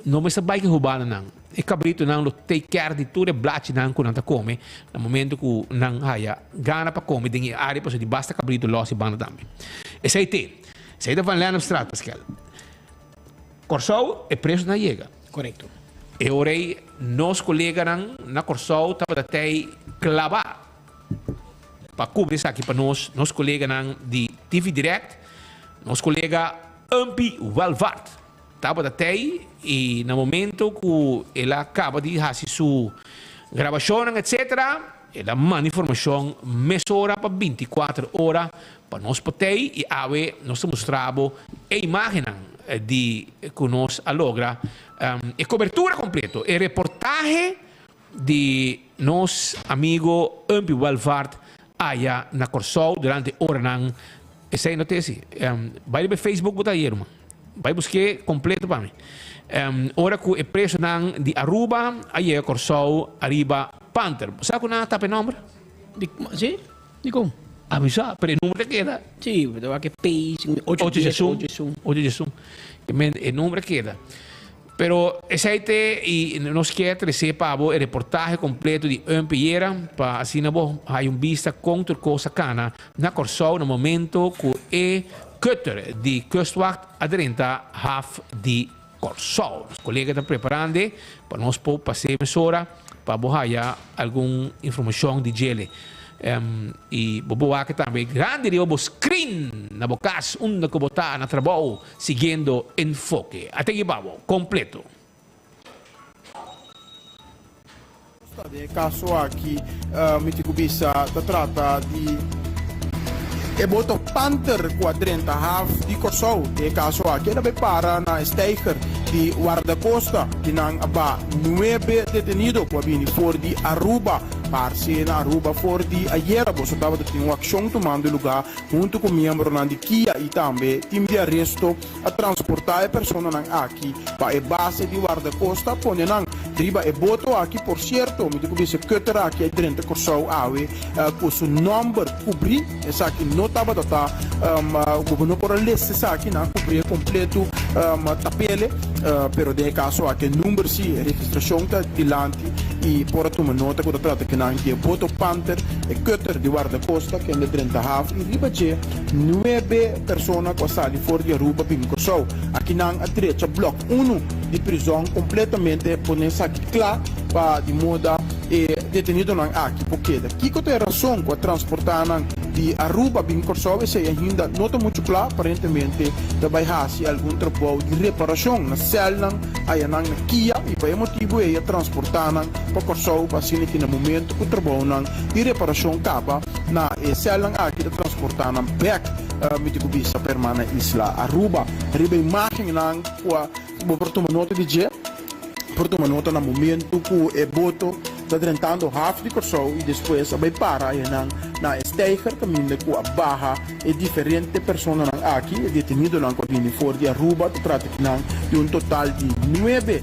No mester bai ku e hubananan. E kabritonan lo take care di tur e blachinan ku nan ta kome na momento ku nan haya gana pa kome den e área pasobra di basta kabrito lòs e banda tambe. Esei te. Esei ta Van Lennepstraat, Paskel. Kòrsou e presonan a yega. Korekto. E ora ei nos koleganan na Kòrsou tabata tei klabá pa kubri esaki pa nos, nos koleganan di TV Direct, nos kolega Umpy Welvaart tabata tei i na momento ku el a kaba di hasi su grabashonnan etcetera, el a manda informashon mesora pa 24 ora pa nos por tei i awe nos ta mustra bo e imagennan di ku nos a logra e kobertura kompleto, e reportahe di nos amigo Umpy Welvaart aya na Kòrsou durante oranan esei no ta esi bai riba e Facebook bo ta ayer man bai busk'é kompleto pa mi ora ku e presonan di Aruba a yega Kòrsou ariba Panther bo sa ku nan a tapa e nòmber? Di si? Dikon? A mi sa pero e number ta keda. Si bo ta wak e P ocho dies ocho esun. Ocho diesun e number a keda. Pero esei te y nos kier trece pa bo e reportahe completo di un peyera pa asina bo haya un bista con tur cos a cana na Corsou na momento cu e cutter di Kustwacht a drenta haf di Corsou. Nos colega ta preparande pa nos por pase mesora pa bo haya algun informacion di djele. Y bo por wak tambe grandi riba bo screen na bo cas unda cu bo ta na trabou. Siguiendo Enfoke. A te giba bo completo. Ta den e kaso aki mi tin ku bisa ta trata di e boto Panther ku a drenta haf di Kòrsou. Den e kaso aki el a bai para na e steiger di Wardakosta di nan a ba nuebe detenido ku a bini for di Aruba. Parse na Aruba for di ayera boso tabata tin un akshon tumando lugá Huntu ku miembronan di kia i tambe tim di aresto a transportá e personanan aki pa e base di Wardakosta pone nan riba e boto aki. Por sierto, mi tin ku bisa e cutter aki a drenta Kòrsou awe ku su nòmber kubrí. Esaki no tabata ta bo no por a lesa esaki, nan a kubrié kompletu tapele, pero den e kaso aki e number si, e registrashon ta dilanti i por a tuma nota ku ta trata kinan di e boto Panther. E cutter di Wardacosta kende drenta haf i riba dje nuebe persona ku a sali for di Aruba bin Kòrsou. Aki nan a drecha blòk unu di prizòn kompletamente pone esaki kla pa di moda e detenidonan aki por keda. Kiko ta e rason ku a transportá nan di Aruba bin Kòrsou esei ainda no ta muchu kla. Aparentemente ta bai hasi algun trabou di reparashon na sèlnan ayanan na kia i pa e motibu ei a transportá nan pa Kòrsou pa asina ki na momentu ku trabounan di reparashon kaba na e sèlnan aki ta transportá nan bèk mi tin ku bisa perma na isla Aruba. Riba imágennan ku a bo por tuma nota di dje por tuma nota na momentu ku e boto ta drentando haf di Kòrsou i despues a bai para ayanan na e steiger kaminda ku a baha E diferente personanan aki, e detenidonan ku a bini for di Aruba, ta trata ki nan di un total di nuebe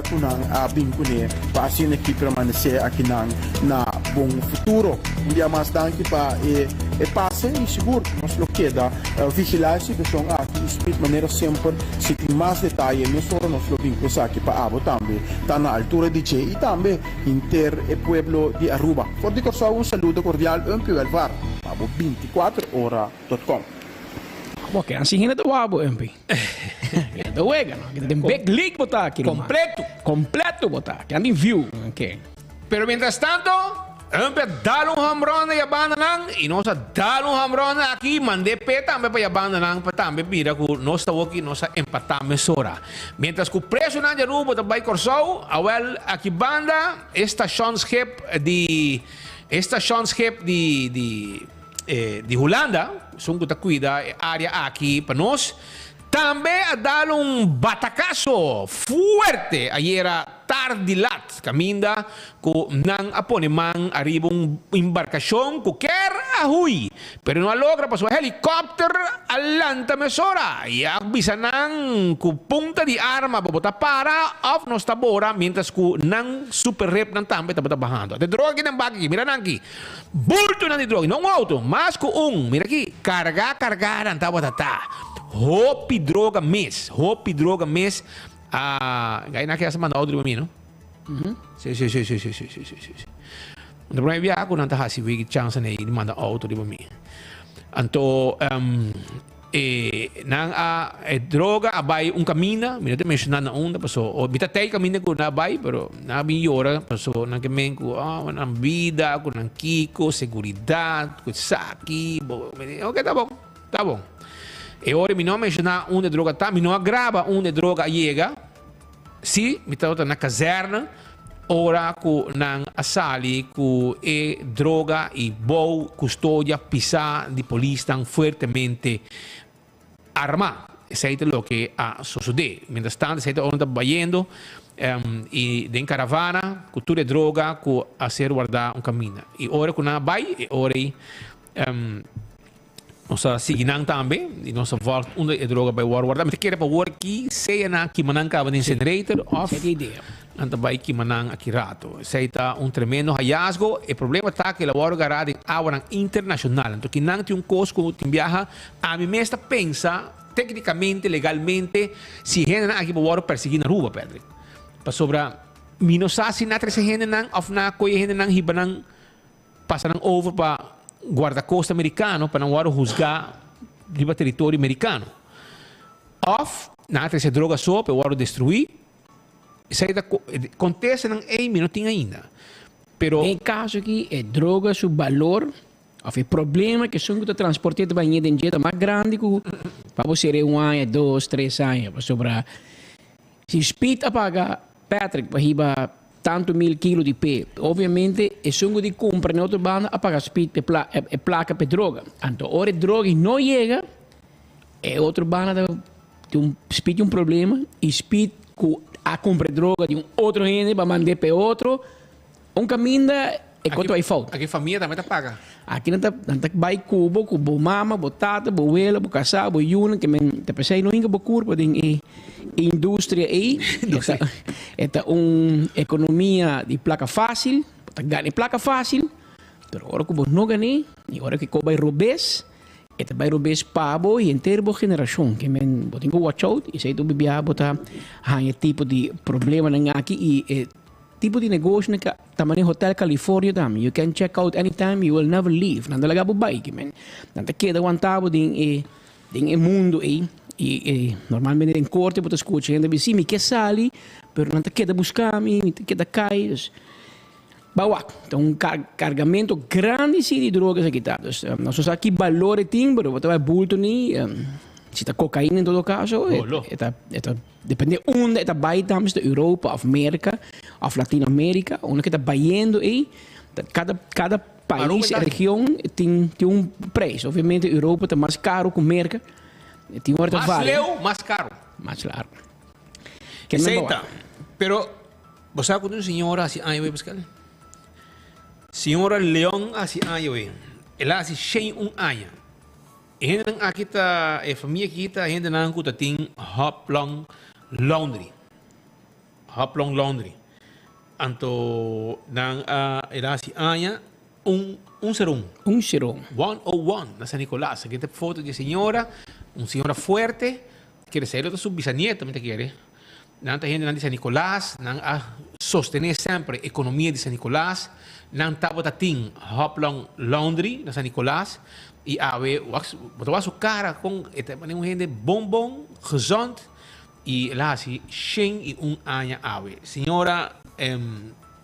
ku nan a bin kuné pa asina ki permanesé akinan na bon futuro. Un bia mas danki pa e e pase i sigur nos lo keda vigilá e situashon aki i spit manera semper si tin mas detaye mesora nos lo bin ku esaki pa abo tambe ta na altura di dje i tambe henter e pueblo di Aruba. For di Kòrsou un saludo kordial Umpy Welvaart pa bo 24 ora dot com. Bo ke ansi hende ta wak bo Umpy. Hende ta wega no. Kita den big league bo ta aki ruman. Completo. Completo bo ta. Ke antin view. Oke. Pero mientras tanto, Umpy a dal un home run na yabandanan y nos a dal un home run aki mand'é p'e tambe pa yabandanan pa tambe mira cu nos ta woki nos a empatá mesora. Mientras cu presonan di Aruba ta bay Corsou, awel aki banda e stationschip di e stationschip di di di Hulanda, esun cu ta cuida e area aki pa nos, tambe a dal un batacaso fuerte ayera tardi lat caminda cu nan a pone man ariba un embarcacion cu kier a huy, pero no a logra pasobra helicopter a lanta mesora y a bisa nan cu punta di arma bo ta para of nos ta bora mientras cu nan superrepnan tambe tabata bahando. Ate droga aki den bak aki, mira nan aki, bultonan di droga, no un auto, mas cu un, mira aki, carga carga nan tabata ta, hopi droga mes, hopi droga mes. A gai nan ke a manda audio riba mi no. Si si si si si si si si si. Anto prome biaha ku nan ta hasi wiki chance nei di manda auto riba mi. Anto e nan a e droga a bai un kaminda, mi no ta menshoná na unda paso mi ta tei kaminda ku nan a bai pero nan a bin yora paso nan ke men ku oh nan bida ku nan kiko seguridat ku esaki bo mi di oke ta bon ta bon. E ora mi no a menshoná unda e droga ta mi no a graba unda e droga a yega. Sí, mi tabata na kazèrne ora ku nan a sali ku e droga i bou kustodia pisá di polisnan fuertemente armá. Esei ta loke a sosodé. Mientras tanto, esei ta ora nan ta bayendo i den karavana ku tur e droga ku a ser wardá un kaminda. I ora ku nan a bai, e ora ei Nos a sigui nan tambe y nos a volg unda e droga bay worde warda. Mi ta kere pa wor ki sea nan kima nan caba den incinerator of nan ta bay kima nan aki rato. Esey ta un tremendo hallazgo. E problema ta cu el a worde gara den awanan internacional. Anto ki nan tin un cos cu tin biaha ami mes ta pensa tecnicamente, legalmente, si hendenan aki por worde persegui na Aruba, Patrick. Pasobra mi no sa si nan a trece hendenan of nan a coge hendenan hiba nan. Pasa nan over pa guardacosta mericano pa nan wòrdu huzgá riba teritorio mericano. Òf nan a trese droga so pa e wòrdu destruí. Esei ta kontestanan ei mi no tin ainda. Pero. Den e kaso aki e droga su balor òf e problema ku esun ku ta transport'é ta bañ'é den dje ta mas grandi ku pa bo ser'é un aña, dos, tres aña. Pasobra si Speed a paga Patrick pa hiba tantu mil kilo di pe. Obviamente esun ku di kumpra na otro banda a paga Speed p'e pla e plaka p'e droga. Anto ora e droga no yega, e otro banda ta tin un Speed tin un problema i Speed ku a kumpra e droga di un otro hende pa mand'é p'e otro. Un kaminda e koto ai fout. Aki famia tambe ta paga. Aki nan ta nan ta bai ku bo, ku bo mama, bo tata, bo wela, bo kasá, bo yunan ke men ta p'esei no hinka bo kurpa den e industria ei. E ta e ta un ekonomia di plaka fásil, bo ta gana e plaka fásil, pero ora ku bo no gan'é i ora ku e kos bai robes, e ta bai robes pa bo i henter bo generashon. Ke men bo tin ku watch out, esei ta un biaha bo ta haña e tipo di problemanan aki i e Tipo di negoshi nan ta manera Hotel California tambe. You can check out anytime, you will never leave. Nan ta laga bo bai, men. Nan ta keda wanta bo den e den e mundo ei. I e normalmente den korte bo ta skucha hende bisa, si mi ke sali, pero nan ta keda buska mi, mi ta keda kai. Dus, ba wak, ta un kargamento grandi si di droga esaki ta. Dus, nos no sa ki balor e tin, pero bo ta bai bulto ni, si ta kokaina en todo kaso, e ta e ta. Depende unda e ta bai tambe, si ta Europa of Merca of Latinoamerica, unda ke ta bayendo ei, kada kada pais, region tin tin un prijs. Obviamente Europa ta mas caro ku Merca, tin ora ta Mas varia. leu, mas caro. Mas largo. Esei ta. Pero bo sa ku un señora hasi aña wei Pascal? Señora Leon hasi aña wei. El a hasi 101 aña. E hendenan aki ta, e famia aki ta hendenan ku ta tin Hoplong Laundry. Hoplong Laundry. Anto nan a, el a hasi aña un, un seron. Un seron. 101 na San Nicolas. Aki ta foto di e señora, un señora fuerte. Kere ser lo ta su bisanieto mi ta kere. Nan ta hendenan di San Nicolas, nan a sostene semper economia di San Nicolas, nan tabata tin Hoplong Laundry na San Nicolas y awe wak bo ta wak su cara con e ta manera un hende bon bon, gezond y el a haci shen y un aña awe. Señora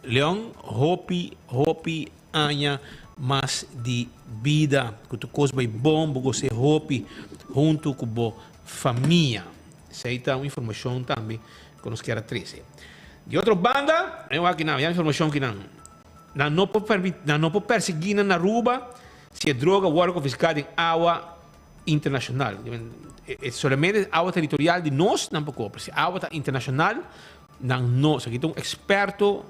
Leon hopi hopi aña mas di bida, cu tur cos bay bon, bo goce hopi hunto cu bo famia. Esei ta un informashon tambe ku nos kier a trese. Di otro banda, e wak kinan, ya informashon kinan, nan no por permiti, nan no por persiguí nan na Aruba si e droga wòrdu konfiská den awa internashonal. E solamente awa teritorial di nos nan por koper. Si awa ta internashonal, nan no. Esaki ta un eksperto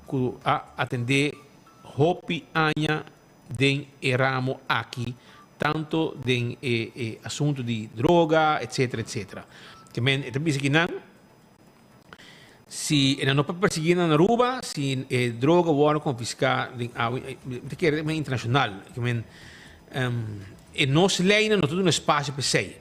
ku a atendé hopi aña den e ramo aki, tanto den e e asunto di droga, etcetera, etcetera. Ke men e ta bisa ki nan, si e nan no por persiguí nan na Aruba, si e droga wòrdu konfiská den awe, mi ta kere men internashonal, ke men e nos leinan no ta duna espasio pa esei.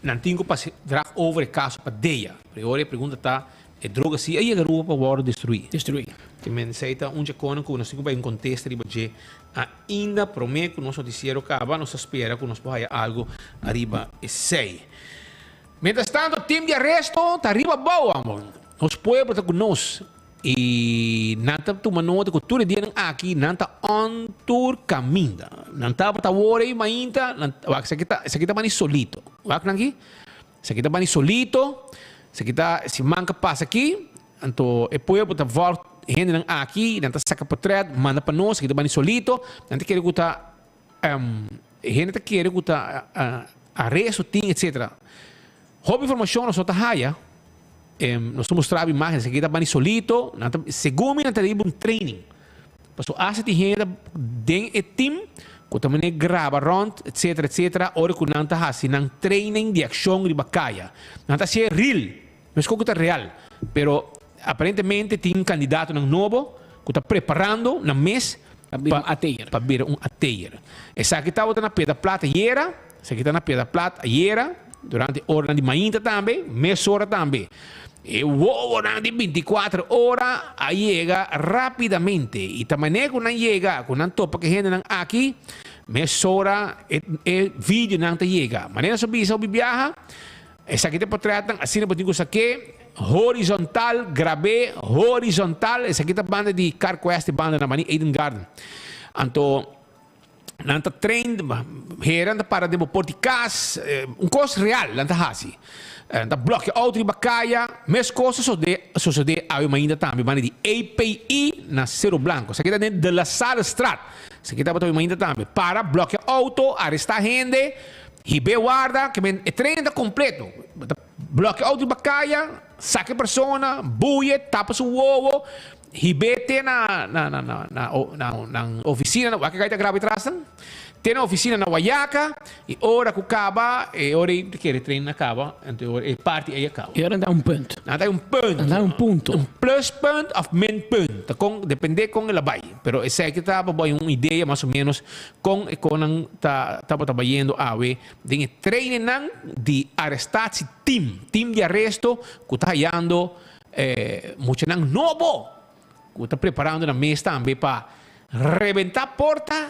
Nan tin ku pasa drag over e kaso pa DEA. Pero e ora e pregunta ta, e droga si a yega Aruba pa wòrdu destruí? Destruí. Te men esei ta un dje konan ku nos tin ku bai un kontesta riba dje ainda promé ku nos notisiero kaba. Nos ta spera ku nos por haya algu ariba esei. Mientras tanto tim di aresto ta riba abou amo. Nos pueblo ta ku nos y nan ta tuma nota ku tur e dianan aki nan ta on tur kaminda. Nan tabata awor ei mainta, nan wak esaki ta esaki ta bani solito. Wak nan aki, esaki ta bani solito, esaki ta siman ka pasa aki, anto e pueblo ta vòlg hendenan aki, nan ta saka potret manda pa nos, esaki ta bani solito, nan ta kere ku ta hende ta kere ku ta aresto tin etcetera. Hopi informashon nos no ta haya, nos ta mustra bo imagen, esaki ta bani solito, nan ta segun mi nan ta riba un training. Pasobra asta tin hende den e team ku ta mane graba rònt etcetera etcetera ora ku nan ta hasi nan training di akshon riba kaya. Nan ta hasié real, meskos ku ta real, pero aparentemente tin kandidatonan nobo ku ta preparando nan mes Pa bira un ateer. Pa bira un ateer. Esaki tabata na Piedra Plat ayera, esaki ta na Piedra Plat ayera, durante oranan di mainta tambe, mesora tambe. E wowonan di bintikuater ora a yega rapidamente i ta manera ku nan yega, ku nan topa ku e hendenan aki, mesora e e videonan ta yega. Manera nos a bisa hopi biaha, esaki ta e potretnan, asina bo tin ku sak'é horizontal, grab'é horizontal, esaki ta banda di Carquest, e banda na bani Eden Garden. Anto Nan ta train, heren ta para den bo por di kas, un kos real nan ta hasi. Nan ta blòkia outo riba kaya, mes kos a sosodé sosodé awe mainta tambe banda di API na Cerro Blanco. Esaki ta den De La Sallestraat. Esaki tabata awe mainta tambe. Para, blòkia outo, arestá hende, hib'é warda, ke men e train ta kompleto. Bo ta blòkia outo riba kaya, saka e persona, buye, tapa su wowo. Hib'é te na na na na na na nan oficina na wak kai ta graba atrás nan te na oficina na Wayaca y ora cu caba e ora ei ta kere train a caba anto e ora e parti ei a caba. E ora nan ta un punt. Nan ta un punt. Nan ta un punto. Un pluspunt of minpunt ta con depende con el a bay pero esaki ta pa bo hay un idea mas o menos con e conan ta tabata bayendo awe den e trainingnan di arrestatie team, team di arresto cu ta hayando E muchanan nobo ku ta preparando nan mes tambe pa rebentá porta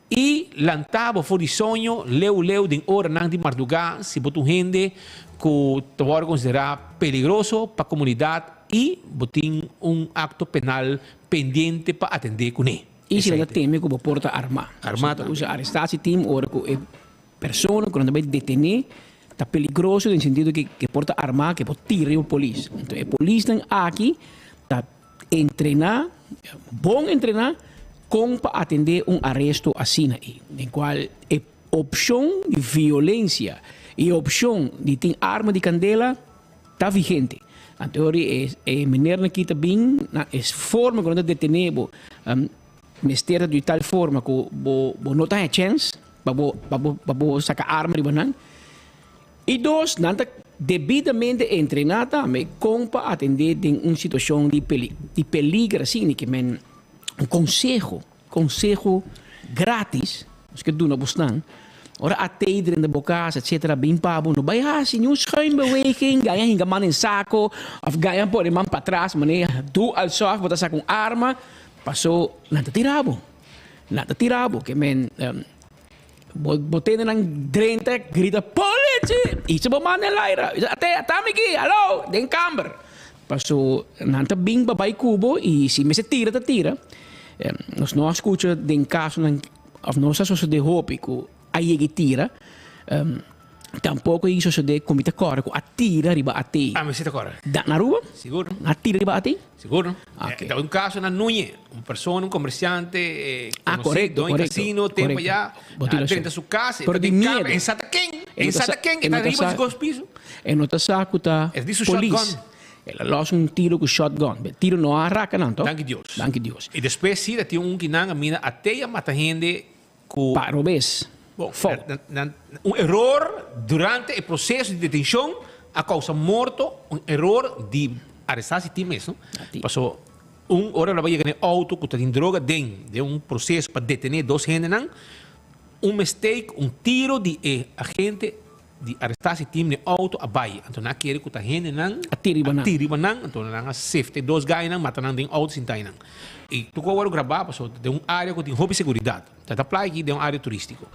i lantá bo for di soño leu leu den oranan di mardugá si bo ta un hende ku ta wòrdu konsiderá peligroso pa komunidat i bo tin un akto penal pendiente pa atendé kuné. I si nan ta teme ku bo por ta armá. Armá tambe. Usa arestatie team ora ku e Persona ku nan ta bai detené ta peligroso den sentido ke ke por ta armá, ke por tira riba polis. Enton e polisnan aki ta entrená, bon entrená, kon pa atendé un aresto asina ei, den kual e opshon di violensia i e opshon di tin arma di kandela ta vigente. Anto ora e e menernan aki ta bin na e forma ku nan ta detené bo mester ta di tal forma ku bo bo no ta haña chèns. Pa bo, pa bo, pa bo saka arma riba nan. I dos, nan ta debidamente entrená tambe kon pa atendé den un situashon di peli, di peliger asina, ke men un konseho, konseho gratis, nos ke duna bosnan, ora atei drenta bo kas etsetera bin pa bo, no bai hasi niun schuinbeweging, gaña hinka man den sako òf gaña pone man patras manera doe alsof bo ta saka un arma, paso nan ta tira bo. Nan ta tira bo ke men bo bo tende nan drenta grita politie i se bo manda el aire ate ata mi aki hallo den kamber paso nan ta bin pa bai ku bo i si mester tira ta tira nos no a skucha den kasonan of no sa sosode hopi ku a yega i tira. Tampoco i sosode cu mi ta core cu a tira riba AT. Ah, mi si ta core. Da na Aruba? Sigur. A tira riba AT? Sigur. Ok. Ta un caso na Nuñe, un persona, un comerciante, eh, Ah, conoci, correcto, doño correcto, casino, tempo correcto. ya, Bo tin a razon. drenta su casa, e Pero ta di den miedo. cama, en sa ta ken, E en no ta sa ta sa, ken, e e ta no ta riba sa, di dos piso. e no ta sa cu ta Es di su polis. shotgun. El a los un tiro cu shotgun. Be tiro no a raca nan, toch? Danki Dios. Danki Dios. Y despues si ta tin un kinan a mina a te a mata hende Ku. Pa robes. Bon, Fout. nan, un eror durante e proseso di detenshon a kousa morto, un eror di arestá si tin mes, no? Ati. Paso un ora lo a yega na e outo ku ta tin droga den, den un proseso pa detené dos hendenan, un mistake, un tiro di e agente. Di arestá si team den auto a bai. Anto nan a kere ku ta hendenan A tira riba nan. A tira riba nan. Anto nan a sefte e dos gainan, mata nan den auto sinta einan. I tur ku a wòrdu grabá pasobra ta den un área ku tin hopi seguridat. Ta ta playa aki den un área turístiko.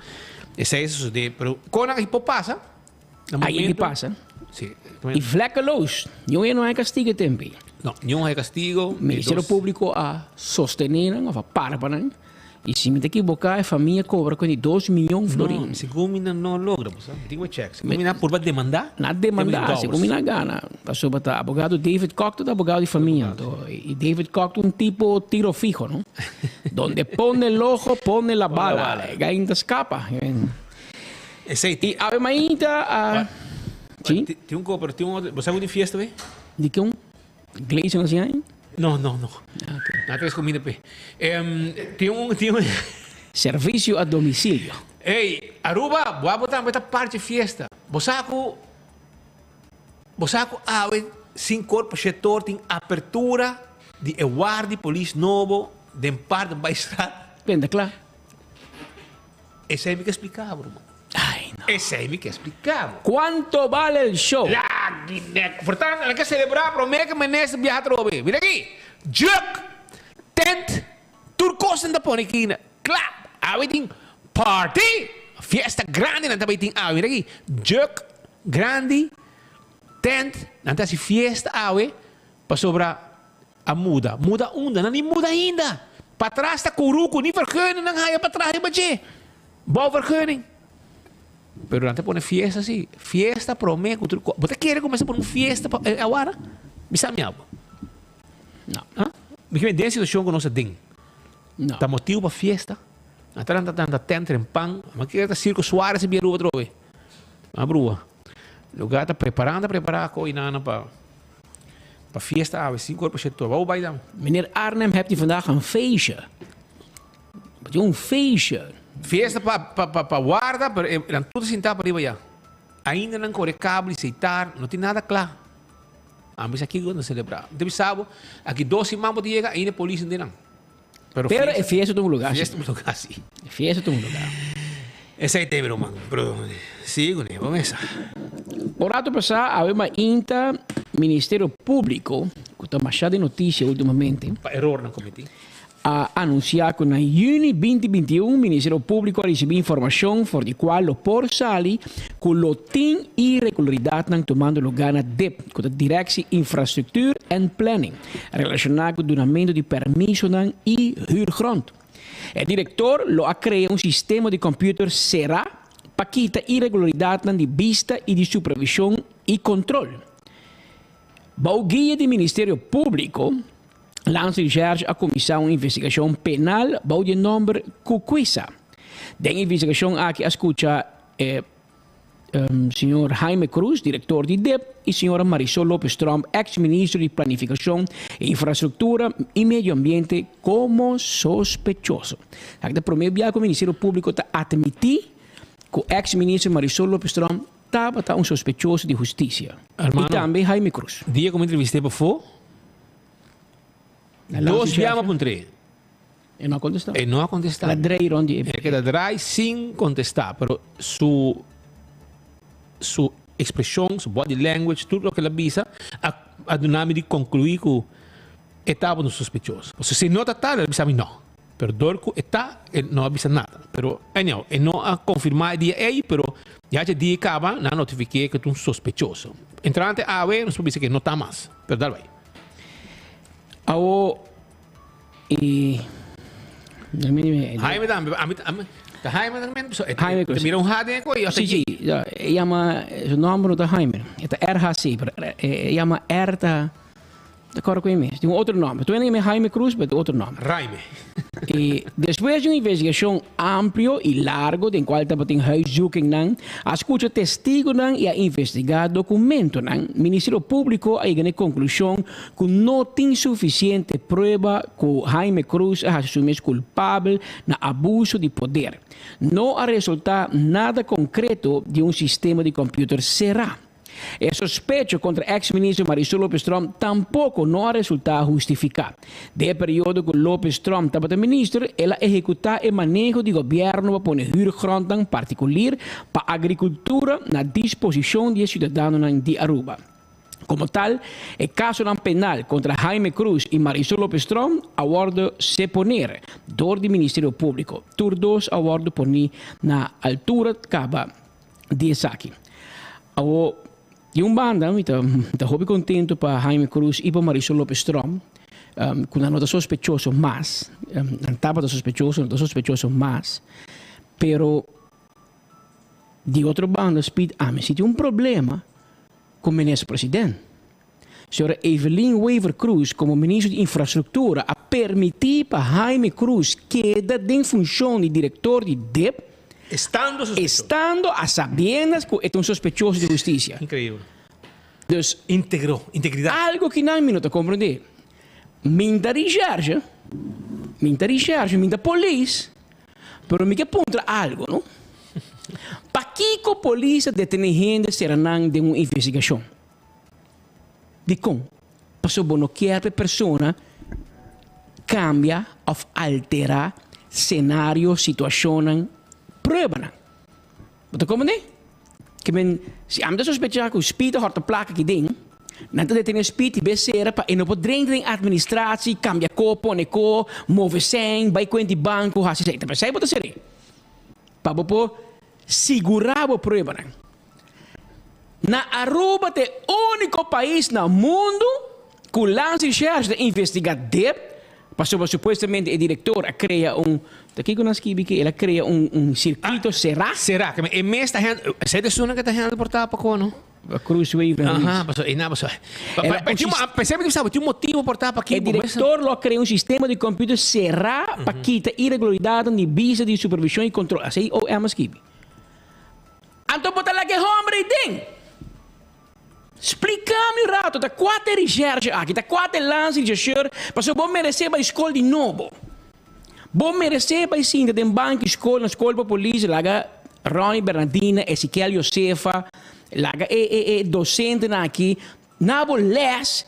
Esei a sosodé, pero kon nan por pasa na Ahí di momento. pasa. Sí. I vlekkeloos. Niun hende no hay kastigo e tempo ei. No, niun hay kastigo. E Ministerio dos. Públiko a sostené nan òf a para pa nan. I si mi ta ekiboká e famia kobra ku di dos miyon florin. No, segun mi nan no logra, bo sa. Mi tin ku check. Segun mi nan purba demandá. Nan demandá, segun mi nan gana. Pasobra ta abogado David Kock ta abogado di famia. Anto, i David Kock ta un tipo tiro fiho, no? Donde pone el ojo, pone la bala. E gai ta skapa. Esei. I awe mainta a. Si? Tin un ko, pero tin un otro. Bo sa ku tin fiesta be? Di ken? Gleison así ahí? No, no, no. Ah, ok. Na tres comida pe. Em, tin un, tin un. Servicio a domicilio. Ey, Aruba, bo abo tambe ta parche fiesta. Bo sa cu, bo sa cu awe sin cor pa shetor tin apertura di e wardi polis nobo den Paardenbaaistraat. Benta cla. Esei mi ke spliká bo, ruman. Ay, no. Esei mi ke spliká bo. Cuanto vale el show? Lagi nek. Por tanto, nan ke selebrá promé ku minister biaha atrobe. Mira aki. Juk, tent, tur kos nan ta pone aki na kla. Awe tin party. Fiesta grandi nan ta bai tin awe. Mira aki. Juk grandi, tent, nan ta hasi fiesta awe pasobra A muda. Muda unda? Nan ni muda ainda. Patras ta kuruku, ni vergunning nan haya pa traha riba dje. Bou vergunning. Pero nan ta pone fiesta si. Fiesta prome ku tur ko. Bo ta kere ku mester pone un fiesta pa e awara? Bisa mi abo. No. Ha? Mi ke den situashon ku nos ta den. No. Ta motibu pa fiesta? Nan ta nan ta tent ren pan. Mi kere ta Circo Suarez a bia Aruba atrobe. A brua. Lugar ta preparando, prepara ko inana pa. Pa fiesta awe sin cuerpo shetor. Wou bai dan? Meneer Arnhem hebt u vandaag een feestje. Bo tin un feestje. Fiesta pa pa pa pa warda pero e nan tur ta sinta pariba ya. Ainda nan kore kabel y seitar no tin nada kla. Nan bisa kiko nan celebra. Mi ta bisa bo aki dos siman bo ta yega ainda polis no tin nan. Pero e fiesta ta un lugar si. Fiesta ta un lugar si. E fiesta ta un lugar. Esei te mi ruman. Pero sigui kuné, bo mesa. Un rato pasá awe mainta Ministerio Públiko, ku ta masha den notisia últimamente, Pa erornan kometí. a anunsiá ku na yüni 2021 Ministerio Públiko a risibí informashon for di kual lo por sali ku lo tin iregularidatnan tumando lugá na dip, ku ta Directie Infrastructuur en Planning. Relashoná ku dunamentu di permisonan i huurgrond. E direktor lo a krea un sistema di kòmpiuter será pa kita iregularidatnan di bista i di supervishon i kontrol. Bou guia di Ministerio Públiko, Landsrecherche a kuminsá un investigashon penal bou di e nòmber Kukwisa. Den e investigashon aki a skucha e. Señor Jaime Cruz, director di dip, y señora Marisol Lopez Tromp, ex ministro di Planificacion, Infrastructura y Medio Ambiente, como sospechoso. Aki ta prome bia cu Ministerio Publico ta admiti cu ex ministro Marisol Lopez Tromp tabata un sospechoso di husticia. Hermano, y tambe Jaime Cruz. Dia cu mi entrevist'é pafó, dos bia mi a puntr'é. E no a contesta. E no a contesta. El a drei rond di e. El a keda drai sin contesta, pero su su expresion, su body language, tur loke el a bisa a a duna mi di conclui cu e tabata un sospechoso. Pasobra si no ta tal, el a bisa mi no. Pero dor cu e ta, e no a bisa nada. Pero anyhow, e no a confirma e dia ey, pero ya dje dia caba, nan a notifique cu e ta un sospechoso. Entrante awe, nos por bisa cu e no ta mas, pero dal bay. Awo. Y Jaime tambe, ami ami ta Jaime tambe, so e Jaime te mira un H den e Sí, sí, e yama, su nomber no ta Jaime, e ta RHC, pero e yama R ta, ta kòrda ku e mes, tin un otro nomber. Tur hende yama Jaime Cruz, pero tin otro nomber. Raime. Y despues di un investigashon amplio y largo den cual tabatin huiszoekingnan, a scucha testigonan y a investiga documentonan, Ministerio Publico a yega na e conclusion cu no tin suficiente prueba cu Jaime Cruz a haci su mes culpabel na abuso di poder. No a resulta nada concreto di un sistema di computer cera. E sospecho contra ex minister Marisol Lopez Tromp tampoco no a resulta hustifica. Den e periodo cu Lopez Tromp tabata minister, el a ehecuta e maneho di gobierno pa pone huurgrondnan particulier pa agricultura na disposicion di e ciudadanonan di Aruba. Como tal, e casonan penal contra Jaime Cruz y Marisol Lopez Tromp a wordo seponer door di Ministerio Publico. Tur dos a wordo poni na altura caba di esaki. Awo, di un banda mi ta mi ta hopi contento pa Jaime Cruz y pa Marisol Lopez Tromp cu nan no ta sospechoso mas, nan tabata sospechoso, no ta sospechoso mas, pero di otro banda Speed ami si tin un problema cu Minister President. Señora Evelyn Wever Croes como Ministro di Infrastructura a permiti pa Jaime Croes keda den funcion di director di dip, Estando sospechoso. Estando a sabiendas cu e ta un sospechoso di husticia. Increíbel. Dus. Integro, integridad. Algo ki nan mi no ta comprende. Min ta recherche, min ta recherche, min ta polis, pero mi ke puntra algo, no? Pakico polis a detene hende sera nan den un investigacion? Dikon? Pasobra bo no kier pa e persona kambia òf alterá senario, situashonnan, pruebanan. Bo ta komprendé? Ke men, si ami ta sospechá ku Speed a hòrta plaka aki den, nan ta detené Speed i bes sera pa e no por drenta den administratie, kambia ko, pone ko, move sèn, bai kuenta di banko, hasi esei. Ta p'esei bo ta ser'é, pa bo por sigurá bo pruebanan. Na Aruba ta e úniko pais na mundu ku Landsrecherche ta investigá dip pasobra supuestamente e direktor a krea un, ta kiko nan skibi ki el a krea un un sirkuito será. Será, ke e mes ta hèndel, esei ta esunnan ke ta hèndel por tapa ko no? Cruz Wever Ruiz. Aha, pasobra ei nan pasobra. El a un sis. P'esei mi ta bisa bo tin un motibu por tapa aki. E direktor lo a krea un sistema di kòmpiuter será pa kita iregularidatnan di bista di supervishon i kontrol, asei OM a skibi. Anto bo ta laga e homber ei den? Splica mi un rato, ta cua ta e recherche aki, ta cua ta e landsrechercheur, pasobra bo merece bai scol di nobo. Bo merece bai sinta den banki scol, na scol pa polis, laga Ronnie Bernardina, Ezekiel Josefa, laga e e e docentenan aki na bo les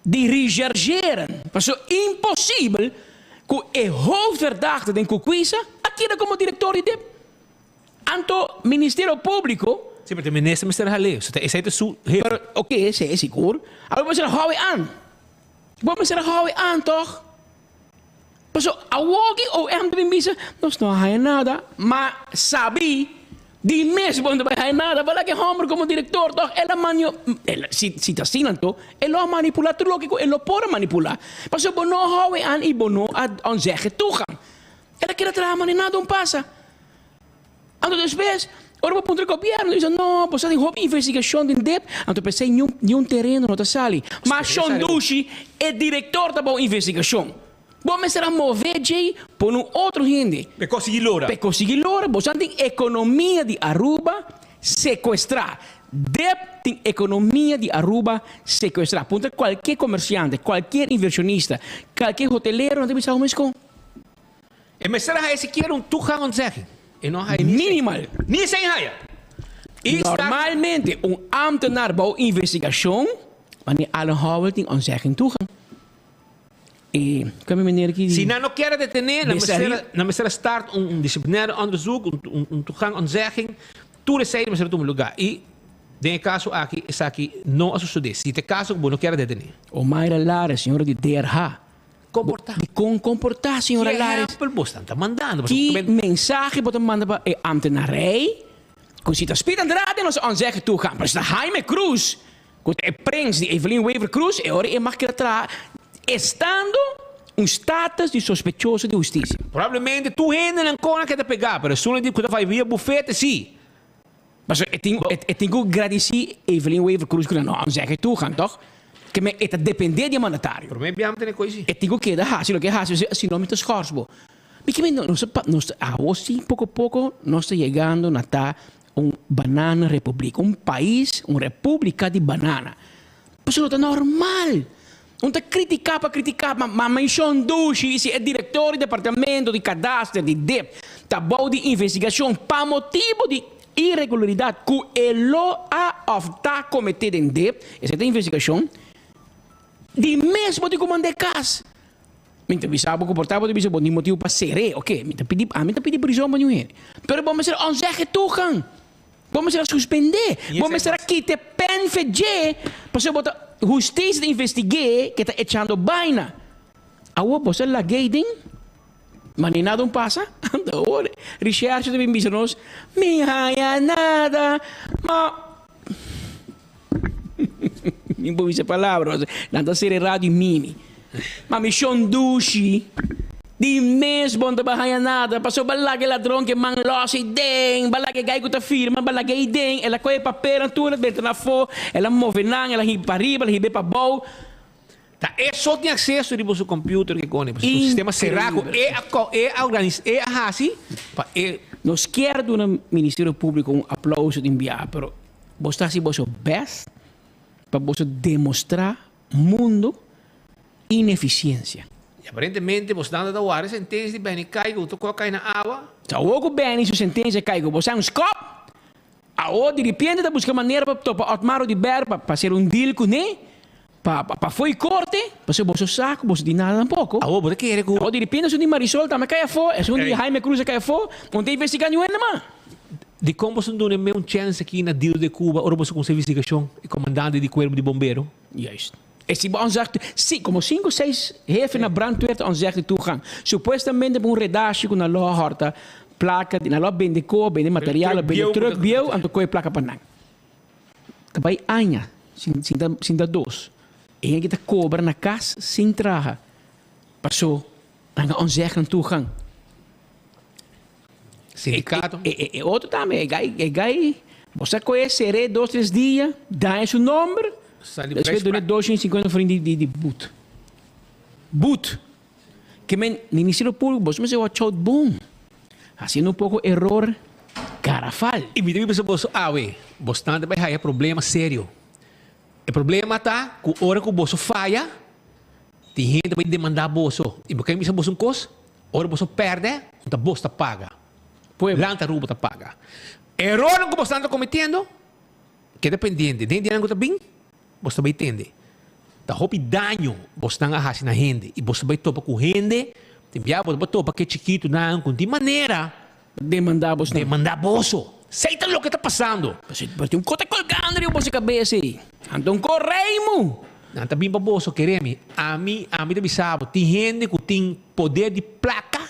di rechercheren, pasobra imposibel cu e hoofdverdachte den Kukwisa a keda como director di dip. Anto Ministerio Públiko. Sí, pero e minister mester hal'é. So ta esei ta su hefe. Pero, oké, esei e sigur. Awor bo mester a hou e an. Bo mester a hou e an, tòg? Pasobra awoki OM ta bin bisa, nos no a haña nada, ma sabí di mes bo no ta bai haña nada. Bo laga e hòmber komo direktor, tòg? El a manio, el, si, si ta asina anto, e lo a manipulá tur loke ku e lo por a manipulá. Pasobra bo no a hou e an i bo no a ontzegge toegang. El a keda traha manera nada un pasa. Anto despues, ora bo puntra gobierno, di bisa, no, bo sa tin hopi investigacion den dep, anto p'esei niun, niun tereno no ta sali. Ma Shon Dushi, e director ta bou investigacion. Bo mester a move djei pone un otro hende. P'e consigui lora. P'e consigui lora. Bo sa tin economia di Aruba secuestra. Dep tin economia di Aruba secuestra. Puntra cualkier comerciante, cualkier inversionista, cualkier hotelero, nan ta bisa ho mescon. E mester a haya sikiera un toegang ontzegging. E no a haya ni esei. Minimal. Ni esei a haya. I sta. Normalmente un ambtenaar bou investigacion, wanneer Allen Howell tin ontzegging toegang. E kami meneer ki Si nan no kier a detene, nan mester Besari. nan mester a start un un disciplinaire onderzoek, un un un toegang ontzegging. Tur esei mester a tuma lugar. I den e caso aki esaki no a sucede. Si ta e caso cu bo no kier a detene. Omaira Lares, señora di DRH, Komportá. Dikon komportá, señora Lares? Ki ehèmpel bo stan ta mandando? Ki mensahe bo ta manda pa e ambtenarij? Ku si ta Speed Andrade nos a onzegge toegang, pero si ta Jaime Cruz, ku ta e prins di Evelyn Wever Croes, e ora e mag keda traha estando un status di sospechoso di hustisia. Probablemente tur hendenan kon a keda pegá, pero esun di ku ta bai via bufete sí. Pasobra e tin e tin ku gradisí Evelyn Wever Croes ku nan no a onzegge toegang, tòg? Ke men e ta dependé di e mandatario. Promé biaha mi tene koe si. E tin ku keda hasi loke e hasi, si no mi ta schors bo. Mi ke men nos ta nos ta awo si poko poko nos ta yegando na ta un banana republiek, un pais, un republika di banana. Pasobra no ta normal. Un ta kritiká pa kritiká, ma ma menshon dushi si e direktor di departamento di kadaster di dip ta bou di investigashon pa motibu di iregularidat ku e lo a. òf ta kometé den dep, esei ta investigashon, di mes bo tin ku mand'é kas. Mi ta bisa bo ku por ta bo ta bisa bo tin motibu pa ser'é, oke, mi ta pidi, ami ta pidi prizon pa niun hende. Pero bo mester onzegge toegang. Bo mester a suspendé. Bo mester a kita e pen fe dje, pasobra bo ta, hustisia ta investig'é ke ta echando baina. Awor bo sa lag'é den, ma ni nada un pasa. Anto awor rishershi ta bin bisa nos, Mi haña nada, ma. Mi por bisa palabra, nan ta sere radio mimi. Ma mi shon dushi, di mes bo no ta bai haña nada, pasobra bo a laga e ladron ke man los ei den, bo a laga e gai ku ta firma, bo a laga ei den, el a kohe e papelnan tur, el a benta nan afó, el a move nan, el a hiba pa riba, el a hiba pa abou. Ta e so tin akseso riba su computer ke kone, pasobra un sistema será ku e a e a organisa, e a hasi pa e. Nos kier duna Ministerio Públiko un aplauso den biaha, pero bo ta hasi boso best pa boso demostrá mundo inefisiensia. I aparentemente bosnan ta ta wara e sentensia di Benny kai ku ta kua kai na awa. Sa awor ku Benny su sentensia kai ku bo sa un skòp, awor diripiente ta buska manera pa topa Otmar Oduber pa pa hacer un deal kuné pa pa fo'i korte, pasobra boso sa ku boso tin nada tampoko. Awor bo ta kere ku. Awor diripiente esun di Marisol tambe kai afó, esun di Jaime Cruz a kai afó, bo no ta investigá niun hende mas. Dikon boso no duna e mes un chèns aki na Dilo de Cuba ora boso kumsa investigashon e komandante di kuerpo di bombero? Juist. E si bo onzegde, si, komo sinku seis hefe na brandweer ta onzegde toegang. Supuestamente pa un redashi ku nan lo a hòrta plaka, nan lo a bende koa, bende material, bende truck bieu, anto koe plaka pa nan. Ta bai aña sin sin ta sin ta dos. E hende ta kobra na kas sin traha paso nan a onzegde toegang. Sindicato. E otro tambe, e gai, e gai, bo sa koe ser'é dos tres dia, daña su nomber, despues dun'é 250 florin di di di boet. Boet! Ke men, Ministerio Público, boso mester watch out bon. Hasiendo un poko eror garafal. I mi ta bisa boso awe, bosnan ta bai haya problema serio. E problema ta ku ora ku boso faya, tin hende ta bai demandá boso. I bo ken bisa boso un kos? Ora boso pèrdè, un ta bos ta paga. Pueblo. Lanta Aruba ta paga. Erornan ku bosnan ta kometiendo, keda pendiente. Den dianan ku ta bin, bos ta bai tende. Ta hopi daño bosnan a hasi na hende. I bos ta bai topa ku hende, tin bia bo ta bai topa ke chikitunan ku tin manera. Demandá bosnan. Demandá boso. Esei ta loke ta pasando. Pasobra tin un kos ta kolgando riba boso kabes ei. Anto un kos reimu. Nan ta bin pa boso, kere mi. Ami, ami ta bisa bo, tin hende ku tin poder di plaka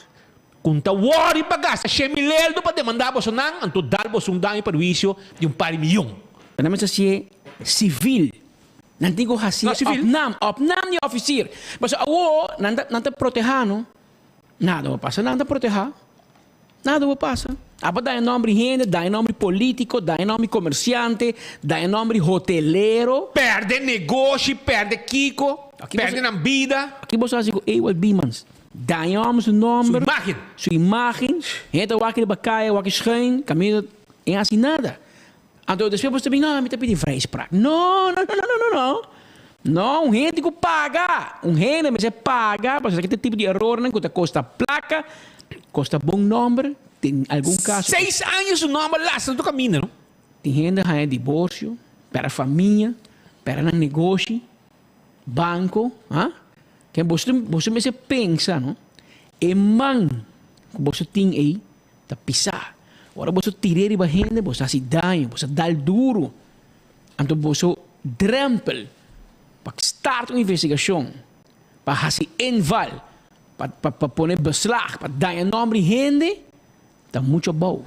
ku no ta wòri pa gasta shen mil eldo pa demandá bosonan, anto dal boso un daño perhuisio di un par di miyon. Nan mester hasié sivil. Nan tin ku hasié op nam, op nam di òfisir. Pasobra awor nan ta, nan ta protehá no. Nada bo pasa, nan ta protehá. Nada bo pasa. Abo daña nomber di hende, daña nomber di politico, daña nomber di comerciante, daña nomber di hotelero. Perde negoshi, perde kiko, perde nan bida. Aki boso haci cu Ewald Biemans. Daña homber su nomber. Su imagen. Su imagen. Hende ta wak riba caya, wak schuin, caminda, e haci nada. Anto despues bo ta bin, no, mi ta pidi vrijspraak. No, no, no, no, no, no. No, un hende ku paga. Un hende mester paga pasobra esaki ta e tipo di erornan ku ta kosta plaka, kosta bon nòmber, den algun kaso. Seis aña su nòmber lastra tur kaminda, no? Tin hende haña diborsio, pèrdè famia, pèrdè nan negoshi, banko, ha? Ken boso boso mester pensa, no? E man ku boso tin ei Ta pisá. Ora boso tir'é riba hende, boso hasi daño, boso a dal duru. Anto boso drèmpel pa start un investigashon, pa hasi inval, pa pa pone beslag, pa daña nòmber di hende, ta muchu abou.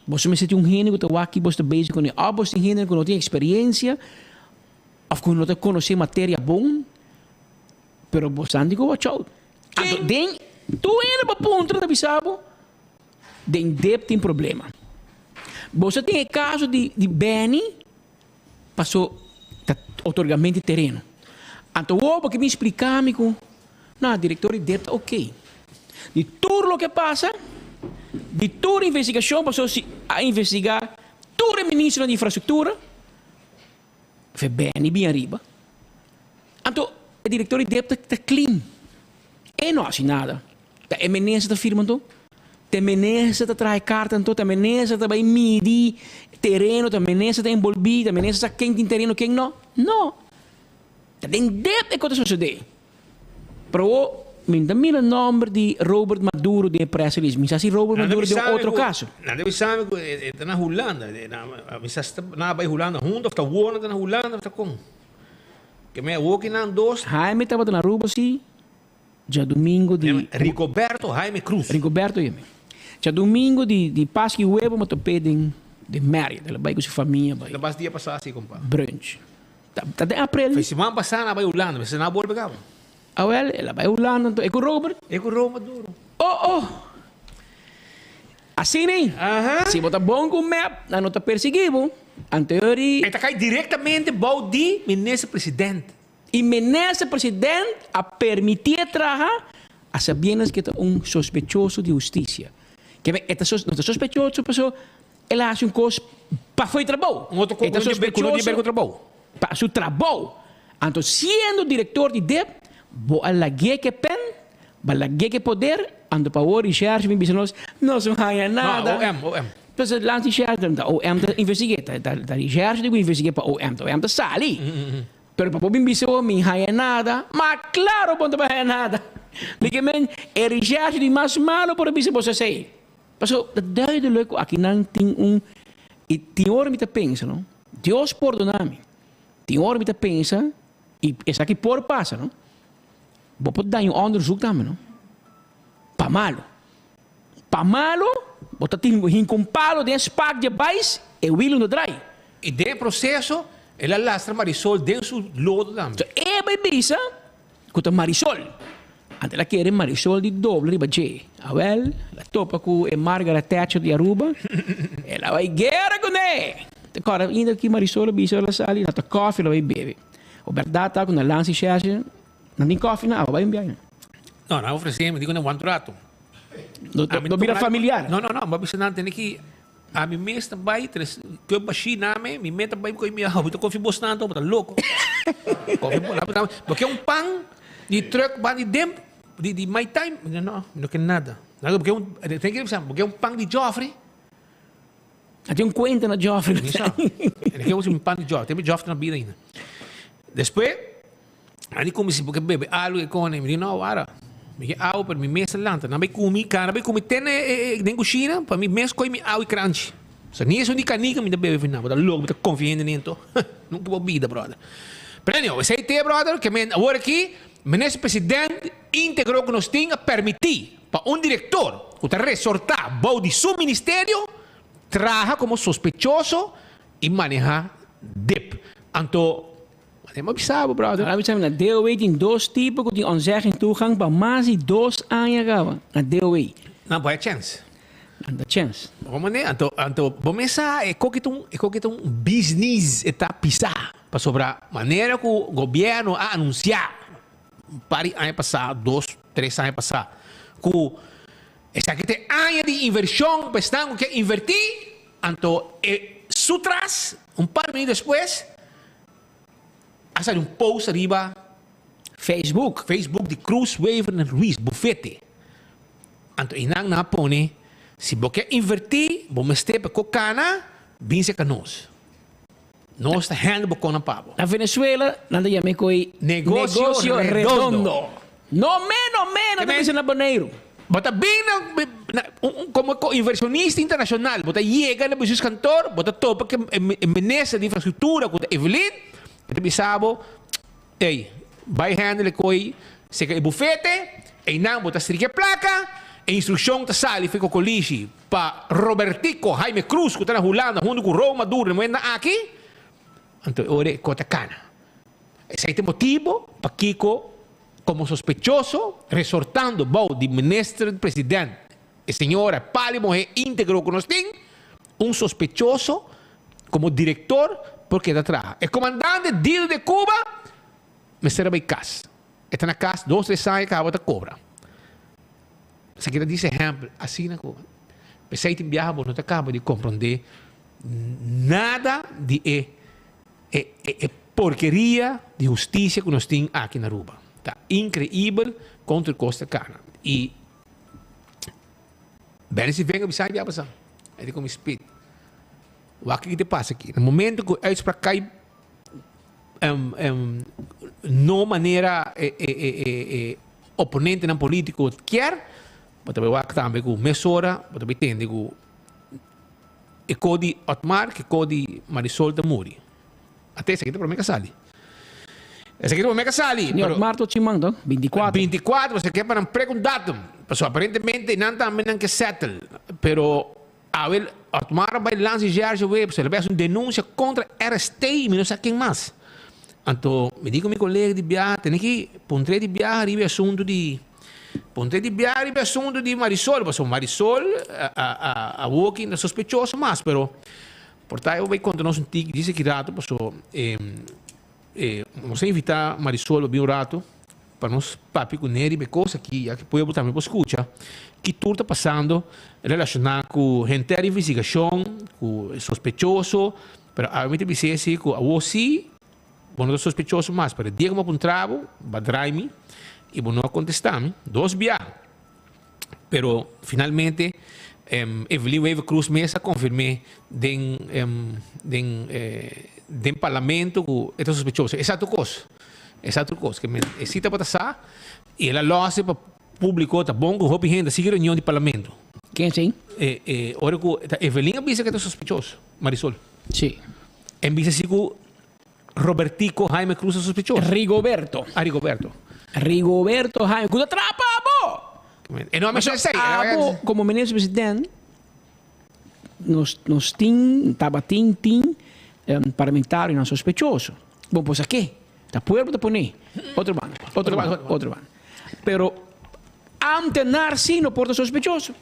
Boso mester tin un hende ku ta wak ki boso ta bezig kuné. Òf boso tin hende ku no tin eksperensia, òf ku no ta konosé materia bon. Pero bo san di ku watch out. Anto den tur hende bo puntra ta bisa bo den dip tin problema. Boso tin e kaso di di Benny paso ta otorgamento di tereno. Anto wou bo ke bin splika mi ku na direktor di dip ta ok. Di tur loke pasa, di tur investigashon paso si a investiga tur e ministronan di infrastruktura, Fe Benny bin ariba. Anto e director di dep ta clean. E no haci nada. Ta e minister ta firma anto. Te minister ta traha e karta anto, ta minister ta bai midi tereno, ta minister ta enbolbí, ta minister sa ken tin tereno ken no. No. Ta den dep e kos ta sosodé. Pero awor mi no ta mira nòmber di Robert Maduro den e press release. Mi sa si Robert Maduro den un otro kaso. Nan debe sabi ku e ta na Hulanda. Mi sa si nan a bai Hulanda huntu òf ta awor nan ta na Hulanda òf ta kon. Ke mi awor ki nan dos. Jaime tabata na Aruba si. Djadumingu di. Rigoberto Jaime Cruz. Rigoberto Jaime. Djadumingu di di Pasku y Huevo mi top'é den den Marriott. El a bai ku su famia bai. Ta bas dia pasá si kompa. Brunch. Ta ta den aprel. Fe siman pasá nan a bai Hulanda, mester nan a bolbe kaba. Awel, el a bai Hulanda anto e ku Robert. E ku Robert Maduro. Oh oh! Asina ei. Si bo ta bon ku mep, nan no ta persiguí bo. Anto e ora E ta kai direktamente bou di minister president. Y minister president a permitié traha a sabiendas cu e ta un sospechoso di husticia. Ke e ta no ta sospechoso paso el a haci un cos pafo e trabou. Un otro cos E ta cu no tin ber cu trabou. Pa su trabou. Anto siendo director di dep bo a lagu'é ke pen, bo a lagu'é ke poder, anto pa awor recherche bin bisa nos, nos no haya nada. No, OM, OM. Entonces lansa recherche, ta OM ta investigu'é, ta recherche di cu investigu'é pa OM, ta OM ta sali. Pero pa bo bin bisa bo mi haya nada, ma claro bo no ta bai haya nada. Mi ke men e recherche di mas malo por a bisa boso esey. Pasobra ta duidelijk cu akinan tin un y tin ora mi ta pensa no, Dios pordona mi, tin ora mi ta pensa y esaki por pasa no, bo por daña un onderzoek tambe no, pa malo. Pa malo bo ta tin hinka un palo den e spak dje bais, e wiel no drai. I den e proseso el a lastra Marisol den su lodo tambe. So e bai bisa ku ta Marisol. Anto el a kere Marisol di dobla riba dje. Awel, el a topa ku e Margaret Thatcher di Aruba. El a bai guera kuné. Ta kòrda ainda ki Marisol a bisa el a sali, nan ta kòfi el a bai bebe. O bèrdat ta ku nan lansa i shèshi, nan tin kòfi nan, abo bai un biaha. No, nan a ofresé mi, di ku nan wanta un rato. No, no bira familiar. No, no, no. Bo bisa nan tene ki ami mes ta bai tres cup bashi na mi, mi mes ta bai koe mi awa. Bo ta confia bos nan to, bo ta loco. Confia bo nan. Bo ke un pan di truck ban di demp di di my time. No, no, mi no ke nada. Bo ke un, ten ki bisa, bo ke un pan di Joffrey. A tin un cuenta na Joffrey. Mi sa. E ke un pan di Joffrey. Tin Joffrey na bida ainda. Despues A di kumi si bo ke bebe algu e kone. Mi di no wara. Mi ke awa pero mi mes ta lanta. Nan bai kumi, kara bai kumi te den kushina pa mi mes koi mi awa i kranchi. So ni esun di kanika mi ta bebe final. Bo ta loko, bo ta konfia hende nento. Nunka bo bida brother. Pero anyhow, esei te brother ke men awor aki Minister President integro ku nos tin a permiti pa un direktor ku ta resorta bou di su ministerio traha komo sospechoso i maneha dip. Anto Mane bo bisa bo, brother. Ahora bisa mi na DOW tin dos tipo ku tin onzegging toegang pa mas di dos aña kaba na DOW. Nan bo haya chèns. Nan ta chèns. Bo mane anto anto bo mes sa e koki ta un e koki ta un business e ta pisá pasobra manera ku gobièrnu a anunsiá un par di aña pasá dos tres aña pasá ku esaki ta e aña di invershon pa esnan ku ke invertí anto e su tras un par di minüt despues A sali un post riba Facebook. Facebook di Cruz Wever na Ruiz Bufete. Anto einan nan a pone, si bo ke inverti, bo mester pa ko kana, bin serka nos. Nos ta handle bo konan pa bo. Na Venezuela nan ta yama e koi Negocio redondo. No me, no me, nan ta bisa na Boneiru. Bo ta bin na komo inversionista internashonal, bo ta yega na bestuurskantoor, bo ta topa ku e minister di infrastruktura ku ta Evelyn, e ta bisa bo, ey, bai handle e koi seka e bufete, einan bo ta strika e plaka, e instrukshon ta sali for e kokolishi pa Robertico Jaime Cruz ku ta na Hulanda huntu ku Roma Maduro na momentonan aki, anto e ora e koi ta kana. Esei ta e motibo pakiko Como sospechoso, resortando bou di Minister President e señora Pali Mohe integro cu nos tin, un sospechoso como director por keda traha. E comandante Dino de Cuba mester a bay cas. E ta na cas dos tres aña caba ta cobra. Esaki ta dies ehempel asina cu pesey tin biaha bo no ta caba di compronde nada di e E e porkeria di hustisia ku nos tin aki na Aruba ta inkreibel kon tur kos ta kana. I Benny Sivenga bisa bia pasa. E di ku mi speed. Wak kiko te pasa aki. Na momento ku uitspraak kai no manera e e e e e oponentenan politico kier, bo ta bai wak tambe ku mesora bo ta bai tende ku e ko di Otmar ku e ko di Marisol ta muri. Ate esaki ta prome ka sali. Esaki ta prome ka sali. Ni Otmar tot siman to, 24. 24, pasobra ke pa nan prek un datum. Pasobra aparentemente nan tambe nan ke settle. Pero awe Otmar a bai lansa Sergio Web, pasobra el a bai hasi un denuncia contra RST y mi no sa ken mas. Anto mi di ku mi kolega di biaha, tene ki puntr'é di biaha riba e asuntu di puntr'é di biaha riba e asuntu di Marisol, pasobra Marisol a a awoki no ta sospechoso mas, pero Por ta e bo bai konta nos un tiki djis aki rato paso e nos a invita Marisol pa bin un rato pa nos papia ku ne riba e kos aki ya ki pueblo tambe por skucha ki tur ta pasando relashoná ku henter investigashon ku e sospechoso pero awe mi ta bis'é si ku awor si bo no ta sospechoso mas pero e dia ku mi a puntra bo bo a drai mi i bo no a kontestá mi dos biaha. Pero finalmente Evelyn Wever Croes mes a confirm'é den den den parlamento cu e ta sospechoso. Esa tur cos, esa tur cos. Ke men e si tabata sa y el a lose pa publico ta bon cu hopi hende a sigui reunion di parlamento. Ken esei? E e ora cu ta Evelyn a bisa cu e ta sospechoso, Marisol. Si. En bisa si cu Robertico Jaime Cruz ta sospechoso. Rigoberto. Ah, Rigoberto. Rigoberto Jaime Cruz ta trapa abo! E no a mester esei. Abo, como minister president, nos, nos tin, tabatin, tin parlamentarionan sospechoso. Bon, pues a ke? Ta pueblo ta pone. Otro banda, otro banda, otro banda. Pero ambtenaar si no por ta sospechoso.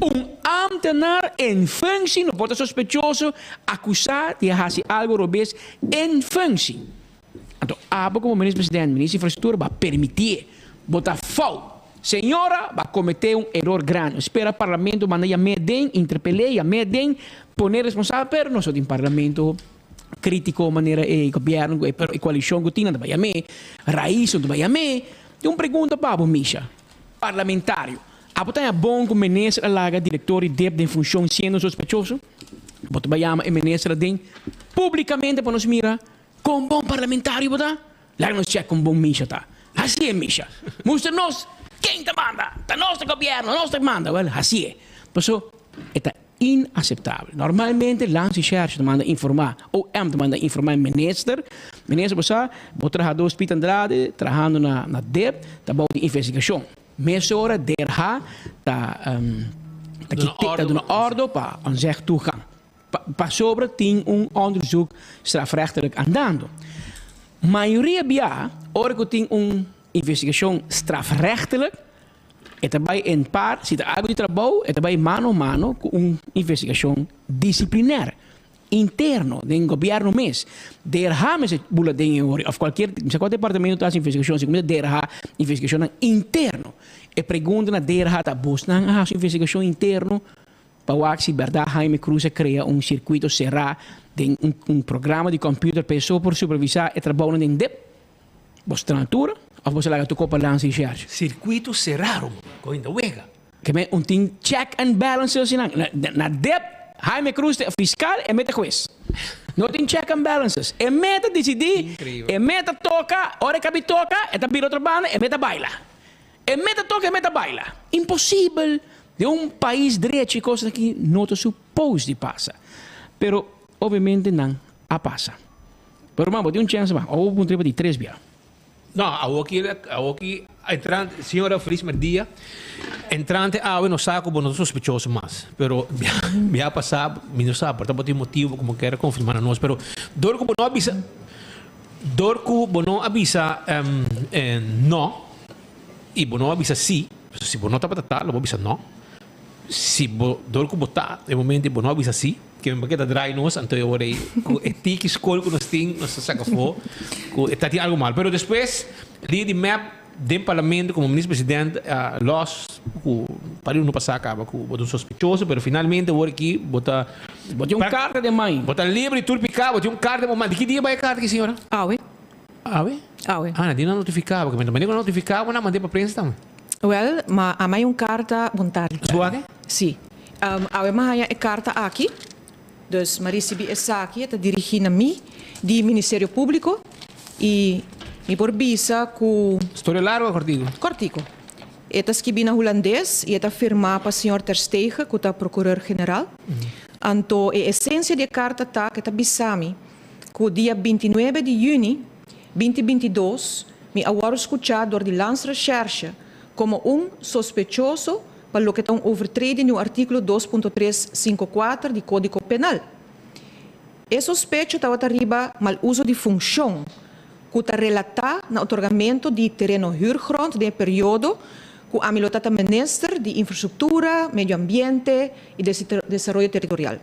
Un ámtenar en functie no por ta sospechoso akusá di a hasi algu robes en functie. Anto abo komo Minister President, Minister di Infrastruktura bo a permitié. Bo ta fout. Señora, bo a kometé un eror grandi. Mi spera Parlamento manda yam'é den, interpel'é, yam'é den, pon'é responsabel, pero nos no tin Parlamento krítiko manera e gobièrnu ku e koalishon ku tin, nan ta bai yam'é. Rais no ta bai yam'é. Tin un pregunta pa bo, Misha, parlamentario. Abo ta haña bon ku minister a laga direktor di dip den funshon siendo sospechoso? Bo ta bai yama e minister aden publikamente pa nos mira kon bon parlamentario bo ta? Laga nos chèk kon bon Misha ta. Hasié Misha. Mustra nos ken ta manda. Ta nos ta gobièrnu, nos ta manda. Wèl, hasié. Paso e ta inaseptabel. Normalmente Landsrecherche ta manda informá, OM ta manda informá e minister. Minister bo sa, bo trahadó Speed Andrade trahando na na dip ta bou di investigashon. Mesora DRH ta ta duna ordo pa ontzeg toegang. Pasobra tin un onderzoek strafrechtelijk andando. Mayoria bia ora ku tin un investigashon strafrechtelijk e ta bai en par, si ta algu di trabou e ta bai mano a mano ku un investigashon disiplinair. Interno den gobierno mes. DRH mester bula den e ori of cualkier mi sa cual departamento ta haci investigacion si cuminsa DRH investigacionnan interno. E pregunta na DRH ta bosnan a haci investigacion interno pa wak si berdad Jaime Cruz a crea un circuito cera den un programa di computer pa e so por supervisa e trabounan den dep? Bos ta na altura of bos a laga tur kopa lansa y shersh? Circuito cera Roman, con inda wega. Ke men un tin check and balances asina. Na dep Jaime Cruz ta fiscal e mete hues. No tin check and balances. E me ta dicidi, e me ta toca, ora e cabi toca e ta bira otro banda, e me ta baila. E me ta toca e me ta baila. Imposibel den un pais drechi e cosnan aki no ta suppose di pasa. Pero obviamente nan a pasa. Pero ruman bo tin un chance mas. Awor bo puntra riba di tres bia. No, awoki, awoki entrante, señora Feliz Merdia, entrante awe no sa cu bo no ta sospechoso mas, pero bia pasa mi no sa, por ta bo tin motibo cu bo kier confirma na nos, pero dor cu bo no a bisa, dor cu bo no a bisa no y bo no a bisa si, pasobra si bo no tabata ta lo bo bisa no. Si bo dor ku bo ta e momento bo no a bisa si, ke men ta drai nos, anto e ora ei ku e tiki skol ku nos tin nos ta saka afó ku e ta tin algu mal. Pero despues lider di mep den parlamento komo minister president a los ku pari no pasa kaba ku bo ta un sospechoso, pero finalmente awor aki bo ta Bo tin un karta den man. Bo ta libre di tur piká, bo tin un karta den bo man. Di ki dia bai e karta aki señora? Awe. Awe? Awe. Ah, nan tin a notifiká bo. Ke men ta notifiká bo nan mand'é pa prensa tambe. Wel, ma a mai un carta bon tardi. Su wak? Si. Awe mi a haña e karta aki, dus mi a risibí esaki, e ta dirigí na mi di Ministerio Públiko i mi por bisa ku. Storia largu o kòrtiku? Kòrtiku. E ta skibí na hulandes i e ta firmá pa señor Ter Stege ku ta Prokureur General. Anto e esensia di e karta ta ku e ta bisa mi ku dia 29 di yüni 2022 mi a wòrdu skuchá dor di Landsrecherche komo un sospechoso pa loke ta un overtreding di un artíkulo 2.354 di Kódigo Penal. E sospecho tabata riba mal uso di funshon ku ta relatá na otorgamentu di tereno huurgrond den e periodo ku ami lo ta ta minister di Infrastruktura, Medio Ambiente i Desaroyo Territorial.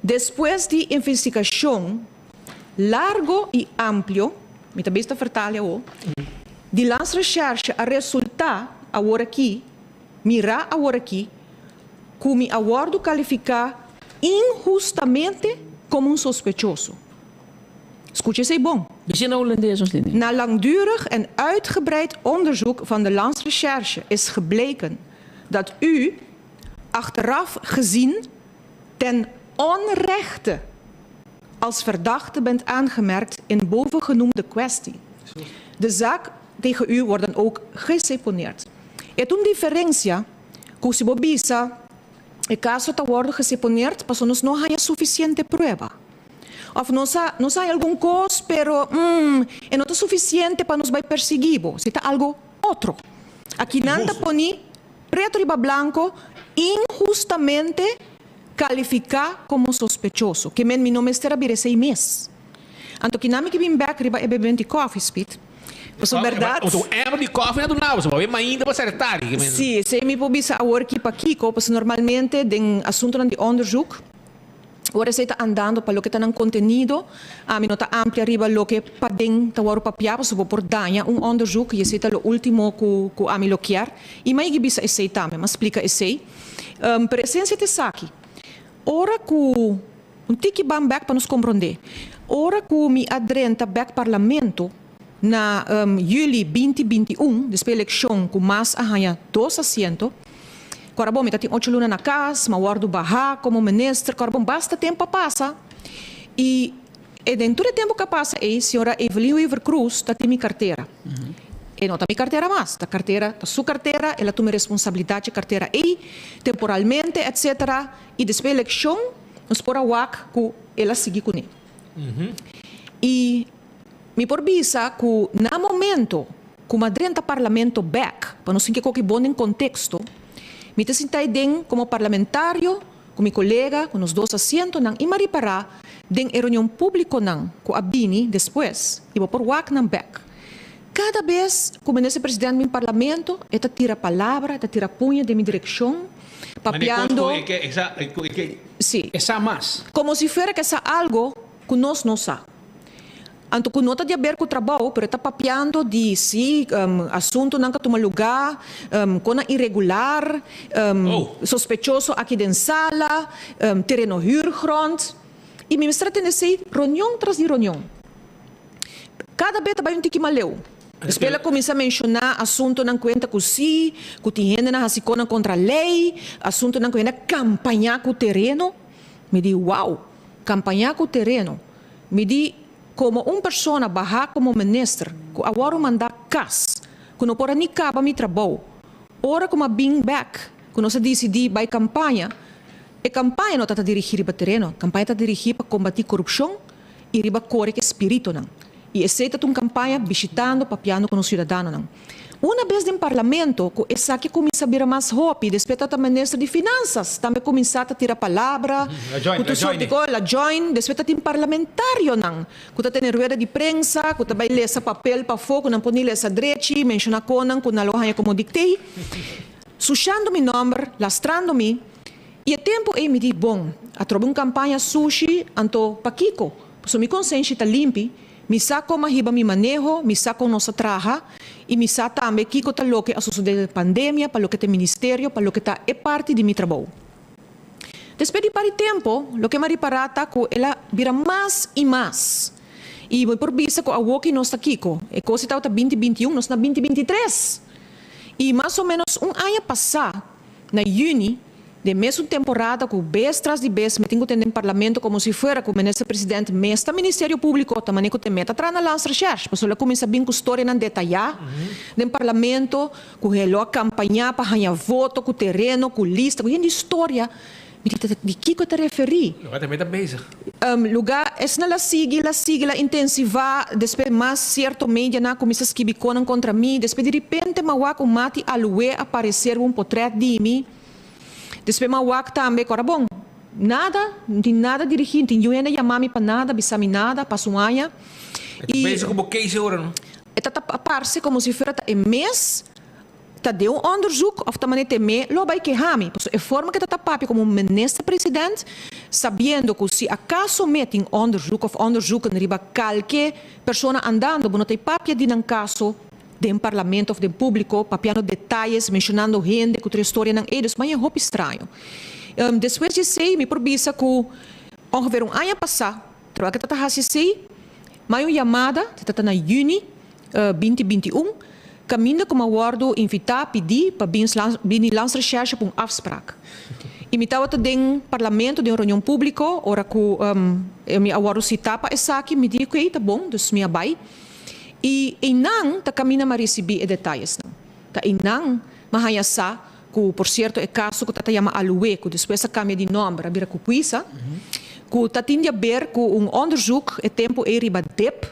Despues di investigashon largo i amplio, mi ta bes ta fertale awor, di Landsrecherche a resultá awor aki, mirá awor aki, ku mi a wòrdu kalifiká inhustamente komo un sospechoso. Skucha esei bon. Bisa na hulandes nos tende. Na langdurig en uitgebreid onderzoek van de Landsrecherche is gebleken dat u, achteraf gezien, ten onrechte als verdachte bent aangemerkt in bovengenoemde kwestie. De zaak tegen u wordt dan ook geseponeerd. E ta un diferensia ku si bo bisa e kaso ta wòrdu geseponeerd pasobra nos no haña sufisiente prueba. Òf nos a nos haña algun kos pero mm e no ta sufisiente pa nos bai persiguí bo. Si ta algu otro. Akinan ta poni preto riba blanko inhustamente kalifiká komo sospechoso. Ke men mi no mester a bira esei mes. Anto kinan mi ke bin bèk riba e bebemento di kòfi, Speed. Pasobra bèrdat. Un ember di kòfi na duna bo, pasobra bo mainta pa sali tardi. Sí, esei mi por bisa awor ki pakiko, pasobra normalmente den asuntonan di onderzoek, ora esei ta andando pa loke ta nan kontenido, ami no ta amplia riba loke paden ta wòrdu papiá, pasobra bo por daña un onderzoek i esei ta lo último ku ku ami lo kier. I mi a yegi bisa esei tambe, mi a splika esei. Pero esensia ta esaki, ora ku un tiki ban bèk pa nos komprondé, ora ku mi a drenta bèk parlamento na yüli 2021, despues elekshon ku mas a haña dos asiento, kòrda bon mi ta tin ocho luna na kas, mi a wòrdu bahá komo minister, kòrda bon basta tempu a pasa i E den tur e tempu ku a pasa ei, señora Evelyn Wever-Croes ta tin mi kartera. E no ta mi kartera mas, ta kartera, ta su kartera, el a tuma e responsabilidat dje kartera ei, temporalmente, etcetera, i despues elekshon nos por a wak ku el a sigui kuné. I mi por bisa ku na momento ku mi a drenta parlamento bèk, pa nos tin ke koki bon den konteksto, mi ta sinta ei den komo parlamentario, Ku mi kolega, ku nos dos asientonan i m'a ripará den e reunion públikonan ku a bini despues i bo por wak nan bèk. Kada bes ku Minister President bin Parlamento e ta tira palabra, e ta tira puña den mi direkshon, papiando, sí, E sa mas. komo si fuera ku e sa algo ku nos no sa. Anto ku no ta di aber ku trabou, pero e ta papiando di si asuntunan ku a tuma lugá, konan iregular, sospechoso aki den sala, tereno huurgrond. I mi mester a tende esei reunion tras di reunion. Kada be ta bai un tiki maleu. Despues el a kuminsá menshoná asuntunan kuenta ku si, ku tin hendenan hasi konan kontra lei, asuntunan ku hende a kampañá ku tereno. Mi di, wow, kampañá ku tereno. Mi di, Komo un persona bahá komo minister ku a wòrdu mandá kas, ku no por a ni kaba mi trabou, ora ku m'a bin bèk, ku nos a disidí bai kampaña, e kampaña no ta ta dirigí riba tereno, kampaña ta dirigí pa kombatí korupshon i riba kore ku e spiritonan. I esei ta ta un kampaña bishitando, papiando ku nos siudadanonan. Una bes den parlamento ku esaki a kuminsá bira mas hopi, despues ta ta minister di Finansas tambe a kuminsá ta tira palabra ku tur sort di kos, la join, despues ta tin parlamentarionan ku ta tene rueda di prensa, ku ta bai lesa papel pafó ku nan por ni lesa drechi, menshoná konan ku nan lo haña komo diktee, sushando mi nòmber, lastrando mi. I e tempu ei mi di, bon, atrobe un kampaña sushi, anto pakiko? Pasobra mi konsenshi ta limpi. Mi sa kon a hiba mi maneho, mi sa kon nos a traha i mi sa tambe kiko ta loke a sosodé den pandemia pa loke ta e ministerio, pa loke ta e parti di mi trabou. Despues di par di tempo, loke mi a ripará ta ku el a bira mas i mas. I mi por bisa ku awoki nos ta kiko? E kos ei tabata 2021, nos na 2023. I mas o ménos un aña pasá, na yüni, Den mesun temporada ku bes tras di bes mi tin ku tende den parlamento komo si fuera ku minister president mes ta ministerio públiko ta manera ku te meta traha na Landsrecherche pasobra el a kuminsá bin ku storianan detayá den parlamento ku e lo a kampañá pa haña voto ku tereno ku lista ku yen di storia mi di ta di kiko e ta referí. Lugar tambe ta bezig. Lugar esnan la sigui la sigui la intensivá despues mas sierto medianan a kuminsá skibi konan kontra mi despues di ripente mi a wak un mati alué a parecer un potrèt di mi. Despues mi a wak tambe, ku ora bon, nada, no tin nada dirigí, no tin niun hende a yama mi pa nada, bisa mi nada, pasa un aña. E ta pensa ku bo keis e ora, no? E ta ta parse komo si fuera ta e mes ta den un onderzoek òf ta manera ta e me lo a bai keha mi. Pasobra e forma ku e ta ta papia komo un minister president, sabiendo ku si akaso me tin onderzoek òf onderzoeken riba kalke persona andando, bo no ta e papia di nan kaso den parlamento of den publico papiando detayes, mencionando hende cu tur e storianan ey, dus maña hopi straño. Despues di esey mi por bisa cu ongeveer un aña pasa, terwijl cu ta ta haci esey, maña un yamada, ta ta na juni binti 21, caminda cu mi a wordo invita, pidi pa bin bini Landsrecherche pa un afspraak. Y mi tabata den parlamento, den un reunion publico, ora cu mi a wordo cita pa esaki, mi di oké, ta bon, dus mi a bay. I einan ta kaminda m'a risibí e detayesnan. Ta einan m'a haña sa ku, por sierto, e kaso ku ta ta yama Alué, ku despues a kambia di nòmber, a bira Kukuisa, ku ta tin di aber ku un onderzoek e tempu ei riba dip,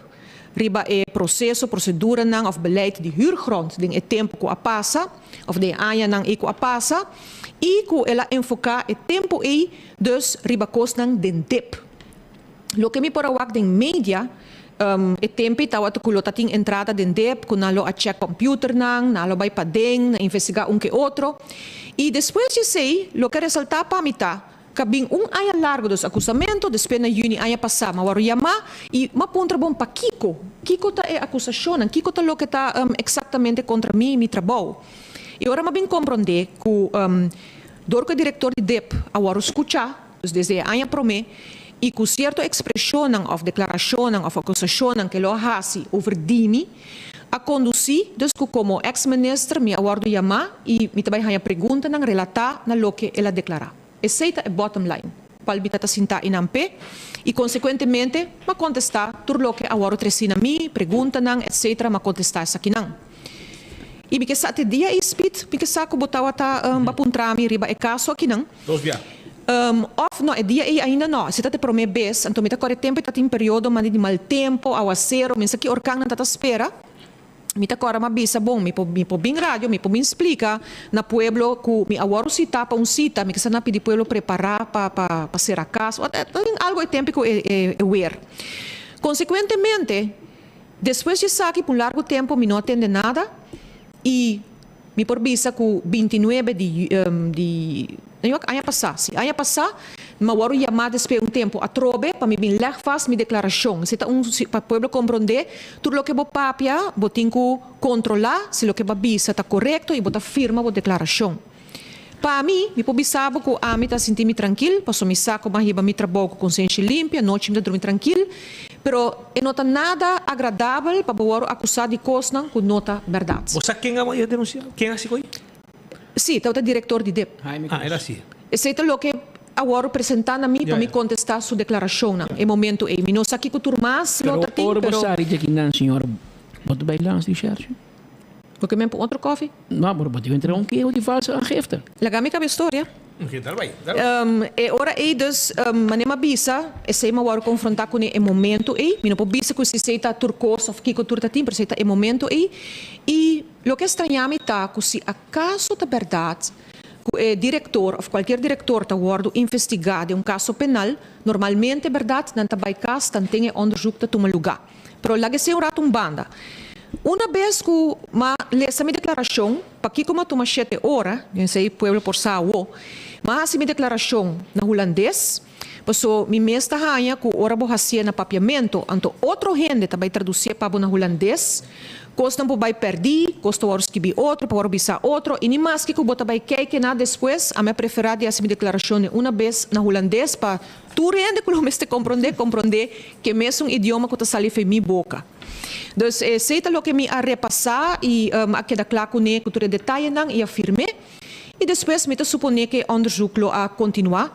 riba e proseso, proseduranan òf beleid di huurgrond den e tempu ku a pasa, òf den e añanan ei ku a pasa, i ku el a enfoká e tempu ei dus riba kosnan den dip. Loke mi por a wak den media, e tempi tawata ku lo ta tin entrada den dep, ku nan lo a chèk kòmpiuternan, nan lo bai paden, nan investigá un ke otro. I despues di esei, loke a resaltá pa mi ta, ku a bin un aña largu dos akusamentu, despues na yüni aña pasá mi a wòrdu yamá i mi a puntra bon pakiko, kiko ta e akusashonnan, kiko ta loke ta eksaktamente kontra mi i mi trabou. I ora mi a bin komprondé ku dor ku e direktor di dep a wòrdu skuchá, Dus desde e aña promé, i ku sierto ekspreshonnan òf deklarashonnan òf akusashonnan ke lo a hasi over di mi, a kondusí dus ku komo eks minister mi a wòrdu yamá i mi ta bai haña preguntanan relatá na loke el a deklará. Esei ta e bottom line, kual mi ta ta sintá einan p'e i konsekuentemente m'a kontestá tur loke a wòrdu tresí na mi, preguntanan etc. M'a kontestá esakinan. I mi ke sa te dia ei Speed, mi ke sa ku bo tabata ba puntra mi riba e kaso akinan. Dos bia. Of no, e dia ei ainda no. Esei ta te promé bes. Anto mi ta kòrda e tempu ei ta tin periodo mandi di mal tempu, awasero, mi sa ki orkannan ta ta spera. Mi ta kòrda m'a bisa, bon, mi por mi por bin radio, mi por bin splika na pueblo ku mi a wòrdu sitá pa un sita, mi kisa na pidi pueblo prepará pa pa pa sera kas. Ta tin algu e tempu ku e e wer. Konsekuentemente, despues di esaki pa un largu tempu mi no a tende nada i. Mi por bisa ku 29 di di aña pasá, si, aña pasá mi a wòrdu yamá despues un tempu atrobe pa mi bin lèg vast mi deklarashon. Esei ta un pa pueblo komprondé tur loke bo papia bo tin ku kontrolá si loke bo a bisa ta korekto i bo ta firma bo deklarashon. Pa mi, mi por bisa bo ku ami ta sinti mi trankil pasobra mi sa ku mi a hiba mi trabou ku konsenshi limpi, anochi mi ta drumi trankil, pero e no ta nada agradabel pa bo wòrdu akusá di kosnan ku no ta bèrdat. Bo sa ken a denunsiá? Ken a hasi ko'i? Sí, tabata direktor di dip. Ah, el a hasi. Esei ta loke a wòrdu presentá na mi pa mi kontestá su deklarashonnan e momentu ei. Mi no sa kiko tur mas lo ta tin, Pero ora bo pero. sa riba kinan, señora, bo ta bai lansa di shèrchi? Bo ke men pa otro kofi? No, pero bo debe entrega un keho di falsa aangifte. Laga mi kaba e storia. Oké, dal bai, dal bai. E ora ei dus, manera mi a bisa, esei mi a wòrdu konfrontá kuné e momento ei. Mi no por bisa ku si esei ta tur kos òf kiko tur ta tin, pero esei ta e momento ei. I loke a strañá mi ta ku si akaso ta bèrdat ku e direktor òf kualkier direktor ta wòrdu investigá den un kaso penal, normalmente bèrdat nan ta bai kas tanten e onderzoek ta tuma lugá. Pero laga esei un rato un banda. Una bes ku m'a lesa mi deklarashon, pakiko m'a tuma shete ora, mi esei pueblo por sa awo, m'a hasi mi deklarashon na hulandes, paso mi mes ta haña ku ora bo hasié na papiamentu, anto otro hende ta bai tradusié pa bo na hulandes, kosnan por bai pèrdí, kos ta wòrdu skibí otro, por wòrdu bisá otro, i ni maske ku bo ta bai kèike na despues, ami a preferá di hasi mi deklarashon den una bes na hulandes pa Tur hende ku lo mester komprondé, komprondé ke mesun idioma ku ta sali fe mi boka. Dus esei ta loke mi a repasá i a keda kla kuné ku tur e detayenan i a firm'é. I despues mi ta suponé ku e onderzoek lo a kontinuá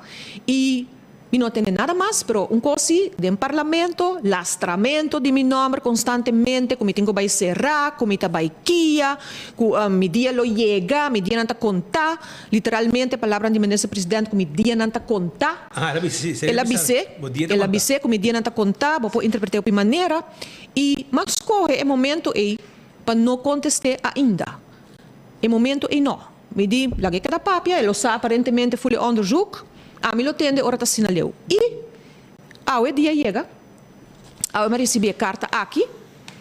i mi no a tende nada mas, pero un kos si, den parlamento, lastramento di mi nòmber konstantemente, ku mi tin ku bai será, ku mi ta bai kia, ku mi dia lo yega, mi dianan ta kontá, literalmente palabranan di minister president ku mi dianan ta kontá. Aha, el a bisa, si, El a bis'é, el a bis'é ku mi dianan ta kontá, bo por interpret'é hopi manera, i m'a skohe e momento ei pa no kontest'é ainda. E momento ei no. Mi di, Laga e keda papia, e lo sa aparentemente ful e onderzoek. Ami lo tende ora ta asina leu. I awe dia yega. Awe mi a risibi e karta aki,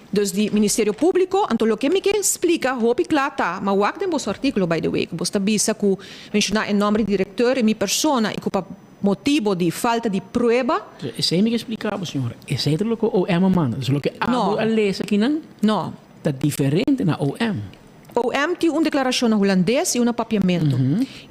dus di Ministerio Públiko. Anto loke mi ke splika hopi kla ta, ma wak den boso artíkulo by the way, ku bos ta bisa ku menshoná e nòmber di direkteur i mi persona i ku pa motibo di falta di prueba. Esei mi ke splika bo, señora. Esei ta loke OM a manda. Dus loke abo a lesa akinan ta diferente na OM. OM tin un deklarashon na hulandes i un na papiamentu.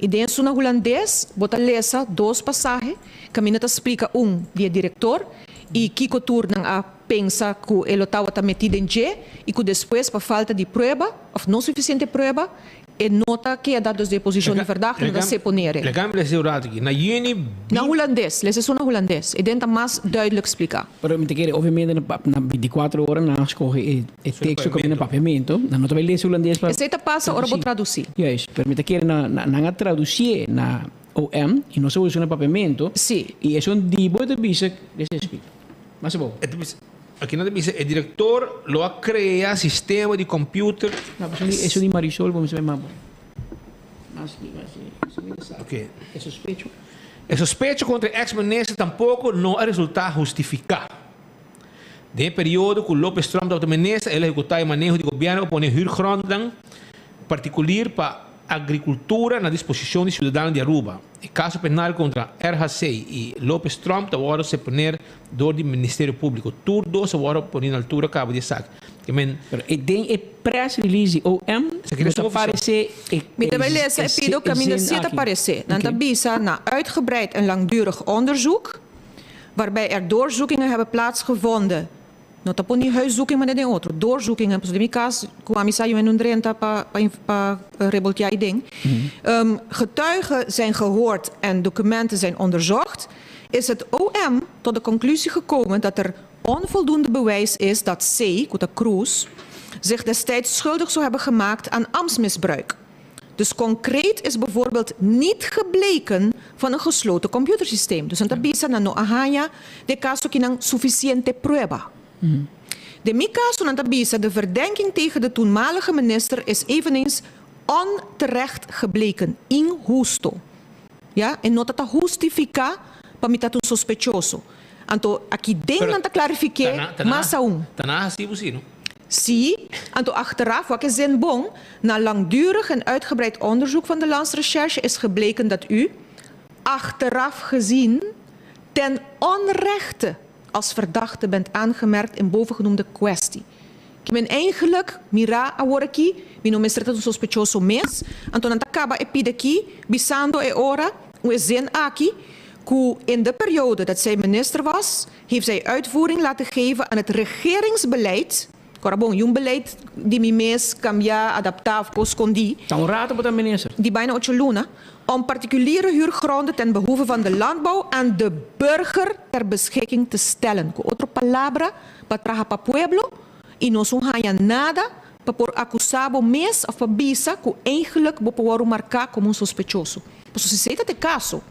I den esun na hulandes bo ta lesa dos pasahe kaminda ta splika un di e direktor i kiko tur nan a pensa ku e lo tabata metí den dje i ku despues pa falta di prueba òf no sufisiente prueba e no ta keda dus den e posishon di verdachte nan ta seponere. Laga mi lesa e un ratu aki. Na yüni. Na hulandes, lesa esun na hulandes. E den ta mas duidelijk splika. Pero mi ta kere obviamente na binticuatro ora nan a scoge e e teksto ku bini na papiamentu, nan no ta bai lesa hulandes pa. Esei ta pasa ora bo tradusí. Juist, pero mi ta kere na nan a tradusié na OM i nos a usa na papiamentu. Sí. I esun di bo ta bisa, lesa esaki. Mas abou. E ta bisa, aki nan ta bisa e direktor lo a krea sistema di kòmpiuter. No, esun di esun di Marisol bo mester bai mas abou. Mas aki, mas aki. Esun mi ta sa. Oké. E sospecho. E sospecho kontra e eks minister tampoko no a resultá hustifiká. Den e periodo ku Lopez Tromp tabata minister, el a ehekutá e maneho di gobièrnu pa pone hürgrondnan partikulir pa agrikultura na disposishon di siudadano di Aruba. E kaso penal kontra RHC i Lopez Tromp ta wòrdu seponer dor di Ministerio Públiko. Tur dos a wòrdu poni na altura kaba di esaki. Ke men. Pero e den e press release di OM no ta paresé e Mi ta bai lesa e pido kaminda zin si ta aki. paresé. Nan ta bisa na uitgebreid en langdurig onderzoek. Waarbij er doorzoekingen hebben plaatsgevonden. No ta poni huiszoeking manera den otro, doorzoekingen, pasobra den mi kas ku ami sa yu en un drenta pa pa reboltia i den. Getuigen zijn gehoord en documenten zijn onderzocht, is het OM tot de conclusie gekomen dat er onvoldoende bewijs is dat C, ku ta Cruz, zich destijds schuldig zou hebben gemaakt aan ambtsmisbruik. Dus concreet is bijvoorbeeld niet gebleken van een gesloten computersysteem. Dus nan ta bisa nan no a haña den caso aki nan suficiente prueba. Den mi caso nan ta bisa de verdenking tegen de toenmalige minister is eveneens onterecht gebleken, inhusto. Ya, e no ta ta hustifica pa mi ta un sospechoso. Anto aki den nan ta clarifique mas aun. Ta na haci bo si, no? Sí, anto achteraf, wak e zin bon, na langdurig en uitgebreid onderzoek van de Landsrecherche is gebleken dat u, achteraf gezien, ten onrechte als verdachte bent aangemerkt in bovengenoemde kwestie. Ki men eigenlijk mira awor aki, mi no mester ta un sospechoso mes, anto nan ta kaba e pida aki bisando e ora un e zin aki ku in de periode dat zij minister was, heeft zij uitvoering laten geven aan het regeringsbeleid, Kora bon, y un beleid di mi mes cambia, adapta of cos scondi. Ta un rato bo ta minister. Di bijna ocho luna, om particuliere huurgronden ten behoeve van de landbouw aan de burger ter beschikking te stellen. Cu otro palabra, pa traha pa pueblo y nos un haya nada pa por acusa bo mes of pa bisa cu eigenlijk bo por wordo marca como un sospechoso. Pasobra si esey ta te caso,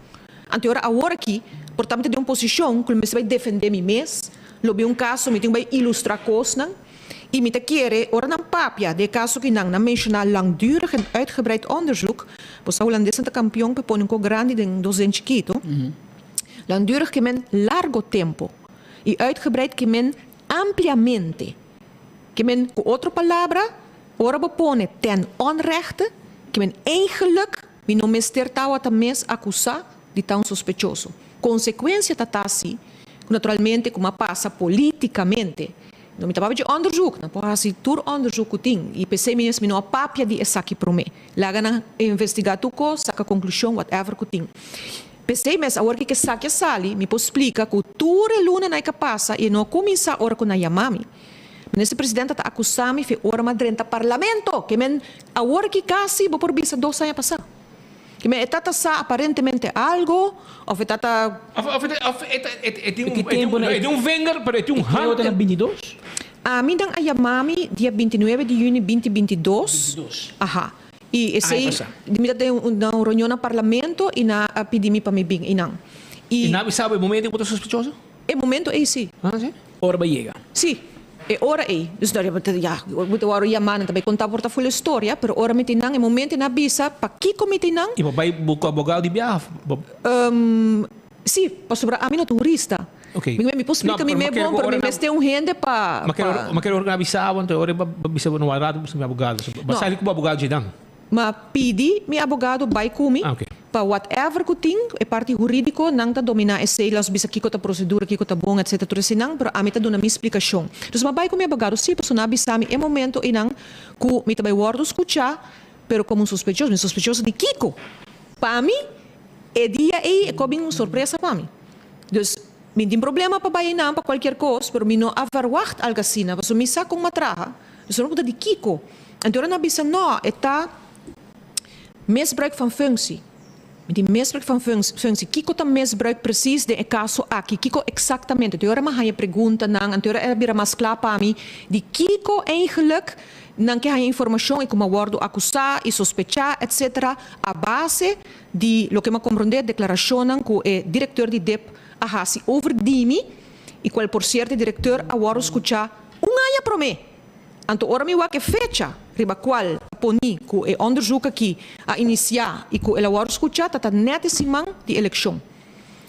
anto e ora awor aki por ta mi ta den un posicion cu lo mester bay defende mi mes, lo bin un caso mi tin cu bay ilustra cosnan y mi ta kere ora nan papia di e caso ki nan, nan menciona langdurig en uitgebreid onderzoek, bo sa Hulandesnan ta campeon pa pone un co grandi den dos den chikito, langdurig ke men largo tempo y uitgebreid ke men ampliamente. Ke men ku otro palabra, ora bo pone ten onrechte, ke men eigenlijk mi no mester tawata mes akusá di ta un sospechoso. Konsekuensia ta ta si, ku naturalmente ku a pasa polítikamente, no mi ta papia dje onderzoek, nan por hasi tur onderzoek ku tin i p'esei mes mi no a papia di esaki promé. Laga nan investigá tur kos, saka konklushon, whatever ku tin. P'esei mes awor ki esaki a sali, mi por splika ku tur e lunanan e ka pasa i e no a kuminsá ora ku nan yama mi. Minister Presidente ta akusá mi fi ora m'a drenta Parlamento! Ke men awor ki kasi bo por bisa dos aña pasá. Ke men e tata sa aparentemente algo of e tata. Of of of e e tin un e tin un vinger pero e tin un hand. E ta na bintidos? Ami nan a yama mi dia bintinuebe di juni binti bintidos. Bintidos. Aha. I esei mi ta den un na un reunion na parlamento i nan a pidi mi pa mi bin einan. I nan a bisa bo e momento ku bo ta sospechoso? E momento ei si. Ah si? Ora bo yega. Si, e ora ei. Dus nan ta ya, mi ta wòrdu yamá, nan ta bai kontá por ta ful e storia, pero ora mi tin nan, e momento nan a bisa pakiko mi tin nan. I bo bai buka abogado di biaha òf bo. Si, pasobra ami no ta hurista. Ok. Mi mi por splika mi mes bon, pero mi mester un hende pa. Ma kere ma kere ora ku nan a bisa bo, anto e ora bo a bisa bo no wak rato bo buska mi abogado. So bo a sali ku bo abogado dje dan? Ma pidi mi abogado bai ku mi pa whatever ku tin, e parti hurídiko, nan ta dominá esei, los bisa kiko ta prosedura, kiko ta bon, etcetera, tur eseinan, pero ami ta duna mi splikashon. Dus m'a bai ku mi abogado, sí, pasobra nan a bisa mi e momento einan ku mi ta bai wòrdu skuchá, pero komo un sospechoso. Mi sospechoso di kiko? Pa mi, e dia ei e ko bin un sorpresa pa mi. Dus, mi tin problema pa bai einan pa kualkier kos, pero mi no a verwagt algu asina, pasobra mi sa kon m'a traha. Dus nan a puntra di kiko? Anto ora nan a bisa, No, e ta misbruik van functie. Mi di, Misbruik van functie? Kiko ta misbruik precies den e kaso aki? Kiko eksaktamente? Anto ora mi a haña preguntanan, anto ora e a bira mas kla pa mi di kiko eigenlijk nan ke haña informashon i ku mi a wòrdu akusá i sospechá, etcetera, a base di loke mi a komprondé deklarashonnan ku e direkteur di dip a hasi over di mi i kual por sierto e direkteur a wòrdu skuchá un aña promé. Anto ora mi wak e fecha riba cual a poni cu e onderzoek aki a inicia y cu el a worde scucha ta ta net e siman di eleccion.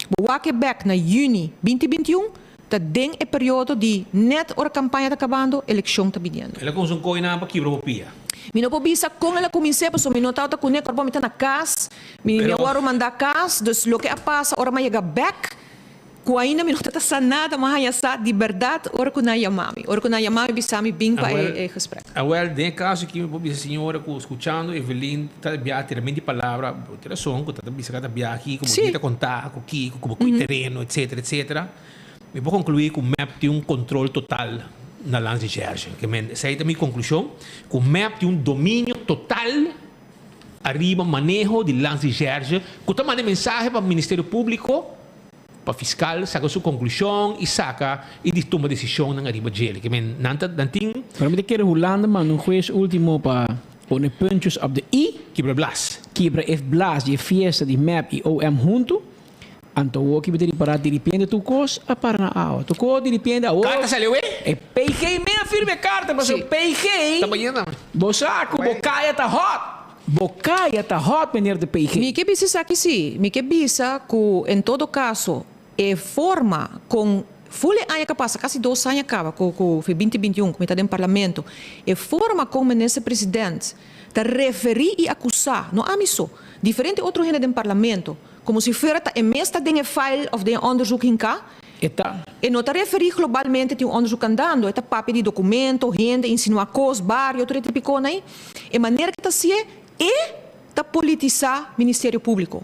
Bo wak e bek na juni 2021 ta den e periodo di net ora campaña ta cabando eleccion ta biniendo. El a cuminsa un coy nan pa kibra bo pia. Mi no por bisa con el a cumins'é pasobra mi no tabata cun'é cuerpo mi ta na cas, mi a worde manda cas, dus loke a pasa ora mi a yega bek Ku ainda mi no ta ta sa nada, m'a haña sa di bèrdat ora ku nan yama mi. Ora ku nan yama mi bisa mi bin pa e gesprek. Awel, den e kaso aki mi por bisa señora ku skuchando Evelyn ta bia tira mi di palabra, bo tin rason ku ta ta bisa ku a ta bia aki, ku bo tin ta konta ku kiko, ku bo kui tereno, etcetera, etcetera. Mi por konkluí ku mep tin un kontrol total na Landsrecherche. Ke men, esei ta mi konklushon, ku mep tin un dominio total ariba maneho di Landsrecherche ku ta manda e mensahe pa Ministerio Públiko, Pa fiskal saka su konklushon i saka i di tuma desishonnan ariba djele. Ke men nan ta nan tin. Pero mi ta kere Hulanda manda un hues ultimo pa pone puntjes op de i. Kibra blas. Kibra e blas di e fiesta di mep i OM huntu. Anto awo ki bo ta ripará diripiente tur kos a para na awa. Tur kos diripiente awo. Karta sali awe? E PG mi a firma e karta pasobra PG. Ta bayendo. Bo sa ku bo kaya ta hot. Bo kaya ta hot meneer de PG. Mi ke bisa esaki si, mi ke bisa ku en todo kaso e forma kon ful e aña ka pasa, kasi dos aña kaba ku ku fi binti binti un ku mi ta den parlamento, e forma kon minister president ta referí i akusá, no ami so, diferente otro hende den parlamento, komo si fuera ta e mes ta den e file òf den e onderzoek hinká, E ta. E no ta referí globalmente tin un onderzoek andando, e ta papia di documento, hende, insinuá kos, bario, tur e tipikonan ei. E manera ke ta hasié, e ta politisá Ministerio Públiko.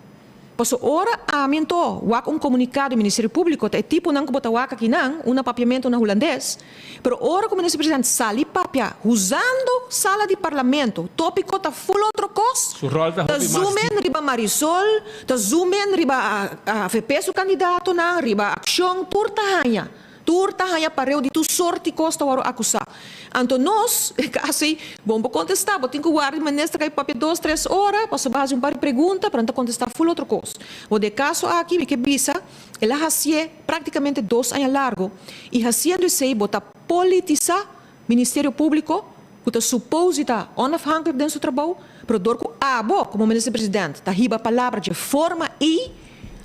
Paso ora ami anto wak un komunikado di Ministerio Públiko ta e tiponan ku bo ta wak akinan, un na papiamento, un na hulandes, pero ora ku Minister Presidente sali papia usando sala di Parlamento, tópiko ta ful otro kos, Su ròl ta ta hopi mas zoom di. in riba Marisol, ta zoom in riba avp su kandidatonan, riba Akshon, tur ta haña, tur ta haña pareu di tur sort di kos ta wòrdu akusá. Anto nos, e kasi, bon bo kontestá, bo tin ku warda di minister kai papia dos, tres ora, pasobra bo hasi un par di pregunta, pero nan ta kontestá ful otro kos. Bo den e kaso aki mi ke bisa, El a hasié práktikamente dos aña largo i hasiendo esei bo ta politisá Ministerio Públiko ku ta supose ta onafhanklik den su trabou, pero dor ku abo komo Minister President ta hiba palabra dje forma ei,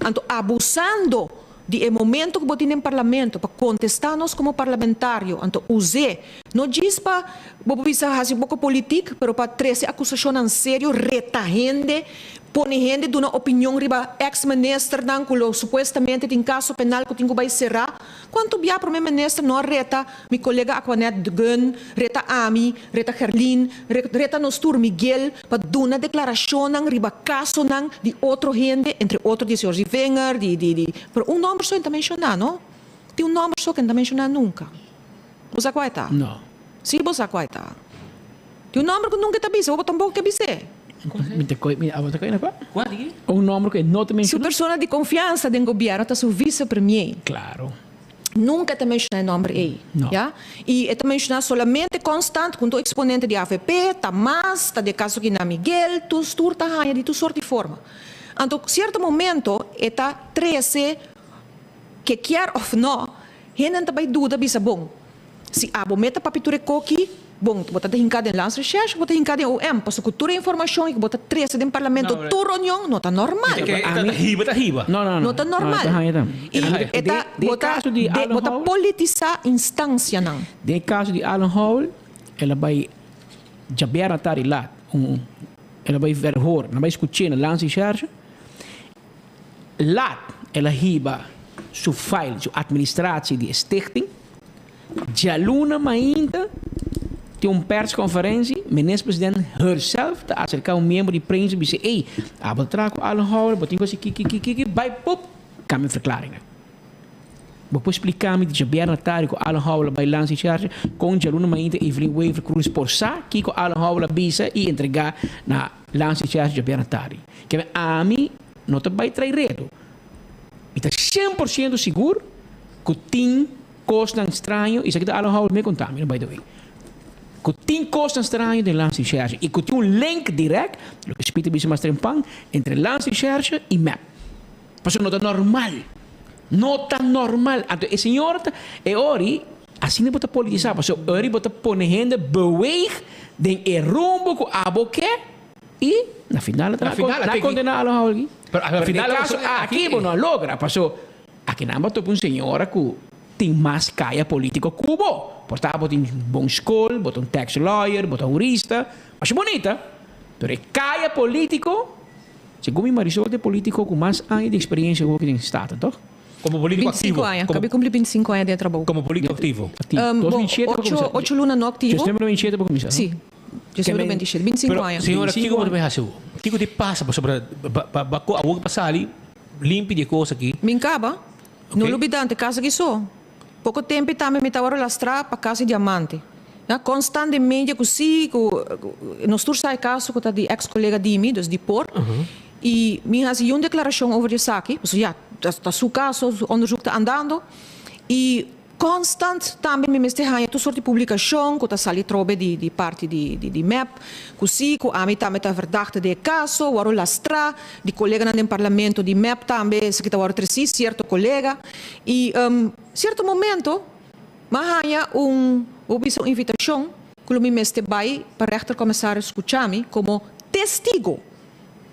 anto abusando di e momento ku bo tin den Parlamento pa kontestá nos komo parlamentario, anto us'é no djis pa bo por bisa hasi un poko politik, pero pa trese akusashonnan serio, reta hende, Pone hende duna opinion riba ex ministernan cu lo supuestamente tin caso penal cu tin cu bay cera. Cuanto bia prome minister no a reta mi colega Aquanette Gunn, reta ami, reta Gerlien, reta nos tur Miguel pa duna declaracionnan riba casonan di otro hende, entre otro di señor Zivinger, di di di, pero un nomber so e ta menciona no? Tin un nomber so cu e no ta menciona nunca. Bo sa cua e ta? No. Si bo sa cua e ta. Tin un nomber cu nunca e ta bisa, bo tampoco ke bis'e. Mi ta koy, mi abo ta koy na kwa? Kwa di? Un nomber ku e no ta Su menshoná. persona di konfiansa den gobièrnu ta su visepremier. Klaro. Nunka e ta menshoná e nòmber ei. No. Ya? I e ta menshoná solamente konstant ku un eksponente di avp, ta mas, ta de kaso ki na Miguel, tur tur ta haña di tur sort di forma. Anto sierto momento e ta trese ke kier òf nò, hendenan ta bai duda bisa bon, Si abo meta papia tur e koki, bon, bo ta hinká den Landsrecherche, bo ta hinká den OM, pasobra ku tur e informashon ku bo ta trese den parlamento tur reunion no ta normal. E ta hiba, ta hiba. No, no, no. No ta normal. I e ta, bo ta, bo ta politisá instansianan. Den e kaso di Alan Howell, el a bai djabièrnè tardi lat, un, el a bai verhoor, nan bai skuch'é na Landsrecherche. Laat el a hiba su file, su administratie di e stichting. Djaluna mainta tin un persconferentie, minister-president herself ta acerca un miembro di prensa bisa, ey, abo ta traha cu Alan Howard, bo tin cu haci kiki, kiki, kiki, bay pop, cambia verklaringen. Bo por splica mi di djabièrnè tardi cu Alan Howard a bay lansa y charge, con djaluna mainta Evelyn Wever Croes por sa kico Alan Howard a bisa y entrega na lansa y charge djabièrnè tardi? Keme ami no ta bai trai redo. Mi ta 100% sigur ku tin kosnan straño, i esaki ta Alan Howard me konta mi, by the way, ku tin kosnan straño den Landsrecherche i ku tin un link dirèkt, loke Speed a bisa mas trempan, entre Landsrecherche i mep. Pasobra no ta normal. No ta normal. Anto e señor ta, e ori, asina bo ta politisá, pasobra ori bo ta pone hende beweeg den e rumbo ku abo ke, I na final ta na condena Alan Howell. Pero na final caso aki bo no a logra paso aki nan bo topa un señora cu tin mas caya politico cu bo. Por ta bo tin bon school, bo ta un tax lawyer, bo ta hurista, masha bonita, pero e caya politico, segun mi Marisol ta e politico cu mas aña di experiencia cu den Staten, toch? Como politico activo. 25 aña, cabi cumpli 25 aña den trabou. Como politico activo. Activo. Bon, ocho luna no activo. September 27 bo cuminsa, no? Si. Diciembre 27, 25 aña. Señora, kiko bo ta bay haci awo? Kiko ti pasa pasobra ba cu awo pa sali limpi di e cos aki? Mi caba. No lubida ante casa aki so. Poco tempo tambe mi tabata lastra pa casa di diamante. Ya, constant den media cu si, cu nos tur sa e caso cu ta di ex colega di mi, dus di por. Y mi haci un declaracion over di esaki, pasobra ya, ta su caso, su onderzoek ta andando. Y Constant tambe mi mester haña tur sort di publicacion cu ta sali trobe di di parti di di mep, cu si cu ami tambe ta verdachte den e caso, worde lastra, di coleganan den parlamento di mep tambe esaki ta worde treci, cierto colega. Y cierto momento m'a haña un, bo bisa un invitacion cu lo mi mester bay pa rechtercommissaris scucha mi como testigo,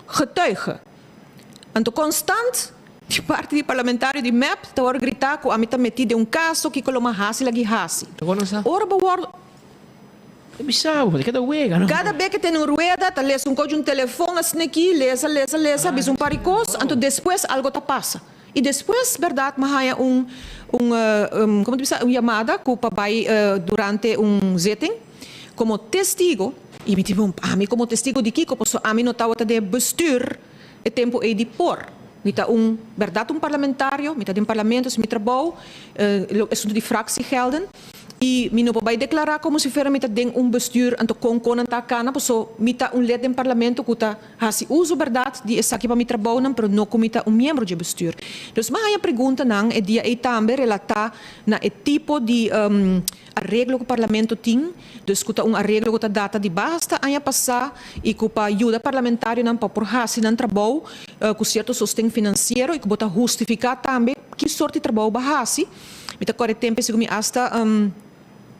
getuige. Anto constant Di parti di parlamentario di mep ta wòrdu gritá ku ami ta metí den un kaso kiko lo mas hasi lag'i hasi. Ta wòrdu sa. Ora bo wòrdu. Ta bisa bo, ta keda wega no. Kada be ke tene un rueda ta lesa un kochi un telefon asina aki, lesa, lesa, lesa, bisa un par di kos, anto despues algo ta pasa. I despues bèrdat mi a haña un un komo ta bisa un yamada ku pa bai durante un zitting komo testigo i mi di bon ami komo testigo di kiko pasobra ami no tabata den e bestuur. E tempu ei di por. Mi ta un bèrdat un parlamentario, mi ta den parlamento, es mi trabou, lo asuntu di fractiegelden, i mi no por bai deklará komo si fuera mi ta den un bestuur anto kon kon nan ta kana, paso mi ta un lid den parlamento ku ta hasi uso bèrdat di esaki pa mi trabounan, pero no ku mi ta un miembro dje bestuur. Dus mi a haña preguntanan e dia ei tambe relatá na e tipo di Areglo ku Parlamento tin, dus ku ta un areglo ku ta data di basta aña pasá i ku pa yuda parlamentarionan pa por hasi nan trabou ku sierto sosten finansiero i ku bo ta hustifiká tambe ki sort di trabou bo a hasi. Mi ta kòrda e tempu esei ku mi asta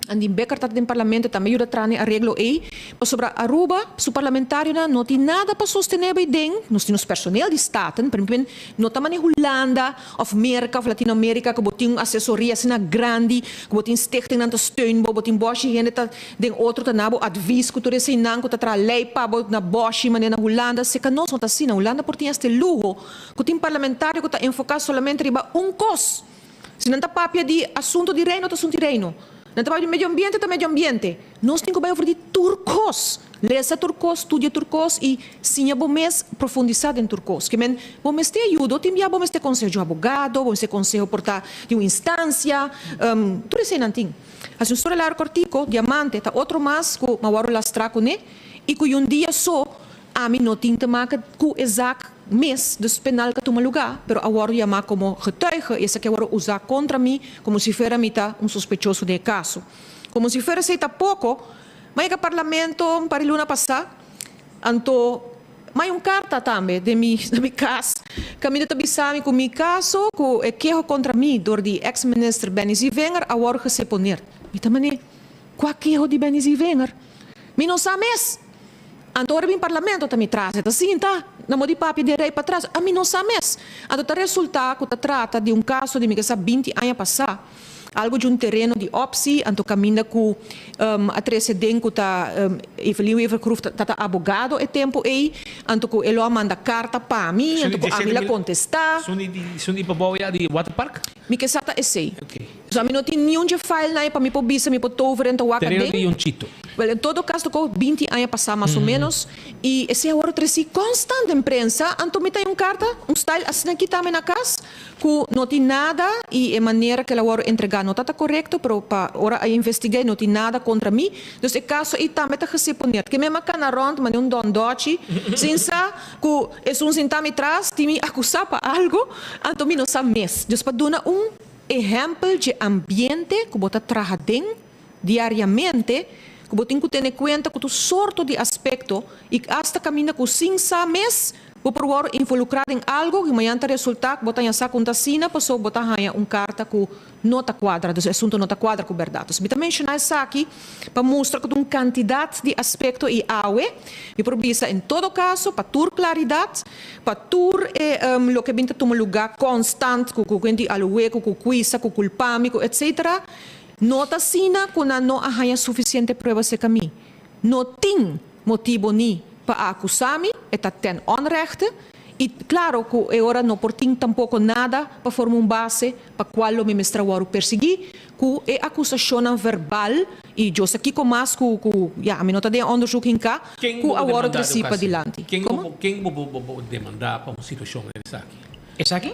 Andin Becker tabata den Parlamento tambe yuda traha na e areglo ei pasobra Aruba su parlamentarionan no tin nada pa sostené bai den, nos tin nos personeel di Staten, pero mi no ta manera Hulanda Of Merka of Latinoamerika ku bo tin un asesoria asina grandi, ku bo tin stichtingnan ta steun bo, bo tin bòshi hende ta den otro ta na bo advis ku tur eseinan ku ta traha lei pa bo na bòshi manera na Hulanda. Seka nos no ta asina. Hulanda por tin este luho ku tin parlamentario ku ta enfoká solamente riba un kos. Si nan ta papia di asuntu di reino ta asuntu di reino. Nan ta papia di medio ambiente ta medio ambiente. Nos tin ku bai over di tur kos. Lesa tur kos, studia tur kos i siña bo mes profundisá den tur kos. Ke men, bo mester ayuda, tin bia bo mester konseho di un abogado, bo mester konseho por ta di un instansia, tur eseinan tin. Hasi un storia largu kòrtiku, Diamante ta otro mas ku mi a wòrdu lastrá kuné i ku un dia so. Ami no tin te maken ku e zaak mes, dus penal ku a tuma lugá, pero a wòrdu yamá komo getuige i esaki a wòrdu usá kontra mi komo si fuera mi ta un sospechoso den e kaso. Komo si fuera esei ta poko, m'a yega parlamento un par di luna pasá, anto m'a un karta tambe den mi na mi kas kaminda ta bisa mi ku mi kaso ku e keho kontra mi dor di eks minister Benny Zievinger a wòrdu geseponeerd. Mi ta manera, Kua keho di Benny Zievinger? Mi no sa mes! Anto ora bin parlamento ta mi tras, e ta sinta na mo di papia den rei patras, ami no sa mes. Anto ta resulta cu ta trata di un caso di mi ke sa 20 aña pasa, algo di un tereno di opsi, anto caminda cu a trece den cu ta Evelyn Wever-Croes ta ta abogado e tempo ey, anto cu e lo a manda carta pa mi, anto cu ami la contesta. Esun di pabou ya di waterpark? Mi ke sa ta esey. So ami no tin niun dje file na e pa mi por bisa mi por tover en ta wak Tereno aden. di Yonchito. Wel, en todo caso tocó 20 aña pasá mas o menos y esey a wòrdu tresí constant den prensa, anto mi ta un carta, un style asina aki tambe na cas, cu no tin nada y e manera cu el a wòrdu entregá no ta ta corecto, pero pa ora a investigá y no tin nada contra mi, dus e caso ey tambe ta geseponeerd. Ke mi a cana rond manera un dondochi sin sa cu esun sintá mi tras tin mi acusá pa algo, anto mi no sa mes. Dus pa duna un. Ehèmpel dje ambiente ku bo ta traha den diariamente, ku bo tin ku tene kuenta ku tur sorto di aspekto i asta kaminda ku sin sa mes bo por wòrdu involukrá den algu ku mañana ta resultá ku bo ta haña sa ku un ta asina pasobra bo ta haña un karta ku no ta kuadra, dus e asuntu no ta kuadra ku bèrdat. Dus mi ta menshoná esaki pa mustra ku ta un kantidat di aspekto i awe mi por bisa en todo kaso pa tur klaridat, Pa tur e loke bin ta tuma lugá konstant ku ku di aluwe, ku ku kuisa, ku kulpami, ku etsetera, no ta asina ku nan no a haña sufisiente prueba serka mi. No tin motibo ni pa a akusá mi, e ta ten onrechte, i klaro ku e ora no por tin tampoko nada pa forma un base pa kual lo mi mester a wòrdu persiguí ku e akusashonnan verbal i yo sa kiko mas ku ku ya mi no ta den e onderzoek hinká Ken ku bo a bo wòrdu demandá tresí den pa okasi? dilanti. Ken bo Komo? bo ken bo bo bo demandá pa un situashon manera esaki? Esaki?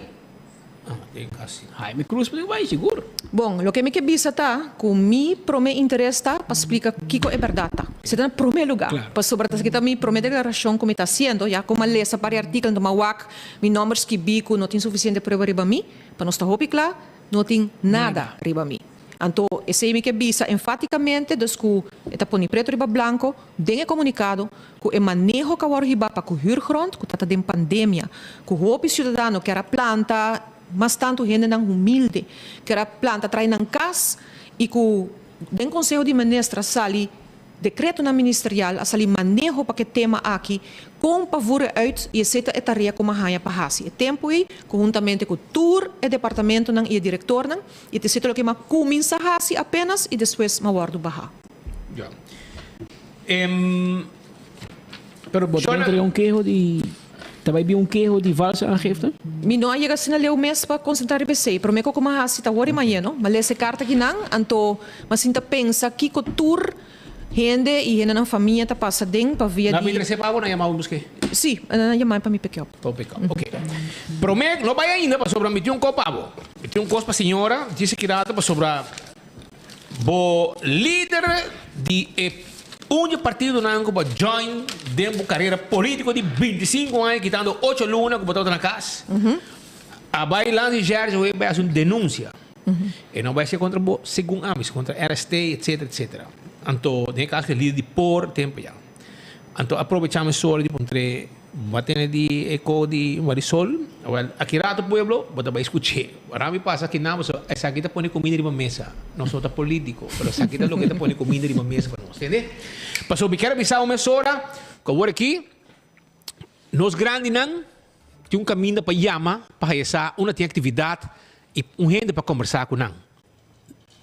Ah, den kasi. Jaime Cruz por bai sigur. Bon, loke mi ke bisa ta ku mi promé interes ta pa splika kiko e bèrdat ta. Esei ta na promé lugá, pasobra ta esaki ta mi promé deklarashon ku mi ta hasiendo, ya ku mi a lesa par di artíkel, mi a wak mi nòmber skibí ku no tin sufisiente prueba riba mi. Pa nos ta hopi kla, no tin nada riba mi. Anto esei mi ke bisa enfatikamente, dus ku e ta poni preto riba blanko den e komunikado, ku e maneho ku a wòrdu hibá pa ku huurgrond, ku ta ta den pandemia, ku hopi siudadano ker a planta, mas tantu hendenan humilde ker a planta trae nan kas i ku den Konseho di Minister a sali Decretonan ministerial a sali maneho pa ke tema aki kon pa voer uit i esei ta e tarea ku m'a haña pa hasi e tempu ei konhuntamente ku tur e departamentonan i e direktornan i ta esei ta loke m'a kuminsá hasi apenas i despues m'a wòrdu bahá. Ja. Em. Pero bo ta Shona. entrega un keho di ta bai bin un keho di valse aangifte? Mi no a yega asina leu mes pa konsentrá riba esei. Promé ku ku m'a hasi ta wòrdu mayeno. M'a lesa e karta akinan, anto m'a sinta pensa kiko tur hende i hendenan famia ta pasa den pa via Nan di. mi trese pa bo, nan yama bo busk'é? Sí, nan a yama mi pa mi pick up. Pa bo pick up, oké. Promé, no bai ainda pasobra mi tin un kos pa bo. Mi tin un kos pa señora, djis aki rato pasobra Bo lider di e un di e partidonan ku bo a join den bo karera politiko di 25 aña kitando ocho luna ku bo tabata na kas, a bai lansa Jerry Joe bai hasi un denunsia. E no bai hasi kontra bo segun ami, si kontra RST etcetera etcetera. Anto den e kaso e lider di por tempo ya. Anto a probecha mesora di puntr'é, Bo a tene di e ko di Marisol? Awel, aki rato pueblo, bo ta bai skuch'é. Ora mi pasa aki nan, pasobra esaki ta pone kuminda riba mesa. Nos no ta polítiko, pero esaki ta loke ta pone kuminda riba mesa pa nos, tende? Pasobra mi kier a bisa bo mesora ku awor aki nos grandinan tin un kaminda pa yama pa haya sa unda tin aktividat i un hende pa kombersá ku nan.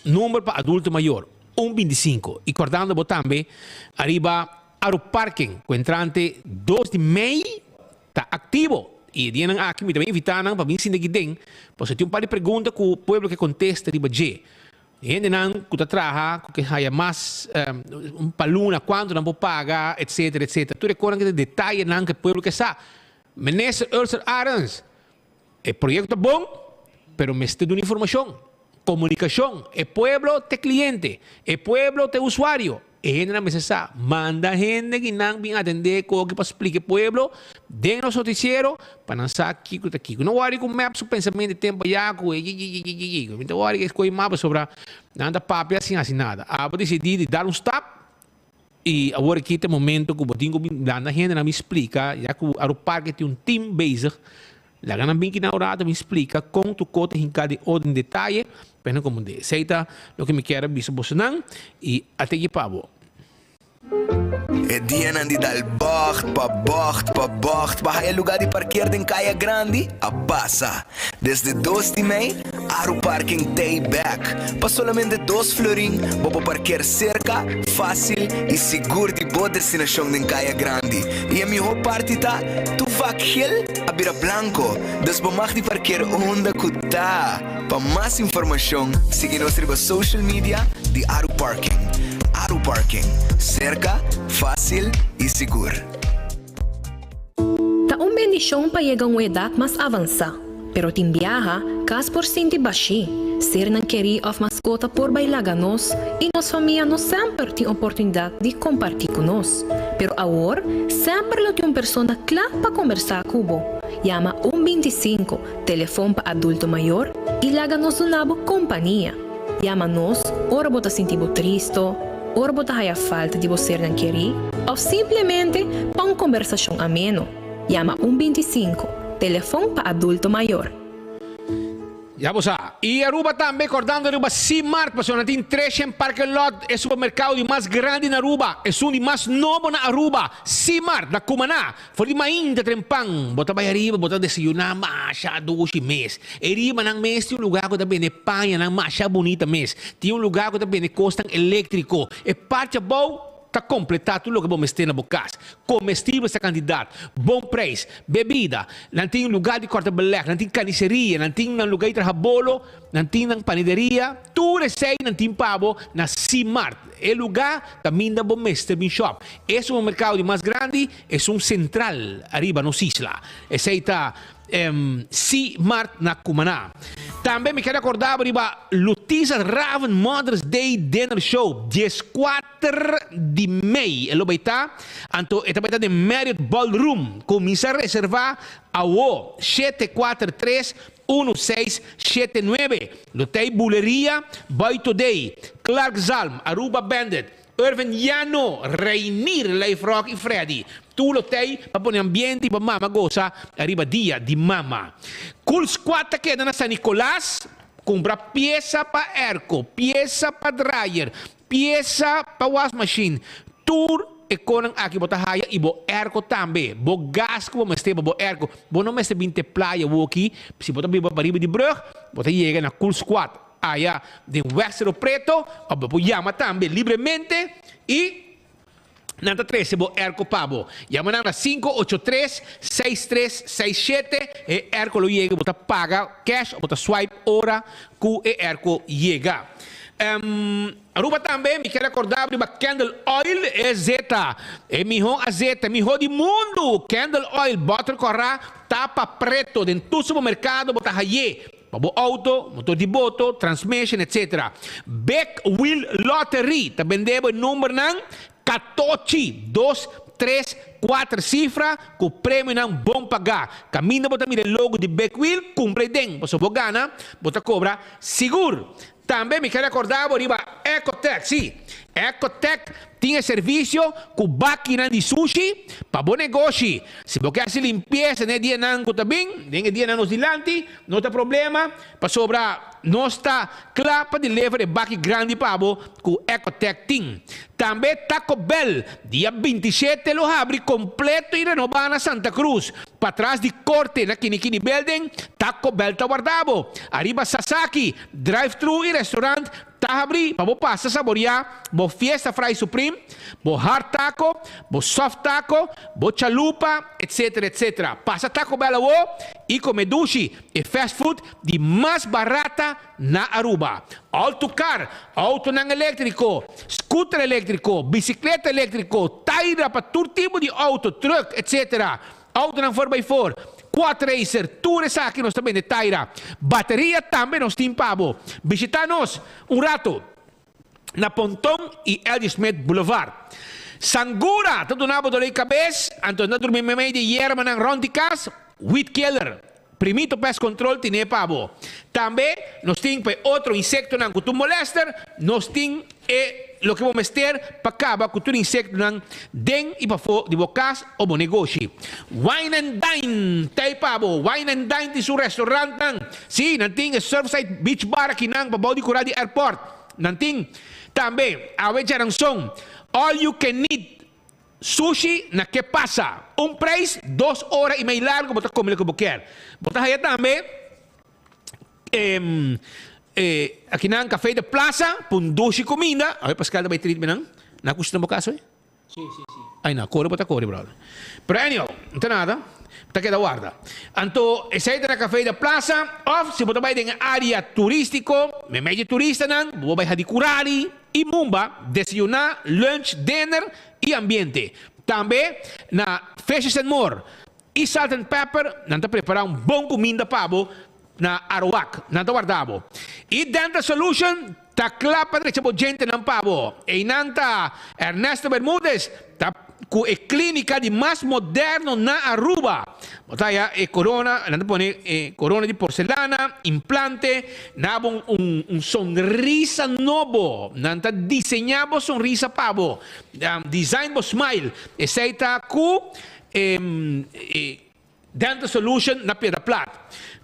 Number pa adulto mayor, un 25. I kordando bo tambe ariba Aruparking ku entrante 2 di mei ta aktivo. I e dianan aki mi ta bin invitá nan pa bin sinta aki den, pasobra tin un par di pregunta ku pueblo ke kontesta riba dje. Hendenan ku ta traha ku ke haya mas un pa luna kuantu nan por paga etsetera etsetera. Tur e konan ke ta detayenan ku e pueblo ke sa. Minister Ursel Arends, E proyekto ta bon, pero mester duna informashon, komunikashon. E pueblo ta e kliente, e pueblo ta e usuario. E hendenan mester sa, manda hende ki nan bin atendé koki pa splika e pueblo den nos noticiero pa nan sa kiko ta kiko. No wòri ku mep su pensamentu e tempu ayá ku e yi-yi-yi-yi-yi. Mi ta wòri ku e skohe mas pasobra nan ta papia sin hasi nada. Abo disidí di dal un stap i awor aki ta e momento ku bo tin ku bin landa hendenan bin splika ya ku Aruparke tin un team bezig. Laga nan bin kina un rato bin splika kon tu ko ta hinká den orden detaye pa nan komprendé. Esei ta loke mi kier a bisa bosonan i a teki pa bo. E dianan di dal bògt pa bògt pa bògt pa haya lugá di parkeer den Kaya Grandi a pasa. Desde dos di mei, Aru Parking t'ei bèk. Pa solamente dos florin bo por parkeer serka, fásil i sigur di bo destinashon den Kaya Grandi. I e mihó parti ta, Tu vak gel a bira blanco, dus bo mag di parkeer unda cu ta. Pa mas informacion, sigui nos riba social media di Aru Parking. Aru Parking, cerca, facil y sigur. Ta un bendicion pa yega un edad mas avansa, pero tin biaha cas por sinti bashi, sernan keri of mascota por bay laga nos y nos famia no semper tin oportunidad di comparti cu nos. Pero awor semper lo tin un persona cla pa combersa cu bo. Yama un 25, telefon pa adulto mayor, y laga nos duna bo compania. Yama nos ora bo ta sinti bo tristo, ora bo ta haya falta di bo sernan keri of simplemente pa un combersacion ameno. Yama un 25, telefon pa adulto mayor. Ya bo sa. Y Aruba tambe cordando riba C-Mart pasobra nan tin Treshen Parking Lot, e supermercado di mas grandi na Aruba, esun di mas nobo na Aruba, C-Mart na Cumaná. For di mainta trempan bo ta bay ariba bo ta desayuna masha dushi mes. E riba nan mes tin un lugar cu ta bende pañanan masha bunita mes. Tin un lugar cu ta bende cosnan electrico. E parti abou ta completa tur loke bo mester na bo cas. Comestibel sa cantidad, bon prijs, bebida, nan tin lugar di corta beleg, nan tin carniceria, nan tin nan lugar di traha bolo, nan tin nan panaderia, tur esey nan tin pa bo na C-Mart. E lugar ta minda bo mester bin shop. E supermercado di mas grandi, esun central ariba nos isla. Esey ta C-Mart na Cumaná. Tambe mi ker acorda bo riba Lutiza Raven Mother's Day Dinner Show, 14 di mei e lo bay ta, anto e ta bay ta den Marriott Ballroom. Cuminsa reserva awo, 7 4 3 1679. Lo t'ey Buleria, Boy Today, Clark Zalm, Aruba Bandit, Irvin Llano, Reinier, Leif Rock y Freddy. Tur lo t'ey pa pone ambiente y pa mama goza ariba dia di mama. Cool Squad ta keda na San Nicolas, cumpra pieza pa airco, pieza pa dryer, pieza pa wasmachine. Tur e conan aki bo ta haya y bo airco tambe. Bo gas cu bo mester pa bo airco. Bo no mester bin te playa woki, si bo ta biba pariba di brug, bo ta yega na Cool Squad. Aya den Weg Cerro Preto, of bo por yama tambe libremente y nan ta trece bo airco pa bo. Yama nan na 583-6367, e airco lo yega, bo ta paga cash of bo ta swipe ora cu e airco yega. Aruba tambe, mi kier acorda riba Candle Oil, e zeta, e miho azeta, e miho di mundo! Candle Oil, boter cora, tapa preto, den tur supermercado bo ta haye. Pa bo auto, motor di boto, transmission, etc. Big Wheel Lottery ta bende bo e numbernan 14, dos, tres, kuater sifra ku premionan bon pagá. Kaminda bo ta mira e logo di Big Wheel, kumpra e den. Pasobra bo gana, bo ta kobra sigur. Tambe mi ker rekordá bo riba Ecotec. Sí, Ecotec tin e servisio ku bakinan di sushi pa bo negoshi. Si bo ke hasi limpiesa den e dianan ku ta bin, den e dianan nos dilanti, no ta problema, pasobra nos ta kla pa deliver e baki grandi pa bo ku Ecotec tin. Tambe Taco Bell, dia 27 lo habri kompleto i renobá na Santa Cruz. Patras di Korte na Kinikini Building, Taco Bell ta warda bo. Ariba Sasaki, drive-thru i restaurant ta habri pa bo pasa saboreá bo Fiesta Fry Supreme, bo hard taco, bo soft taco, bo chalupa, etc. Etc. Pasa Taco Bell awo i kome dushi, e fast food di mas barata na Aruba. Autocar, autonan eléktriko, scooter eléktriko, bisikleta eléktriko, taira pa tur tipo di auto, truck, etc. Autonan 4x4, quad racer, tur esaki nos ta bende taira. Bateria tambe nos tin pa bo. Bishita nos un rato. Na Ponton y L.G. Smith Boulevard. Sangura ta duna bo dolor di cabes, anto na drumi memey di yerbanan rond di cas, Weed Killer, Primito Pest Control tine pa bo. Tambe nos tin pa e otro insectonan cu tur molester, nos tin e loke bo mester pa caba cu tur insectonan den y pafo di bo cas o bo negoshi. Wine and Dine ta ey pa bo. Wine and Dine tin su restaurantnan. Si, nan tin e Surfside Beach Bar akinan pabou di cura di airport. Nan tin tambe awe djaranson all you can eat sushi na ke pasa un prijs dos ora y mei largo bo ta come loke bo kier. Bo ta haya tambe akinan Café de Plaza pa un dushi cuminda. Awe Pascal ta bay treat mi nan. Nan a cushina bo cas awe? Sí, sí, sí. Ay no, kore bo ta kore brother. Pero anyhow, no ta nada, bo ta keda warda. Anto esei ta na Café de Plaza of si bo ta bai den e area turistico, meimei di turistanan, bo por bai Hadicurari y Mumba, desayuna, lunch, dinner y ambiente. Tambe na Fishes and More y Salt and Pepper nan ta prepara un bon cuminda pa bo na Aruac. Nan ta warda bo. Y Dental Solution Ta kla pa drecha bo djentenan pa bo. Einan ta Ernesto Bermudez ta ku e klínika di mas moderno na Aruba. Bo ta haya e korona, nan ta pone e korona di porselana, implante, na bo un un sonrisa nobo. Nan ta diseñá bo sonrisa pa bo, design bo smile. Esei ta ku e. Dental Solution na Piedra Plat.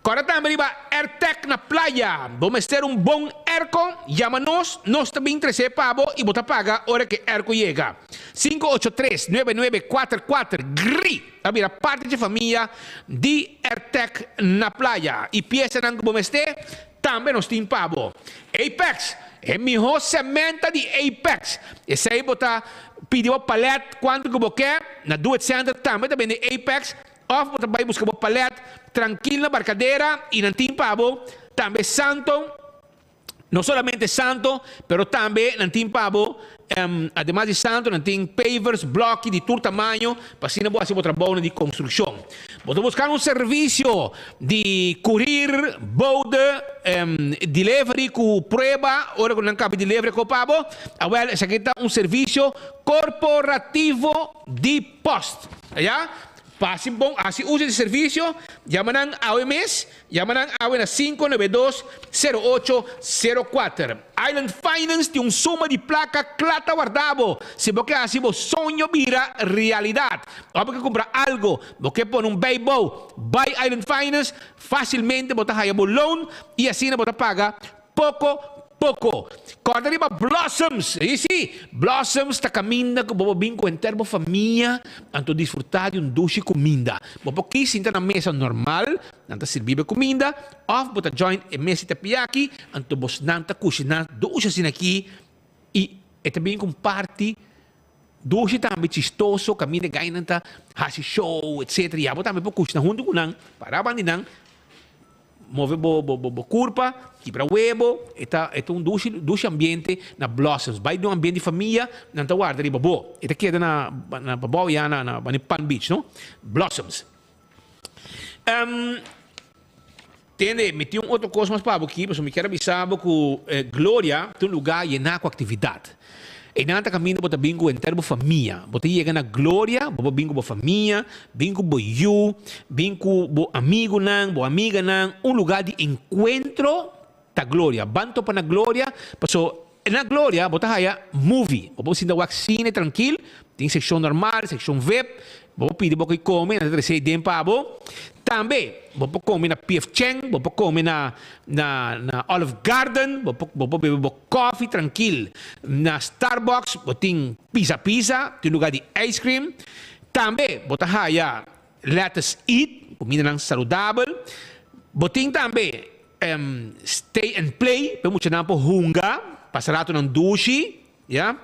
Kòrda tambe riba Airtec na Playa. Bo mester un bon airco? Yama nos, nos ta bin tres'é pa bo i bo ta paga ora ku e airco yega. 583 9944 Gri a bira parti dje famia di Airtec na Playa. I piesanan ku bo mester tambe nos tin pa bo. Apex, e mihó sementa di Apex. Esei bo ta pidi bo palet kuantu ku bo ke. Na Do It Center tambe ta bende Apex. Òf bo ta bai buska bo palet trankil na Barcadera i nan tin pa bo tambe Santo. No solamente Santo, pero tambe nan tin pa bo, ademas di Santo, nan tin pavers, bloki di tur tamaño, pa asina bo hasi bo trabounan di konstrukshon. Bo ta buska un servisio di kurir, bode, delivery ku prueba ora ku nan kaba di delivery ko pa bo? Awel, esaki ta un servisio korporativo di post. Ya? Pa hasi bon, hasi uso di servisio, yama nan awe mes, yama nan awe na 592 0804. Island Finance tin un suma di plaka kla ta warda bo si bo ke hasi bo soño bira realidat. Òf bo ke kumpra algo, bo ke pone un bijbou, bai Island Finance, fasilmente bo ta haya bo loan i asina bo ta paga poko poko. Kòrda riba Blossoms! I si, Blossoms ta kaminda ku bo por bin ku henter bo famia anto disfrutá di un dushi kuminda. Bo por kis sinta na mesa normal, Nan ta sirbi bo e kuminda òf bo ta join e mesa di teriyaki, anto bosnan ta kushiná dushi asina aki i e ta bin ku un parti dushi tambe chistoso kaminda e gainan ta hasi show etcetera i abo tambe por kushina huntu ku nan para banda di nan move bo bo kurpa kibra webo e ta e ta un dushi dushi ambiente na Blossoms bai den un ambiente di famia nan ta warda riba bo e ta keda na na pabou ya na na Palm Beach no Blossoms. Tende, mi tin un otro kos mas pa bo aki, pasobra mi kier a bisa bo ku Gloria ta un lugá yená ku aktividat. Einan ta kaminda bo ta bin ku henter bo famia. Bo ta yega na Gloria, bo por bin ku bo famia, bin ku bo yu, bin ku bo amigunan, bo amiganan. Un lugá di enkuentro ta Gloria. Ban topa na Gloria, pasobra na Gloria bo ta haya movie. Bo por sinta wak sine trankil, tin sekshon normal, sekshon vip. Bo por pidi bo ke kome, nan ta trese den pa bo. Tambe bo por kome na PF Chang, bo por kome na na na Olive Garden, bo por bo por bebe bo kofi trankil na Starbucks, bo tin Pizza Pizza, tin luga di ice cream. Tambe bo ta haya Lettuce Eat, kumindanan saludabel. Bo tin tambe Stay and play, pa e muchanan por hunga, pasa ratonan dushi, ya.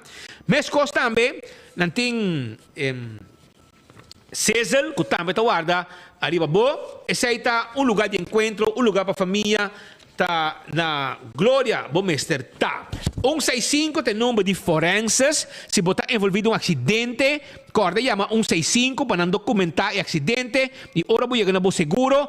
Meskos tambe nan tin Sizzle ku tambe ta warda ariba bo. Esei ta un luga di enkuentro, un luga pa famia ta na gloria bo mester ta. Un seis sinku ta e number di forenses. Si bo ta envolvi den un aksidente, kòrda yama un seis sinku pa nan dokumentá e aksidente i ora bo yega na bo seguro.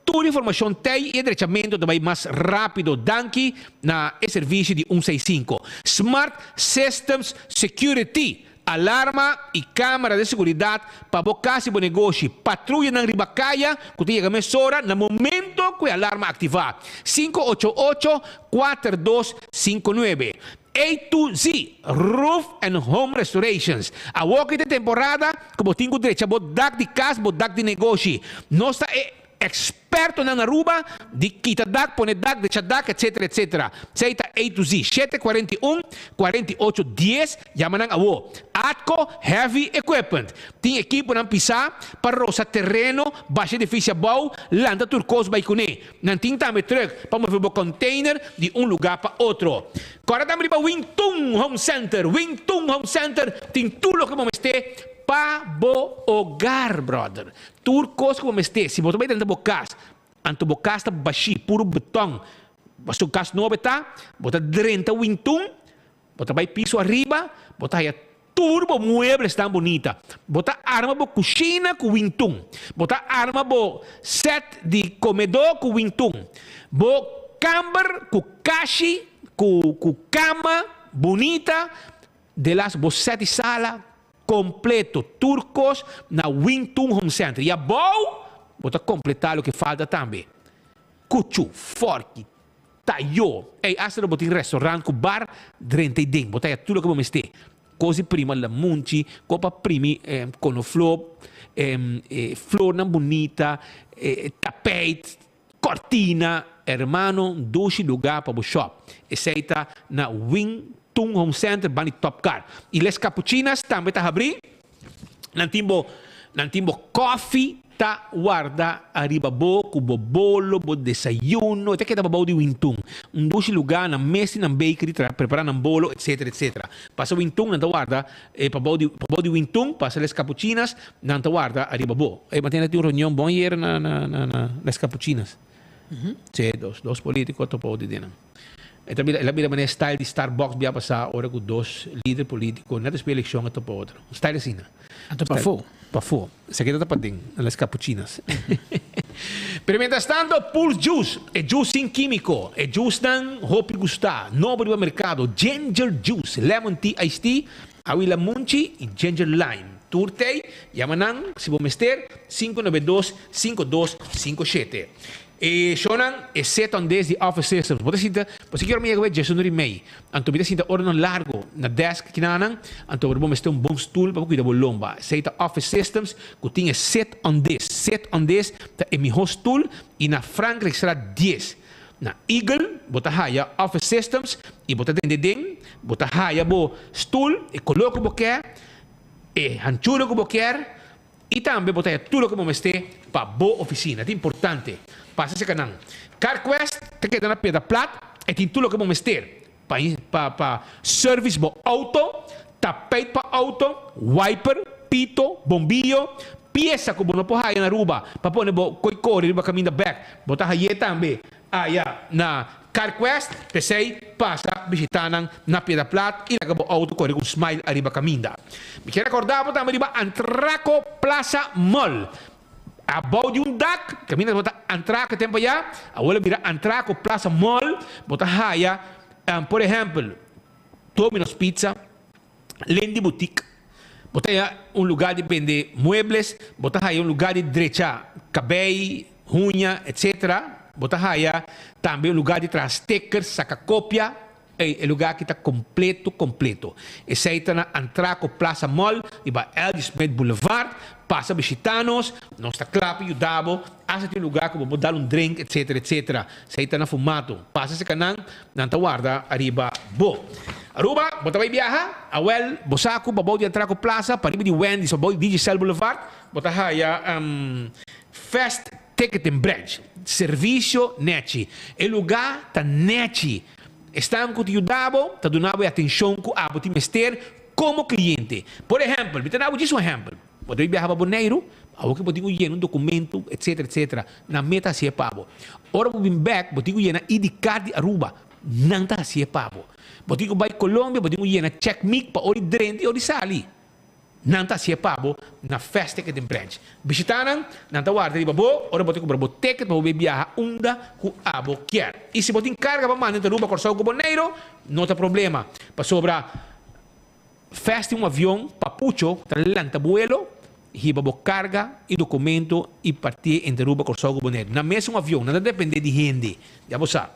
Tur informashon tei i e drechamentu ta bai mas rápido danki na e servisio di un seis sinku. Smart Systems Security, alarma i kámara di seguridat pa bo kas i bo negoshi, patruyanan riba kaya ku ta yega mesora na momento ku e alarma aktivá. Sinku ocho ocho, kuater dos sinku nuebe. A to Z, Roof and Home Restorations. Awor ki ta e temporada ku bo tin ku drecha bo dak di kas, bo dak di negoshi. Nos ta e ekspertonan na Aruba di kita dak, pone dak, drecha dak, etcetera, etcetera. Esei ta A to Z. Shete kuarenta i un, kuarenta i ocho, dies, yama nan awor. Atco Heavy Equipment. Tin ekiponan pisá pa rosa tereno, basha edifisio abou, lanta tur kos bai kuné. Nan tin tambe truck pa move bo container di un lugar pa otro. Cora tambe riba Wing Tun Home Center. Wing Tun Home Center tin tur loke bo mester pa bo hogar, brother. Tur cos cu bo mester. Si bo ta bay drenta bo cas, anto bo cas ta bashi, puro beton. Pasobra cas nobo e ta, bo ta drenta Wing Tun, Bo ta bai piso ariba, bo ta haya tur bo mueblesnan bunita. Bo ta arma bo kushina ku wintun. Bo ta arma bo sèt di komedó ku wintun. Bo kamber ku kashi, ku ku kama bunita, delas bo sèt di sala kompleto. Tur kos na Wintun Home Center. I abou bo ta kompletá loke falta tambe. Kuchu, fòrki, Tayo. Ey, hasta lo bo tin restaurant cu bar drenta y den. Bo ta haya tur loke bo mester. Cos di prima lamunchi, co pa primi conoflor, flornan bunita, tapijt, cortina. Hermano, dushi lugar pa bo shop. Esey ta na Wing Tun Home Center banda di Top Car. Y Les Capuchinas tambe ta habri. Nan tin bo, nan tin bo koffie ta warda ariba bo ku bo bolo, bo desayuno, e ta keda babou di Wintun. Un dushi lugá, nan mes tin nan bakery tra prepara nan bolo etcetera etcetera. Pasa Wintun nan ta warda e pabou di pabou di Wintun pasa Les Capuchinas nan ta warda ariba bo. E manera tin un reunion bon ayer na na na na Les Capuchinas. Sí, dos dos politico a topa otro di nan. E ta bira, el a bira manera style di Starbucks bia pasá ora ku dos lider polítiko net despues elekshon a topa otro. Un style asina. Anto pafó. Pafó. Esaki ta ta paden, na las capuchinas. Pero mientras tanto, Pulse Juice, e juice sin kímiko, e juicenan hopi gustá, nobo riba merkado, ginger juice, lemon tea iced tea, awi lamunchi i ginger lime. Tur tei, yama nan si bo mester, 592 5257. E shownan e set on des di Office Systems. Bo ta sinta, bo si kier mi yega wet djes uno di mei. Anto mi ta sinta oranan largo na desk kinanan, anto bo mester un bon stoel pa bo cuida bo lomba. Esey ta Office Systems cu tin e set on des. Set on des ta e miho stoel y na Frankrijkstraat dies. Na Eagle bo ta haya Office Systems y bo ta drenta den, bo ta haya bo stoel, e color cu bo kier, e hanchura cu bo kier, I tambe bo ta haña tur loke bo mester pa bo ofisina. Ta importante pasa serka nan. CarQuest ta keda na Piedra Plat. E tin tur loke bo mester pa pa pa service bo auto, tapijt pa auto, wiper, pito, bombillo, piesa ku bo no por haya na Aruba pa pone bo koi kore riba kaminda bek. Bo ta haye tambe Aya na CarQuest, p'esei pasa bishitá nan na Piedra Plat i laga bo outo kore ku un smile ariba kaminda. Mi kier rekordá bo tambe riba Antraco Plaza Mall. Abou di un dak, kaminda bo ta Antraco e tempu ayá, awor a bira Antraco Plaza Mall, bo ta haya, por ehèmpel, Domino's Pizza, Lendi Boutique, bo ta haya un lugar di bende muebles, bo ta haya un lugar di drecha cabey, huña, etc. Bo ta haya tambe un lugar di traha stickers, saca copia. Ey, e lugar aki ta completo, completo. Esey ta na Antraco Plaza Mall, riba L. G. Smith Boulevard. Pasa bishita nos, nos ta cla pa yuda bo. Hasta tin un lugar cu bo por dal un drink, etc. Etc. Esey ta na Fumato. Pasa cerca nan, nan ta warda ariba bo. Aruba, bo ta bay biaha? Awel, bo sa cu pabou di Antraco Plaza, pariba di Wendy's, pabou di Digicel Boulevard, bo ta haya Fast Ticketing Branch. Servicio nechi. E lugar ta nechi. Esnan cu ta yuda bo, ta duna bo e atencion cu abo tin mester como cliente. Por ehempel, mi ta dabo djis un ehempel. Bo ta biaha pa Boneiru, awor ke bo tin ku yena un dokumento, etsetera, etsetera, nan meta hasié pa bo. Ora bo bin bèk, bo tin ku yena ID card di Aruba, nan ta hasié pa bo. Bo tin ku bai Colombia, bo tin ku yena check mic pa ora di drenta i ora di sali. Nan ta hasié pa bo na Fast Ticketing Branch. Bishitá nan, nan ta warda riba bo ora bo ta kumpra bo ticket pa bo bay biaha unda ku abo kier. I si bo tin karga pa manda entre Aruba, Kòrsou ku Boneiru, no ta problema, pasobra Fast tin un avion papucho ku ta lanta buelo, hiba bo karga i dokumento i partié entre Aruba, Kòrsou ku Boneiru. Nan mes un avion, nan ta dependé di hende, ya bo sa.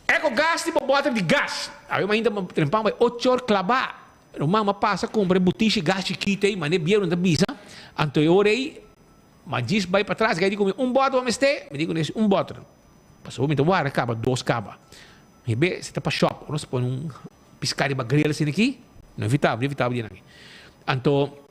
Ecogas tin bo bòter di gas. Awe mainta trempan bai ocho or klabá. Ruman, m'a pasa kumpra e butishi gas chikito ei, mane bieu nan ta bisa. Anto e ora ei, m'a djis bai patras, gai di ku mi un bòter bo mester? Mi di ku nesi un bòter. Pasobra mi ta warda kaba dos kaba. Mi be, si ta pa shòp, ora nos pone un piská riba grill asina aki, no evitá, no evitá bo di nan aki. Anto,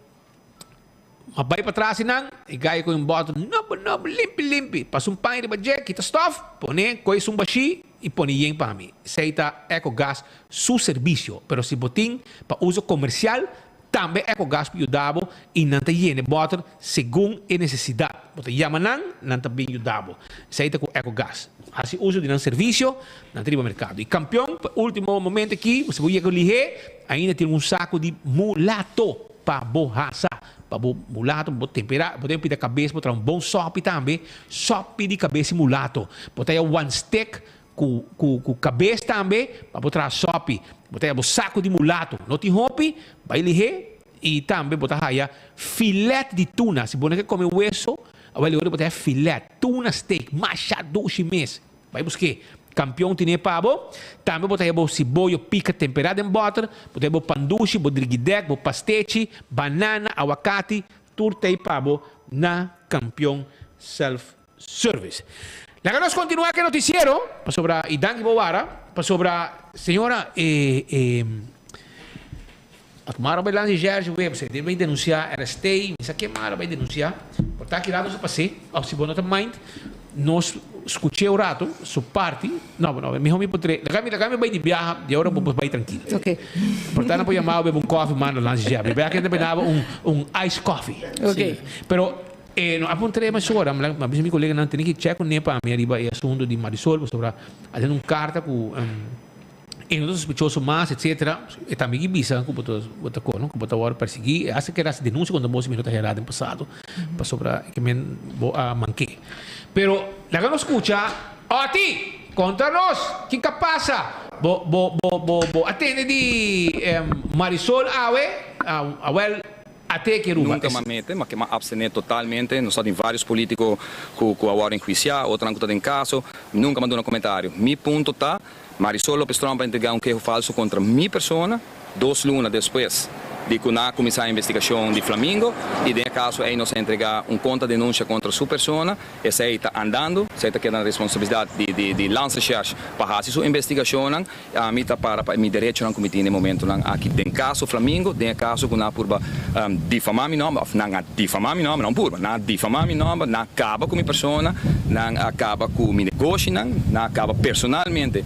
m'a bai patras einan, e gai ku un bòter nobo nobo, limpi limpi. Pasa un paña riba dje, kita stòf, pone, kohe esun bashí. I pone yen pa mi. Esei ta Ecogas su servisio, pero si bo tin pa uso komersial, tambe Ecogas por yuda bo i nan ta yena e bòter segun e nesesidat. Bo ta yama nan, nan ta bin yuda bo. Esei ta ku Ecogas. Hasi uso di nan servisio, nan ta riba merkado. I kampion, pa ultimo momento aki, si bo yega lihé, ainda tin un saku di mulato pa bo hasa. Pa bo mulato, bo tempera, bo ta pida kabes, bo traha un bon sòpi tambe, sòpi di kabes i mulato. Bo ta haya one stick ku ku ku kabes tambe pa bo traha sòpi. Bo ta haya bo saku di mulato. No tin hopi, bai lihé i tambe bo ta haya filet di tuna. Si bo no ke kome weso, awel e ora bo ta haya filet, tuna steak, masha dushi mes. Bai busk'é. Kampion tine pa bo. Tambe bo ta haya bo siboyo pika temperá den bòter, bo ta haya bo pandushi, bo drigidèk, bo pastechi, banana, awakati, tur t'ei pa bo na Kampion Self Service. Laga nos kontinuá ku e notisiero, pasobra, i danki bo wara, pasobra, señora, e, e, Mara bai lansa Jerge web, se den bai denunsiá RST, mi sa ke Mara bai denunsiá, por ta aki rato su pas'é, òf si bo no ta mind, nos skuch'é un rato, su parti, no, no, mihó mi por trae, laga mi, laga mi bai di biaha, di ora bo por bai trankil. Ok. Por ta nan por yama bo bebe un kòfi, manda lansa Jerge, bai aki nan ta bebe un, un ice coffee. Ok. Pero, e no a por trae mesora, mi a bisa mi koleganan, tene ki chèk kuné pa mi ariba e asuntu di Marisol, pasobra a tene un karta ku. E no ta sospechoso mas, etcetera. E tambe ki bisa ku bo ta bo ta kono, ku bo ta wòrdu persiguí. E hasta kere hasi denunsia kontra bo si mi no ta herá den pasado, pasobra ke men bo a manké. Pero laga nos skucha Otty! Konta nos! Kiko a pasa? Bo bo bo bo bo a tende di Marisol awe? Awèl ate ki Aruba. Nunka m'a mete, ma ke m'a abstené totalmente. Nos sa tin vários polítiko ku ku a wòrdu enhuisiá, otronan ku ta den kaso. Nunka m'a duna komentario. Mi punto ta. Marisol Lopez Tromp a entregá un keho falso kontra mi persona dos luna despues di ku nan a kuminsá e investigashon di Flamingo i den e kaso ei nos a entregá un kontra denunsia kontra su persona. Esei ta andando, esei ta keda na responsabilidat di di Landsrecherche pa hasi su investigashonnan. Ami ta para pa mi derechonan ku mi tin den e momentonan aki den kaso Flamingo, den e kaso ku nan a purba difamá mi nòmber òf nan a difamá mi nòmber, nan purba, nan a difamá mi nòmber, nan a kaba ku mi persona, nan a kaba ku mi negoshinan, nan a kaba personalmente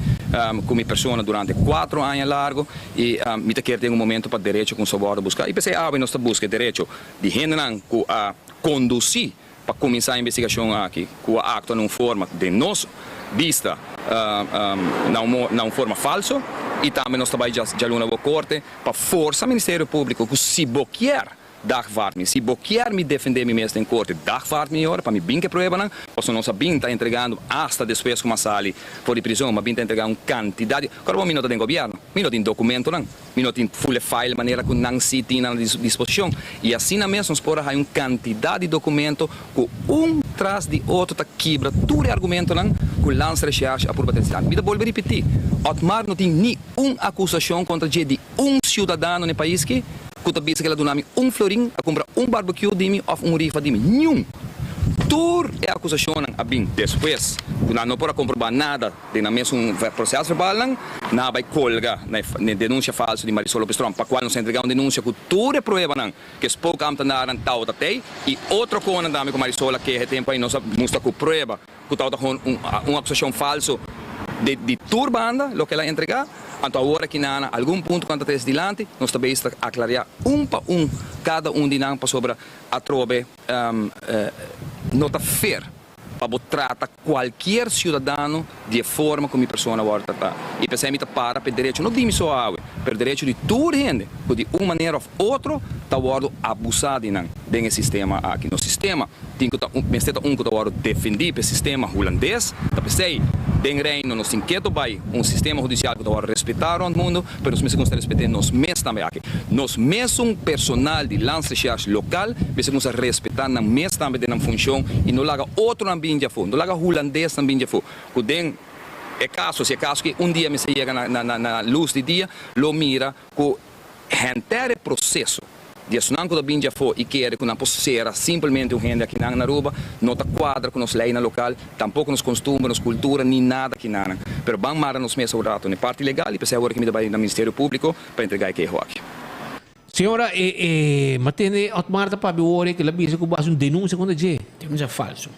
ku mi persona durante kuatro aña largo i mi ta kere tin un momento pa derecho ku nos a wòrdu buska i p'esei awe nos ta buska e derecho di hendenan ku a kondusí pa kuminsá e investigashon aki ku a aktua na un forma den nos bista na un na un forma falso i tambe nos ta bai djaluna bo korte pa forsa Ministerio Públiko ku si bo kier dagvaard mi, si bo kier mi defendé mi mes den korte dagvaard mi ora pa mi bin ku e pruebanan pasobra nos a bin ta entregando asta despues ku mi a sali for di prizon mi a bin ta entregá un kantidat di kòrda bo mi no ta den gobièrnu mi no tin dokumentonan. Mi no tin full e file manera cu nan si tin na nan disposicion. Y asina mes nos por a haya un cantidad di documento cu un tras di otro ta kibra tur e argumentonan cu Landsrecherche a purba trece. Mi ta bolbe ripiti, Otmar no tin ni un acusacion contra dje di un ciudadano na e pais ki cu ta bisa cu el a duna mi un florin, a cumpra un barbecue di mi of un rifa di mi. Niun! Tur e acusacionnan a bin despues cu nan no por a comproba nada. Den nan mesun prosesverbalnan, nan a bai kolga na e denunsia falso di Marisol Lopez Tromp, pa kual nos a entregá un denunsia ku tur e pruebanan ku e spookambtenaren tabata tei i otro konan tambe ku Marisol a keha e tempu ei. Nos a mustra ku prueba ku tabata gewoon un akusashon falso di tur banda loke el a entregá. Anto awor aki nan algun punto ku nan ta trese dilanti, nos ta bezig ta aklariá un pa un kada un di nan pasobra atrobe no ta fair. pa bo trata cualkier ciudadano di e forma cu mi persona worde trata. Y p'esey mi ta para p'e derecho no di mi so awe, pero derecho di tur hende cu di un manera of otro ta wordo abusa di nan den e sistema aki. Nos sistema tin cu ta un, mester ta un cu ta wordo defendi p'e sistema Hulandes. Ta p'esey den Reino nos tin keto bay un sistema hudicial cu ta wordo respeta rond mundo, pero nos mester cuminsa respete nos mes tambe aki. Nos mesun personal di Landsrecherche local mester cuminsa respeta nan mes tambe den nan funcion y no laga otronan bin djafo, no laga Hulandesnan bin djafo cu den e caso, si e caso ki un dia mester yega na luz di dia, lo mira cu henter e proceso di esunnan cu ta bin djafo y kere cu nan por cera simpelmente un hende akinan na Aruba no ta cuadra cu nos leynan local, tampoco nos costumber, nos cultura ni nada akinanan. Pero ban mara nos mes un rato na e parti legal y p'esey awor aki mi ta bay na Ministerio Publico pa entrega e keho aki. Señora, e e matende Otmar ta papia wor e ke la bisa cu bo haci un denuncia contra dje. Denuncia falso.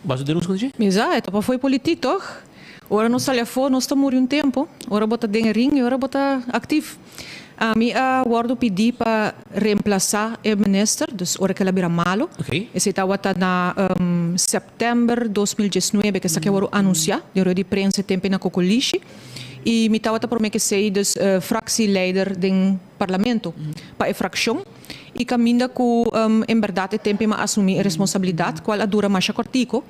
Bo haci un denuncia contra dje? Misa, e ta pa fo'i politiek toch? Ora nos sali afó nos ta muri un tempo. Ora bo ta den e ring y ora bo ta actief. Ami a wordo pidi pa reemplasa e minister, dus ora kel a bira malo. Esey tawata na september 2019 ke esaki a wordo anuncia den rueda di prensa e tempo na Cocolishi. Y mi tawata prome kesey dus fractieleider den parlamento pa e fraccion. Y caminda cu en berdad e tempo mi a asumi e responsabilidad cual a dura masha cortico.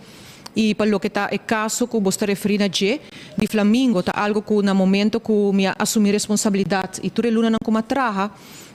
Y pa loke ta e caso cu bo sta referi na dje, di Flamingo, ta algo cu na momento cu mi a asumi responsabilidad y tur e lunanan cu mi a traha,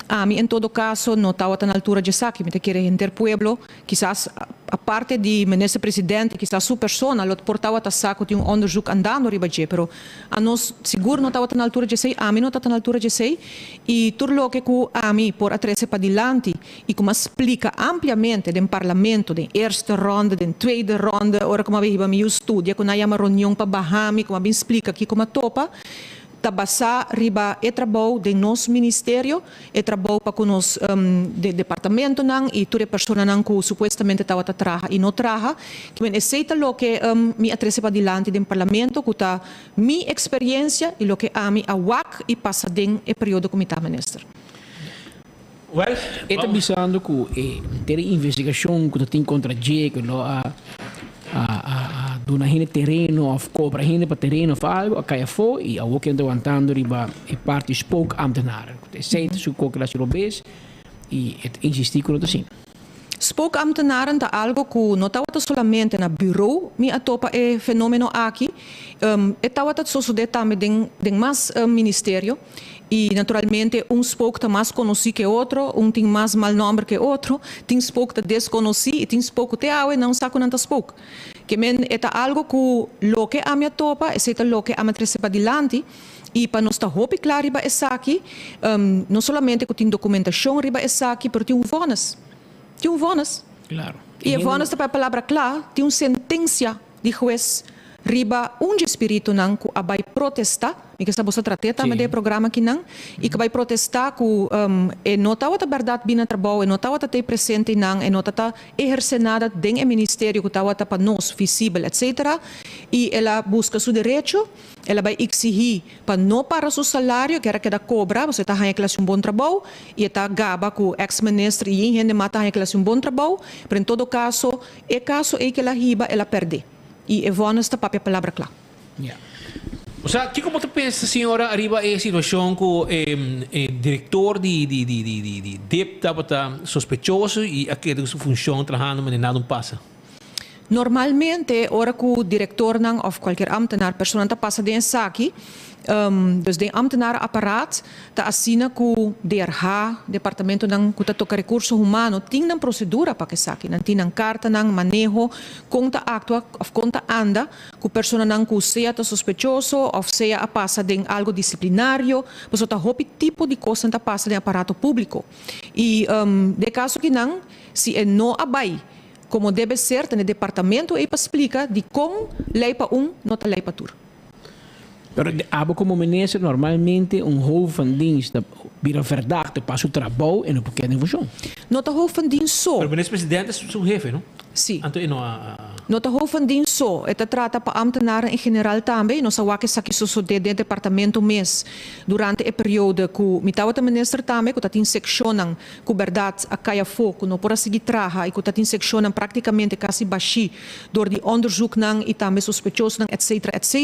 ami en todo caso no tawata na altura djesaki. Mi ta kere henter pueblo, kisas aparte di Minister Presidente, kisas su persona lo por tawata sa cu tin un onderzoek andando riba dje, pero anos sigur no tawata na altura djesey, ami no tawata na altura djesey y tur loke cu ami por a trece padilanti y cu m'a splica ampliamente den Parlamento, den eerste ronde, den tweede ronde, ora cu m'a bin hiba mi yu studia, cu nan yama reunion pa baha mi, cu m'a bin splica kico m'a topa, ta basa riba e trabou den nos ministerio, e trabou pa cu nos departamentonan y tur e personanan cu supuestamente tabata traha y no traha. Kimen esey ta loke mi a trece padilanti den Parlamento, cu ta mi experiencia y loke ami a wak y pasa den e periodo cu mi ta minister. Well, E ta bisando ku e ter e investigashon ku ta tin kontra dje ku lo a a a duna hende tereno òf kobra hende pa tereno òf algu a kai afó i awor ke nan ta wantando riba e parti spookambtenaren. Ku ta esei ta su koke la su robes i e ta insistí ku no ta asina. Spookambtenaren ta algo ku no tabata solamente na bureau mi a topa e fenomeno aki, e tabata sosodé tambe den den mas ministerio. I naturalmente un spook ta mas konosí ke otro, un tin mas mal nòmber ke otro, tin spook ta deskonosí i tin spook ku te awe nan sa ku nan ta spook. Ke men e ta algo ku loke ami a topa, esei ta loke ami a trese padilanti i pa nos ta hopi kla riba esaki, no solamente ku tin dokumentashon riba esaki, pero tin un vònes. Tin un vònes. Klaro. I e vònes ta pa e palabra kla, tin un sentensia. Di hues riba un dje spiritunan ku a bai protestá, mi ke sa boso a trat'é tambe den e programa akinan, i ku a bai protestá ku e no tabata bèrdat bini na trabou, e no tabata t'ei presente einan, e no ta ta ehersé nada den e ministerio ku tabata pa nos visibel etcetera, i el a buska su derecho, el a bai eksihí pa no para su salario, e kier a keda kobra, pasobra e ta haña kla hasi un bon trabou, i e ta gaba ku eks minister i yin hende mas ta haña kla hasi un bon trabou, pero en todo kaso E kaso ei ku el a hiba, el a pèrdé. I e vònes ta papia palabra kla. Ya. Osea, kiko bo ta pensa, señora, ariba e situashon ku e direktor di di di di di di dip tabata sospechoso i a keda ku su funshon trahando manera nada un pasa? Normalmente ora ku direktornan òf kualkier ámtenar, personanan ta pasa den esaki, dus den ámtenarenapparaat, Ta asina ku DRH, departamentonan ku ta toka rekurso humano, tin nan prosedura pa esaki. Nan tin nan kartanan, maneho, kon ta aktua òf kon ta anda ku personanan ku sea ta sospechoso òf sea a pasa den algu disiplinario, pasobra ta hopi tipo di kosnan ta pasa den aparato públiko. I den e kaso akinan, si e no a bai komo debe ser, ta na e departamento ei pa splika dikon lei pa un no ta lei pa tur. Pero abo como minister normalmente un hoofd van dienst ta bira verdachte pa su trabou e no por keda den funcion. No ta hoofd van dienst so. Pero minister presidente su hefe no? Si. Anto e no a. No ta Hof van Dienst so, e ta trata pa ambtenaren en general tambe y nos a wak esaki sosode den departamento mes durante e periode cu mi tabata minister tambe cu ta tin seccionnan cu berdad a cay afo cu no por a sigui traha y cu ta tin seccionnan practicamente casi bashi door di onderzoeknan y tambe sospechosonan etc. Etc.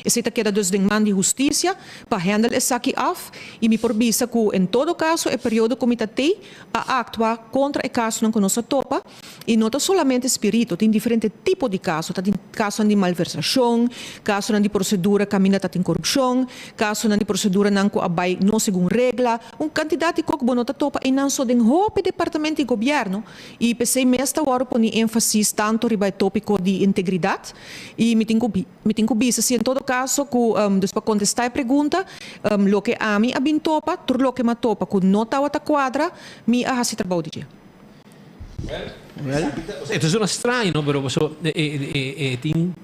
Esey ta keda dus den man di husticia pa handle esaki af y mi por bisa cu en todo caso e periodo cu mi ta tey a actua contra e casonan cu nos a topa y no ta solamente spirito, tin diferente tipo di caso, ta tin casonan di malversacion, casonan di procedura caminda ta tin corupcion, casonan di proceduranan cu a bay no segun regla, un cantidad di co cu bo no ta topa eynan so den hopi departamento di gobierno y p'esey mes ta worde poni enfasis tanto riba e topico di integridad y mi tin cu Mi tin ku bisa si en todo kaso ku, dus pa kontestá e pregunta, loke ami a bin topa, tur loke m'a topa ku no tabata kuadra, mi a hasi trabou di dje. Well, e ta zona straño, no? Pero paso e tin,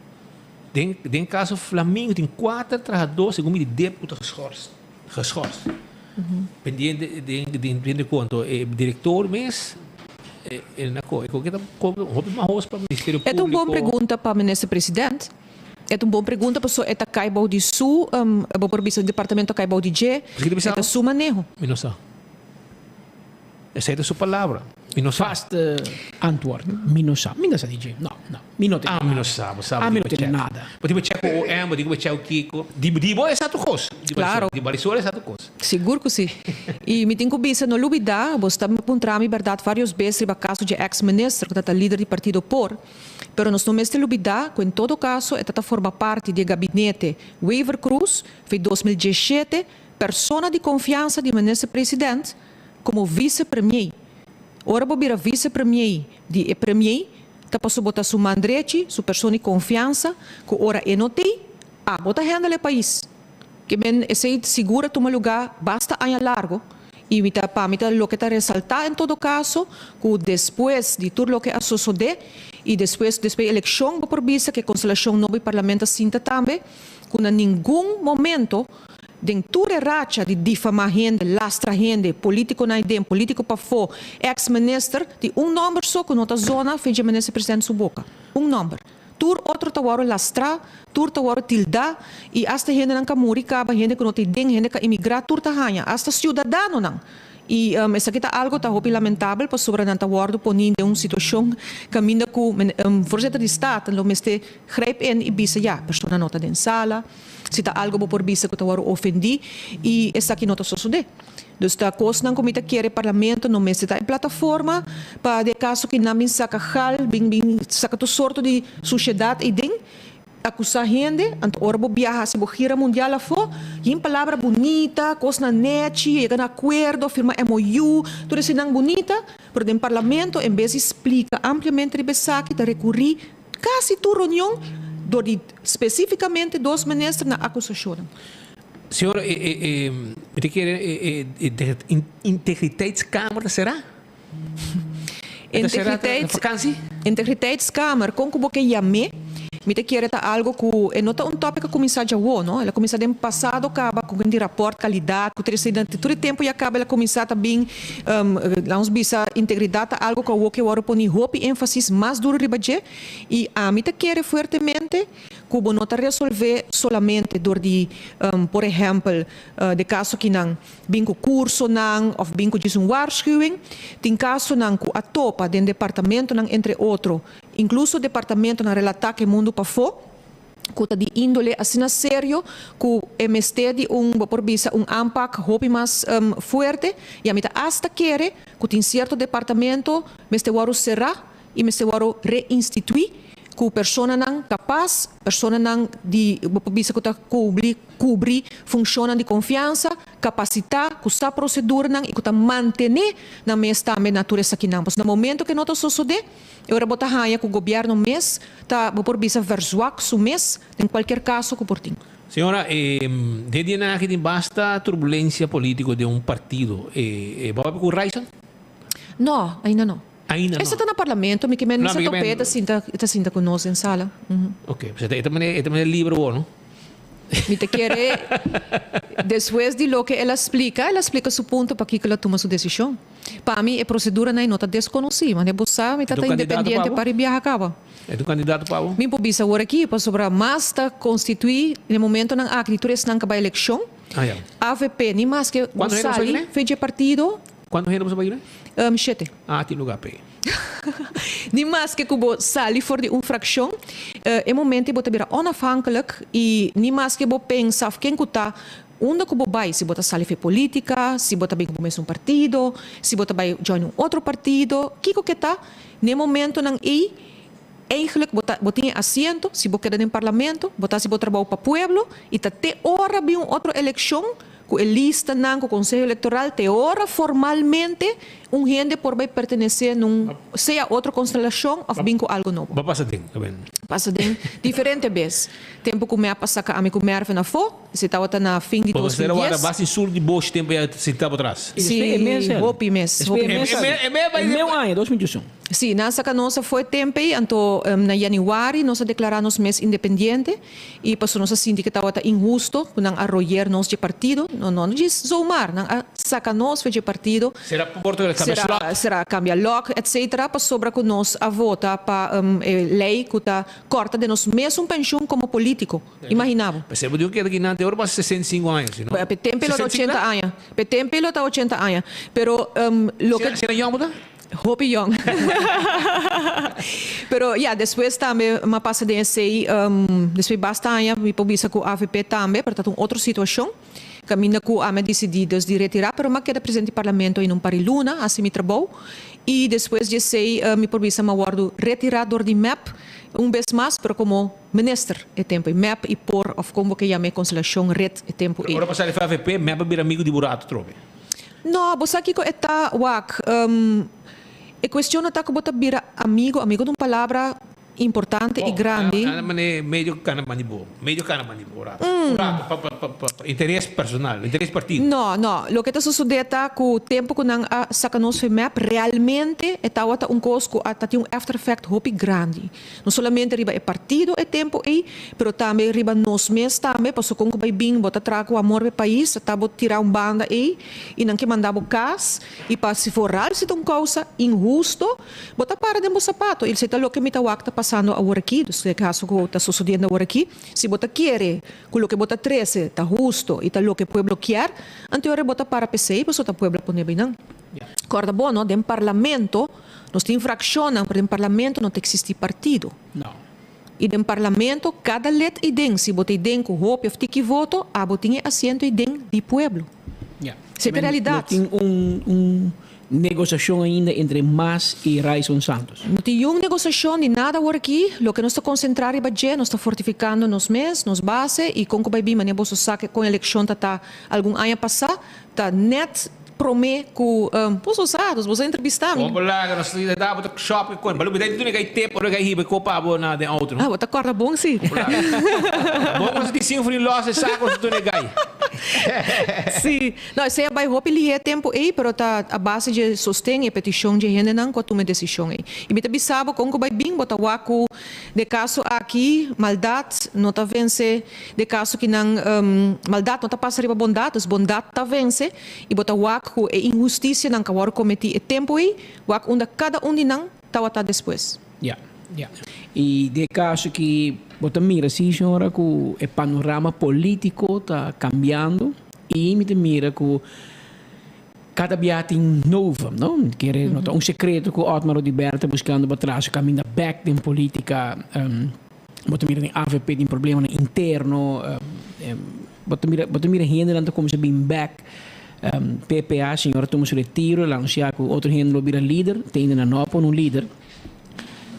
den den kaso Flamingo tin kuater trahadó segun mi di dep ku ta geschors, geschors. Pendiente den den den konto e direktor mes e na ko e koke ta hopi mahos pa Ministerio E ta un bon Públiko. pregunta pa Minister President. E ta un bon pregunta pasobra e ta kai bou di su, bo por bisa departamento ta kai bou di dje, Esaki ta bisa e ta su maneho. Mi no sa. Esei ta su palabra. Mi no sa. Vast antwoord, mi no sa. Mi no sa di dje. No, no. Mi no tene Ah, mi nada. no sa. Bo sa, bo Ah, mi tin no ku tene check. nada. Bo tin ku check ku OM, bo tin ku check ku Kiko. Di, di bo e sa tur kos. Di Claro. Di Marisol e sa tur kos. Sigur ku si. I mi tin ku bisa, no lubidá, bo sta puntra mi bèrdat vários bes riba kaso dje èks minister ku ta ta lider di partido por, pero nos no mester lubidá ku en todo kaso e ta ta forma parti di e gabinete Wever-Croes fi 2017, persona di konfiansa di minister president komo vise premier. Ora bo bira vise premier di e premier, ta paso bo ta su man drechi, su persona di konfiansa, ku ora e no tei, abo ta handle e pais. Ke men esei sigur a tuma lugá basta aña largo i mi ta pa mi ta loke ta resaltá en todo kaso ku despues di tur loke a sosodé i despues despues di elekshon bo por bisa ku e konstelashon nobo di parlamento a sinta tambe ku na ningun momento den tur e racha di difamá hende, lastra hende, polítikonan aden, polítiko pafó, eks minister, tin un nòmber so ku no ta zona fe dje minister presidente su boka. Un nòmber. Tur otro ta wòrdu lastrá, tur ta wòrdu tildá i asta hendenan ka muri kaba, hende ku no ta den, hende ka imigrá, tur ta haña, asta siudadanonan. I esaki ta algu ta hopi lamentabel pasobra nan ta wòrdu poní den un situashon kaminda ku voorzitter di Staten lo mester grijp in i bisa ya, persona no ta den sala, si ta algu bo por bisa ku ta wòrdu ofendí i esaki no ta sosodé. Dus ta kosnan ku mi ta kere parlamento no mester ta e plataforma pa den kaso ki nan bin saka gal, bin bin saka tur sorto di sushedat eiden, akusá hende, anto ora bo biaha hasi bo gira mundial afó, yin palabra bunita, kosnan nechi, yega na akuerdo, firma MOU, tur eseinan bunita, pero den parlamento en bes di splika ampliamente riba esaki ta rekurí kasi tur reunion dor di spesífikamente dos minister na akusashonnan. Señor, e, e, e, mi ta kere e, e, e integriteitskamer ta será? E ta será ta vakansi? Integriteitskamer, kon ku bo ke yam'é, mi ta kere ta algo ku e no ta un topic a kuminsá djawo, no. El a kuminsá den pasado kaba ku di rapòrt kalidat ku trese den tur e tempu ya kaba el a kuminsá ta bin, lanos bisa integridat ta algo ku awor ke wòrdu poni hopi énfasis mas duru riba dje i ami ta kere fuertemente ku bo no ta resolvé solamente dor di, por ehèmpel, de kaso ki nan bin ku kursonan òf bin ku djis un waarschuwing. Tin kasonan ku a topa den departamentonan entre otro, inkluso departamentonan relatá ku e mundu pafó, ku ta di índole asina serio ku e mester di un, bo por bisa, un aanpak hopi mas fuerte. I ami ta asta kere ku tin sierto departamento mester wòrdu será i mester wòrdu reinstituí ku personanan kapas, personanan di, bo por bisa ku ta kubli, kubri funshonnan di konfiansa, kapasitá, ku sa proseduranan i ku ta mantené nan mes tambe na tur esakinan. Pasobra na momento ku e no ta sosodé, e ora bo ta haña ku gobièrnu mes ta, bo por bisa, verzwak su mes den kualkier kaso ku por tin. Señora, den dianan aki tin basta turbulensia polítiko den un partido. Bo a papia ku Ryson? No, ainda no. Ainda no. Esta ta na parlamento, mi ke men mester top'é, e ta sinta, e ta sinta ku nos den sala. Ok, pues e ta manera, e ta manera liber awor, no? Mi ta kere, despues di loke el a splika, el a splika su punto pakiko el a tuma su desishon. Pa mi e proceduranan no ta desconoci, mane bo sa mi ta E ta un candidato independiente pa bo? pa ribiaha caba. E ta un candidato pa bo? Mi por bisa awor aki, pasobra mas ta constitui na e momentonan aki di tur esnan cu bay eleccion. Ah, ya. Avp, ni maske bo Cuanto hende bo sa sali yune? fe dje partido. Cuanto hende bo sa bay yune? Shete. Ah, tin lugar p'e. Ni maske cu bo sali for di un fraccion, e momento bo ta bira onafhankelijk y ni maske bo pensa of ken cu ta, unda cu bo bay, si bo ta sali for politica, si bo ta bin cu bo mes un partido, si bo ta bay join un otro partido, kico ke ta, n'e momentonan ey, eigenlijk bo ta, bo tin e asiento, si bo keda den parlamento, bo ta haci bo trabou pa pueblo y ta te ora bin un otro eleccion cu e listanan, cu Conseho Electoral, te ora formalmente un hende por bay pertenece n'un sea otro constelacion of bin cu algo nobo. Bo a pasa den, ta ben? Pasa den diferente bes. Tempo cu mi a pasa ca ami cu Mervin afo, esey tabata na fin di Bo dos mil mester a warda dies. basta sur di boshi tempo ya sinta bo tras. Si, hopi mes, hopi mes. E meu aña, 2021. Si, nan saca nos afo e tempo ey, anto na januari nos a declara nos mes independiente. I pasobra nos a sinti ku tabata inhusto ku nan a royer nos dje partido, no no djis zomaar, nan a saka nos for dje partido, Sera por kambia slot. sera kambia lòk etcetera, pasobra ku nos a vota pa e lei ku ta kòrta den nos mesun penshun komo polítiko. Imaginá bo. P'esei bo diu keda ki nan te ora pasa 65 aña, si no? P'e tempe lo ta 65 ochenta aña. P'e tempe lo ta ochenta aña. Pero loke. Sera yòn bo ta? Hopi yòn. Pero ya, despues tambe m'a pasa den esei, despues basta aña mi por bisa ku avp tambe, pero ta un otro situashon. Kaminda ku ami a disidí dus di retirá, pero m'a keda presidente di parlamento ainda un par di luna, hasi mi trabou. I despues di esei mi por bisa m'a wòrdu retirá dor di mep un bes mas, pero komo minister e tempu ei. Mep i por, òf kon bo ke yam'é, Konselashon Red e tempu ei. Ora bo sali for avp, mep a bira amigu di bo rato atrobe. No, bo sa kiko e ta, wak. E cuestion no ta cu bo ta bira amigo, amigo ta un palabra importante y grandi. Bo, mane medio cana mandi bo, medio cana mandi bo un rato, un rato pa pa pa pa interes personal, interes partido. No, no, loke ta sosode ta cu tempo cu nan a saca nos fe mep, realmente e tawata un cos cu a ta tin un after effect hopi grandi. No solamente riba e partido e tempo ei, pero tambe riba nos mes tambe, paso kon ku bai bin bo ta traha ku amor pa e pais, ta bo tira un banda ei i nan ke manda bo kas i pa si foral si ta un kousa inhusto, bo ta para den bo sapato i esei ta loke mi ta wak ta pasando awor aki, dus e kaso ku ta sosodiendo awor aki, si bo ta kere ku loke bo ta trese ta husto i ta loke pueblo kier, anto ora bo ta para p'esei paso ta pueblo a pone bai nan. Kòrda bo no, den parlamento. Nos tin fraccionnan, pero den parlamento no ta existi partido. No. Y den parlamento cada lid ei den, si bo ta ei den cu hopi of tiki voto, abo tin e asiento ei den di pueblo. Ja. Esey ta realidad. No tin un un negociacion ainda entre mas y Ryson Santos. No tin yun negociacion ni nada awor aki. Loke nos ta concentra riba dje, nos ta fortificando nos mes, nos base y con cu bay bin manera boso sa ke con eleccion ta ta algun aña pasa, ta net Prome ku boso sa, dus boso a entrevista mi. Bon bo laga nos ta da bo ta shop ke kon. Balu bidai di duna kai tip ora kai hiba e kopa bo na den auto no. Ah bo ta korda bon si. Bon ku nos tin sin fri los e sako nos duna kai. Si. No esei a bai hopi lihé tempu ei pero ta a base dje sosten e petishon dje hendenan ku a tuma e desishon ei. I mi ta bisa bo kon ku bai bin bo ta wak ku den kaso aki maldat no ta vense den kaso ki nan maldat no ta pasa riba bondat dus bondat ta vense. I bo ta wak ku e inhustisianan ku a wòrdu kometí e tempu ei, wak unda kada un di nan tawata despues. Ya, ya. I den e kaso ki bo ta mira si, señora, ku e panorama polítiko ta kambiando i mi ta mira ku kada bia tin nova, no? Kere no ta un sekreto ku Otmar Oduber ta buskando pa traha su kaminda bèk den polítika. Bo ta mira den avp tin problemanan interno, bo ta mira bo ta mira hendenan ta kuminsá bin bèk. PPA señor a tuma su retiro, el a anunsiá ku otro hende lo bira lider, te ainda nan no a pone un lider.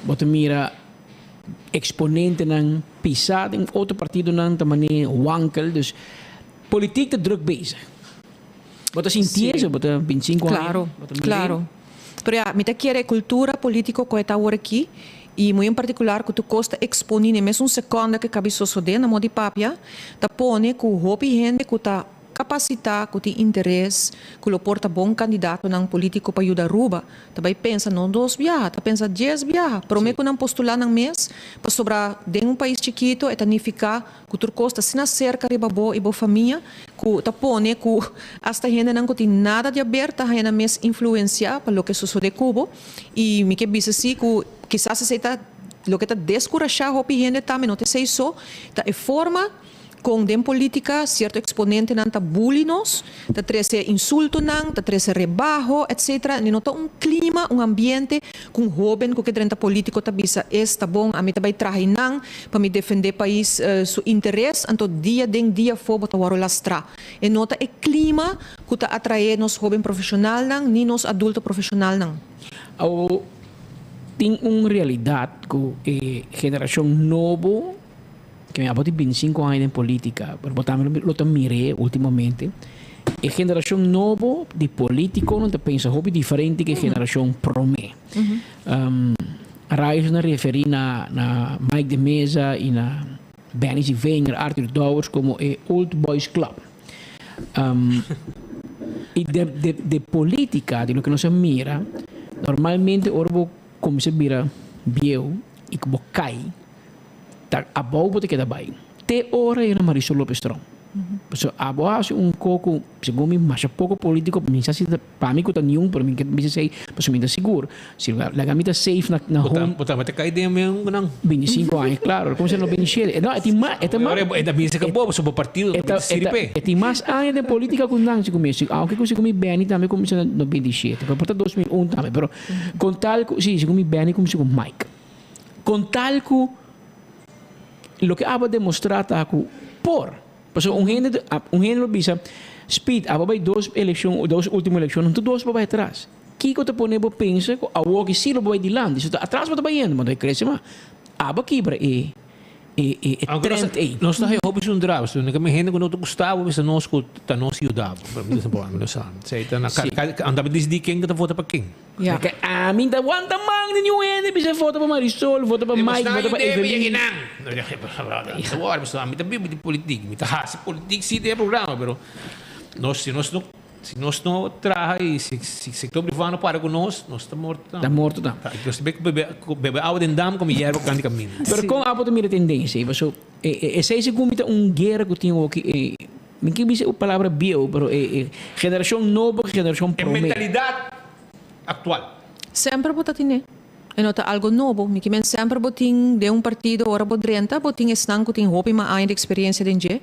Bo ta mira eksponentenan pisá den otro partidonan ta manera wankel, dus politik ta druk bezig. Bo ta sinti eso, bo ta 25 aña, Claro, bo ta mira. claro. Pero ya, mi ta kere e cultura politico cu e ta awor aki, y muy en particular cu tur cos ta exponi n'e mesun seconda cu e cabi sosode na modo di papia, ta pone cu hopi hende cu ta. kapasitá, ku tin interes, ku lo por ta bon kandidatonan polítiko pa yuda Aruba, ta bai pensa no dos biaha, ta pensa dies biaha promé ku nan postulá nan mes, pasobra den un pais chikito e ta nifiká ku tur kos ta asina serka riba bo i bo famia ku ta pone ku asta hendenan ku tin nada di aber ta haña nan mes influensiá pa loke sosodé ku bo. I mi ke bisa si ku kisas esei ta loke ta deskurashá hopi hende tambe, no ta esei so, ta e forma kon den polítika sierto eksponentenan ta bully nos, ta trese insultonan, ta trese rebaho, etcetera. I no ta un klima, un ambiente ku un hóben ku ke drenta polítiko ta bisa es ta bon, ami ta bai traha einan pa mi defendé pais su interes, anto dia den dia afó bo ta wòrdu lastrá. E no ta e klima ku ta atraé nos hóben profeshonalnan ni nos adulto profeshonalnan. Awor, tin un realidat ku e generashon nobo, ke mi abo tin bintisinku aña den polítika, pero bo tambe lo ta mir'é últimamente, e generashon nobo di polítikonan ta pensa hopi diferente ku e generashon promé. Rayos na referí na Mike de Meza i na Benny Zivinger, Arthur Dowers komo e Old Boys Club. I de de de polítika, di loke nos a mira, normalmente ora bo kuminsá bira bieu i ku bo kai, ta abou bo ta keda bai. Te ora e na Marisol Lopez Tromp. Pasobra abo a hasi un koko, segun mi, masha poko polítiko, mi sa si ta. Pa mi ku ta niun, pero mi ke bisa esei pasobra mi ta sigur. Si laga mi ta safe na na home. Bo tabata kai den men ku nan. 25 aña, klaro. Komo si no 27. No, e tin mas, e ta mas. E ta bisa ku bo, pasobra bo partido ta bisa sirbi. E tin mas aña den politika ku nan, segun mi. Aunke ku segun mi Benny tambe kuminsá na 27, pero por ta 2001 tambe. Pero kon tal ku, si, segun mi Benny kuminsá ku Mike. Kon tal ku loke abo a demostrá ta ku por. Pasobra un hende un hende lo bisa, Speed, abo bai dos elekshon, dos ultimo elekshon, tur dos bo bai atras. Kiko ta pone bo pensa ku awor ki si lo bo bai dilanti? So ta atras bo ta bai yendo, bo no ta krese mas. Abo a kibra e e e e trend ei. Nos ta haya hopi zundra, pasobra no kende hende ku no ta gusta bo bisa nos ku ta nos yuda bo. Pero mi ta bisa, bo, ami no sa. Esei ta na anda bo disidí ken ku ta vota pa ken. Ya. Ke ami ta wanta man di niun hende bisa vota pa Marisol, vota pa Mike, vota pa Evelyn. Ami ta biba di politik, mi ta hasi politik si den e programa, pero nos si nos no si nos no traha y si sector privado no para cu nos, nos ta morto tambe. Ta morto tambe. Nos ta bebe bebe awa den dam como yerba grandi caminda. Pero con abo ta mira tendencia? Paso esey segun mi ta un guera cu tin hoki mi ke bisa e palabra bieu pero e generacion nobo cu generacion prome. E mentalidad aktual. Semper bo ta tine. E no ta algo nobo. Mi kimen semper bo tin den un partido ora bo drenta bo tin esnan ku tin hopi mas aña di eksperensia den dje.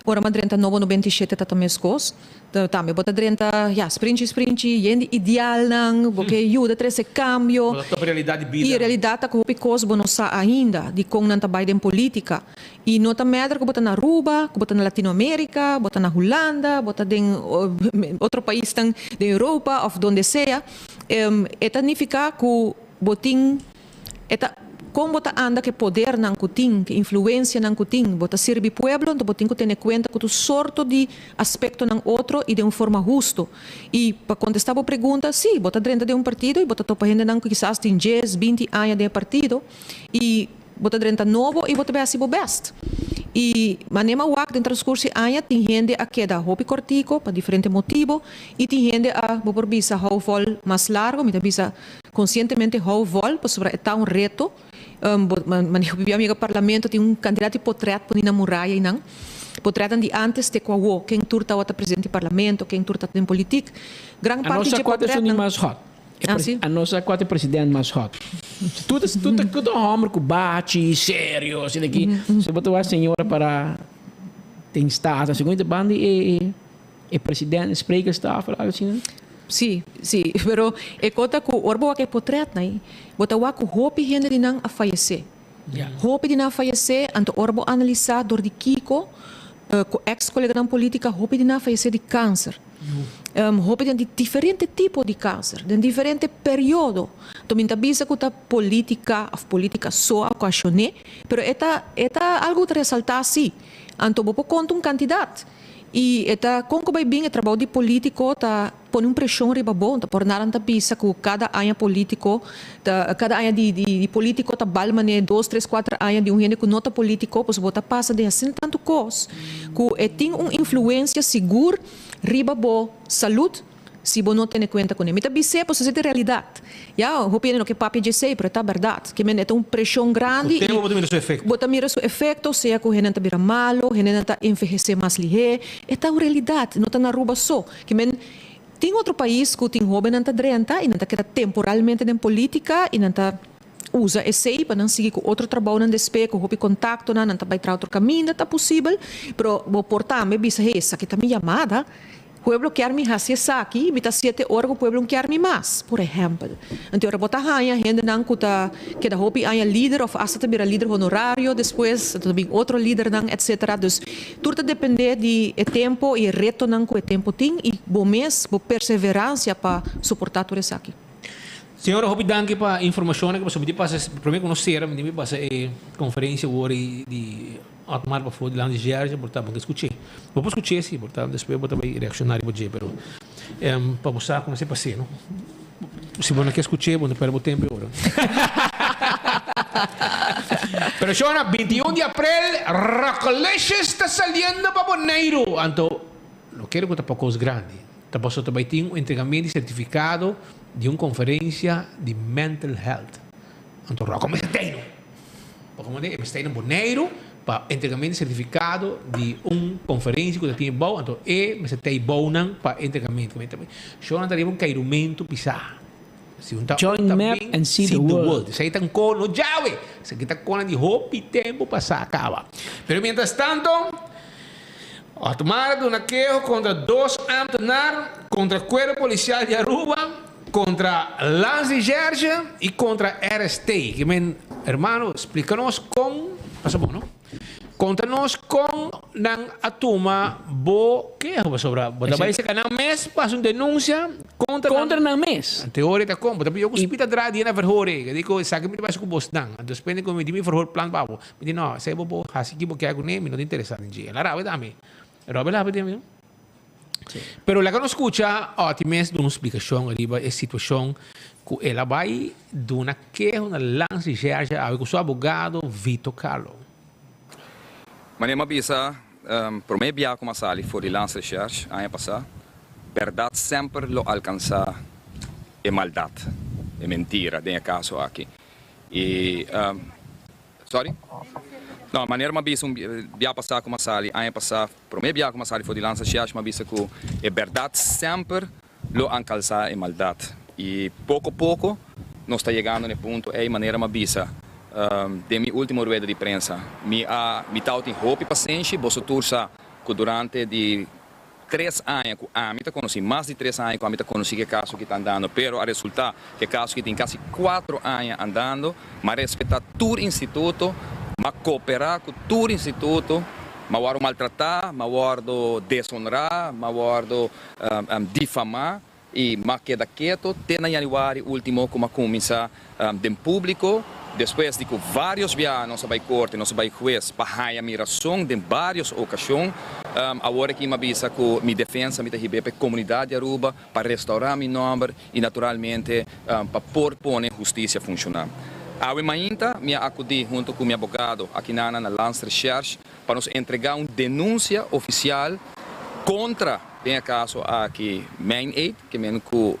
Ora bo a drenta nobo 97 ta ta meskos. Tambe bo ta drenta ya sprinchi sprinchi yen di idealnan bo ke yuda trese kambio. Bo ta topa realidat di bida. I realidat ta ku hopi kos bo no sa ainda di kon nan ta bai den politika. I no ta mèter ku bo ta na Aruba, ku bo ta na Latinoamérika, bo ta na Hulanda, bo ta den otro paisnan den Europa òf donde sea, e ta nifiká ku bo tin e ta kon bo ta anda ku e podernan ku tin, ku e influensianan ku tin. Bo ta sirbi pueblo, anto bo tin ku tene kuenta ku tur sorto di aspektonan otro i den un forma husto. I pa kontestá bo pregunta, sí, bo ta drenta den un partido i bo ta topa hendenan ku kisas tin djes, binti aña den e partido i. Bo ta drenta nobo i bo ta bai hasi bo bèst. I manera mi a wak den transkurso di aña tin hende a keda hopi kòrtiku pa diferente motibu i tin hende a, bo por bisa, hou vòl mas largu. Mi ta bisa konsientemente hou vòl pasobra e ta un reto. Bo manera ku mi amiga parlamento tin un kantidat di potrèt poni na muraya einan. Potrètnan di ántes te ku awó, ken tur tabata presidente di parlamento, ken tur tabata den politik. Gran A parti nos dje sa kua ta esun di potrètnan. mas hòt. Ah, sí? A nos sa kua ta e president mas hot. Tur ta tur ta tur ta homber ku bachi, serio, asina aki. Si bo ta wak señora para den staten, segun ta ban di e e president sprekerstafel algo asina. Sí, sí, pero e kos ta ku ora bo wak e potretnan ei, bo ta wak ku hopi hende di nan a fayesé. Hopi di nan a fayesé, anto ora bo analisá dor di kiko ku eks koleganan polítika, hopi di nan a fayesé di kanser. Hopi den di diferente tipo di kanser, den diferente periodo. Anto mi ta bisa ku ta polítika òf polítika so a okashoné, pero e ta e ta algu ku ta resaltá sí. Anto bo por konta un kantidat. I e ta kon ku bai bin e trabou di polítiko ta. pone un preshon riba bo, ta por nada nan ta bisa ku kada aña polítiko ta kada aña di di polítiko ta bal manera dos, tres, kuater aña di un hende ku no ta polítiko, pasobra bo ta pasa den asina tantu kos ku e tin un influensia sigur riba bo salud si bo no tene kuenta kuné. Mi ta bis'é pasobra esei ta e realidat. Ya, hopi hende no ke papia djesei, pero e ta bèrdat. Ke men e ta un preshon grandi Ku i tempu bo ta mira su efekto. bo ta mira su efekto, sea ku hendenan ta bira malo, hendenan ta envehesé mas lihé. E ta un realidat, no ta na Aruba so. Ke men tin otro pais ku tin hóbennan ta drenta i nan ta keda temporalmente den polítika i nan ta usa esei pa nan sigui ku otro trabounan despe ku hopi kontaktonan, nan ta bai traha otro kaminda, ta posibel. Pero bo por tambe bisa, hey, esaki ta mi yamada. Pueblo kier mi haci esaki, mi ta siete ora cu pueblo no kier mi mas, por ehempel. Anto ora bo ta haña hendenan cu ta keda hopi aña lider of hasta ta bira lider honorario despues, anto ta bin otro lidernan etcetera. Dus tur ta depende di e tempo y e retonan cu e tempo tin y bo mes, bo perseverancia pa soporta tur esaki. Señora hopi danki pa informacionnan cu bo a pasa. Prome cu nos cera mi tin mi pasa e conferencia awor di. Otmar pafó di lanti Georgia por ta bo ke skuch'é. Bo por skuch'é si, por ta despues bo ta bai reakshoná riba dje, pero pa bo sa kon esei pas'é no. Si bo no ke skuch'é bo no pèrdè bo tempu e ora. Pero shona, 21 di aprel Rockalicious ta saliendo pa Boneiru. Anto lo kere ku ta pa kos grandi. Ta pasobra ta bai tin un entregamentu di sertifikado di un konferensia di mental health. Anto Rocko mester tei no. Pa como e mester na Boneiru pa entregamento di certificado di un conferencia cu ta tin e bou, anto e mester ta e bounan pa entregamento. Show nan ta riba un cairumento pisa. Si un ta Join un ta map bin and see the world. Esey ta un co no djawe. Esaki ta conan di hopi tempo pasa caba. Pero mientras tanto, Otmar a duna keho contra dos ambtenaar, contra Cuerpo Policial di Aruba, Contra Lanzi Gerge y contra RST. Ke men, hermano, splica nos con, pasa bon no? Conta nos con nan a tuma bo keho pasobra bo ta bai seca nan mes pa haci un denuncia contra nan. Contra nan mes. En teoria ta con, bo ta pidi yo cu spita dra di na verhoor ey. Ke dico esaki mi ta bai haci cu bosnan. Anto despues mi di mi verhoorplan pa bo. Mi di no, esey bo por haci ki bo kier cune, mi no ta interesa den dje. El a rabia tambe. Robert rabia tambe. Pero laga nos skucha Otty mes duna un splikashon riba e situashon ku el a bai duna keho na Landsrecherche awe ku su abogado Vito Carlo. Manera mi a bisa prome bia ku mi a sali for di Landsrecherche aña pasá, bèrdat semper lo alkansá e maldat, e mentira den e kaso aki. I sorry? No, manera mi a bisa un bia pasá ku mi a sali aña pasá, Prome biaha ku mi a sali for di Landsrecherche mi a bisa ku e bèrdat semper lo ankalsá e maldat. I poko poko nos ta yegando na e punto ei manera mi a bisa den mi último rueda di prensa. Mi a mi tabatin hopi pasenshi, boso tur sa ku durante di tres aña ku ami ta konosí, mas di tres aña ku ami ta konosí ku e kaso aki ta andando, pero a resultá ku e kaso aki tin kasi kuatro aña andando. Mi a respetá tur instituto, mi a kooperá ku tur instituto. M'a wòrdu maltratá, m'a wòrdu deshonrá, m'a wòrdu difamá i m'a keda keto te na yanüari último ku m'a kuminsá den públiko despues di ku vários biaha nos a bai korte, nos a bai hues pa haña mi rason den vários okashon. Awor aki m'a bisa ku mi defensa mi ta hib'é pa e komunidat di Aruba pa restourá mi nòmber i naturalmente pa por pone hustisia funshoná. Awe mainta mi a akudí hunto ku mi abogado akinana na Landsrecherche pa nos entregá un denunsia ofisial kontra den e kaso aki meineed, ke men ku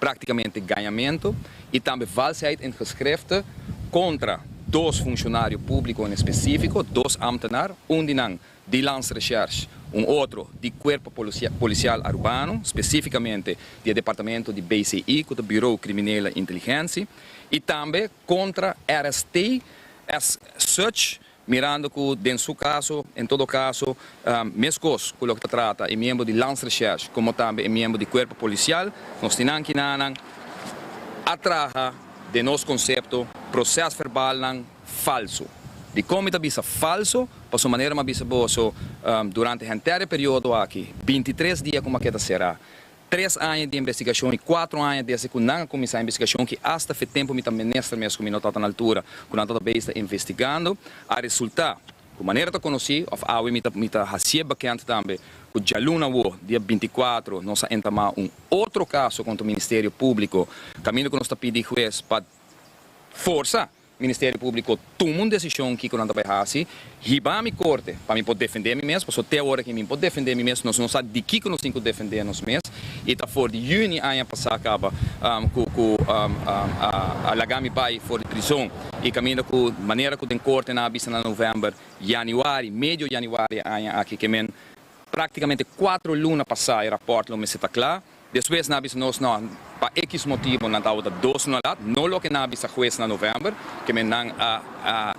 praktikamente gañamentu, i tambe valsheid in geschrifte kontra dos funshonario públiko en espesífiko, dos ámtenar, un di nan di Landsrecherche, un otro di Cuerpo Policial Arubano, specificamente di e departamento di BCI, cu ta Bureau Criminele Intelligentie, y tambe contra RST as such, mirando cu den su caso, en todo caso, mescos cu loke ta trata e miembro di Landsrecherche como tambe e miembro di Cuerpo Policial, nos tin nan kinanan a traha den nos concepto procesverbalnan falso. Dikon mi ta bisa falso? Pasobra manera mi a bisa boso durante henter e periodo aki, bintitres dia ku mi a keda será, tres aña di investigashon i kuatro aña desde ku nan a kuminsá e investigashon ki asta fe tempu mi ta minister mes ku mi no tabata na altura ku nan tabata bezig ta investigando, a resultá. Ku manera ta konosí òf awe mi ta mi ta hasié bekend tambe ku djaluna awo, dia 24, nos a entamá un otro kaso kontra Ministerio Públiko kaminda ku nos ta pidi hues pa forsa Ministerio Públiko tuma un desishon kiko nan ta bai hasi, hiba mi korte pa mi por defendé mi mes, pasobra te awor aki mi por defendé mi mes, nos no sa di kiko nos tin ku defendé nos mes i ta for di yüni aña pasá kaba ku ku a laga mi bai for di prizon i kaminda ku manera ku den korte nan a bisa na novèmber, yanüari, medio yanüari e aña aki ke men práktikamente kuatro luna pasá e rapòrt lo mester ta kla. Despues nan a bisa nos, no, pa ekis motibu nan tabata dos luna lat, no loke nan a bisa hues na novèmber, ke men nan a a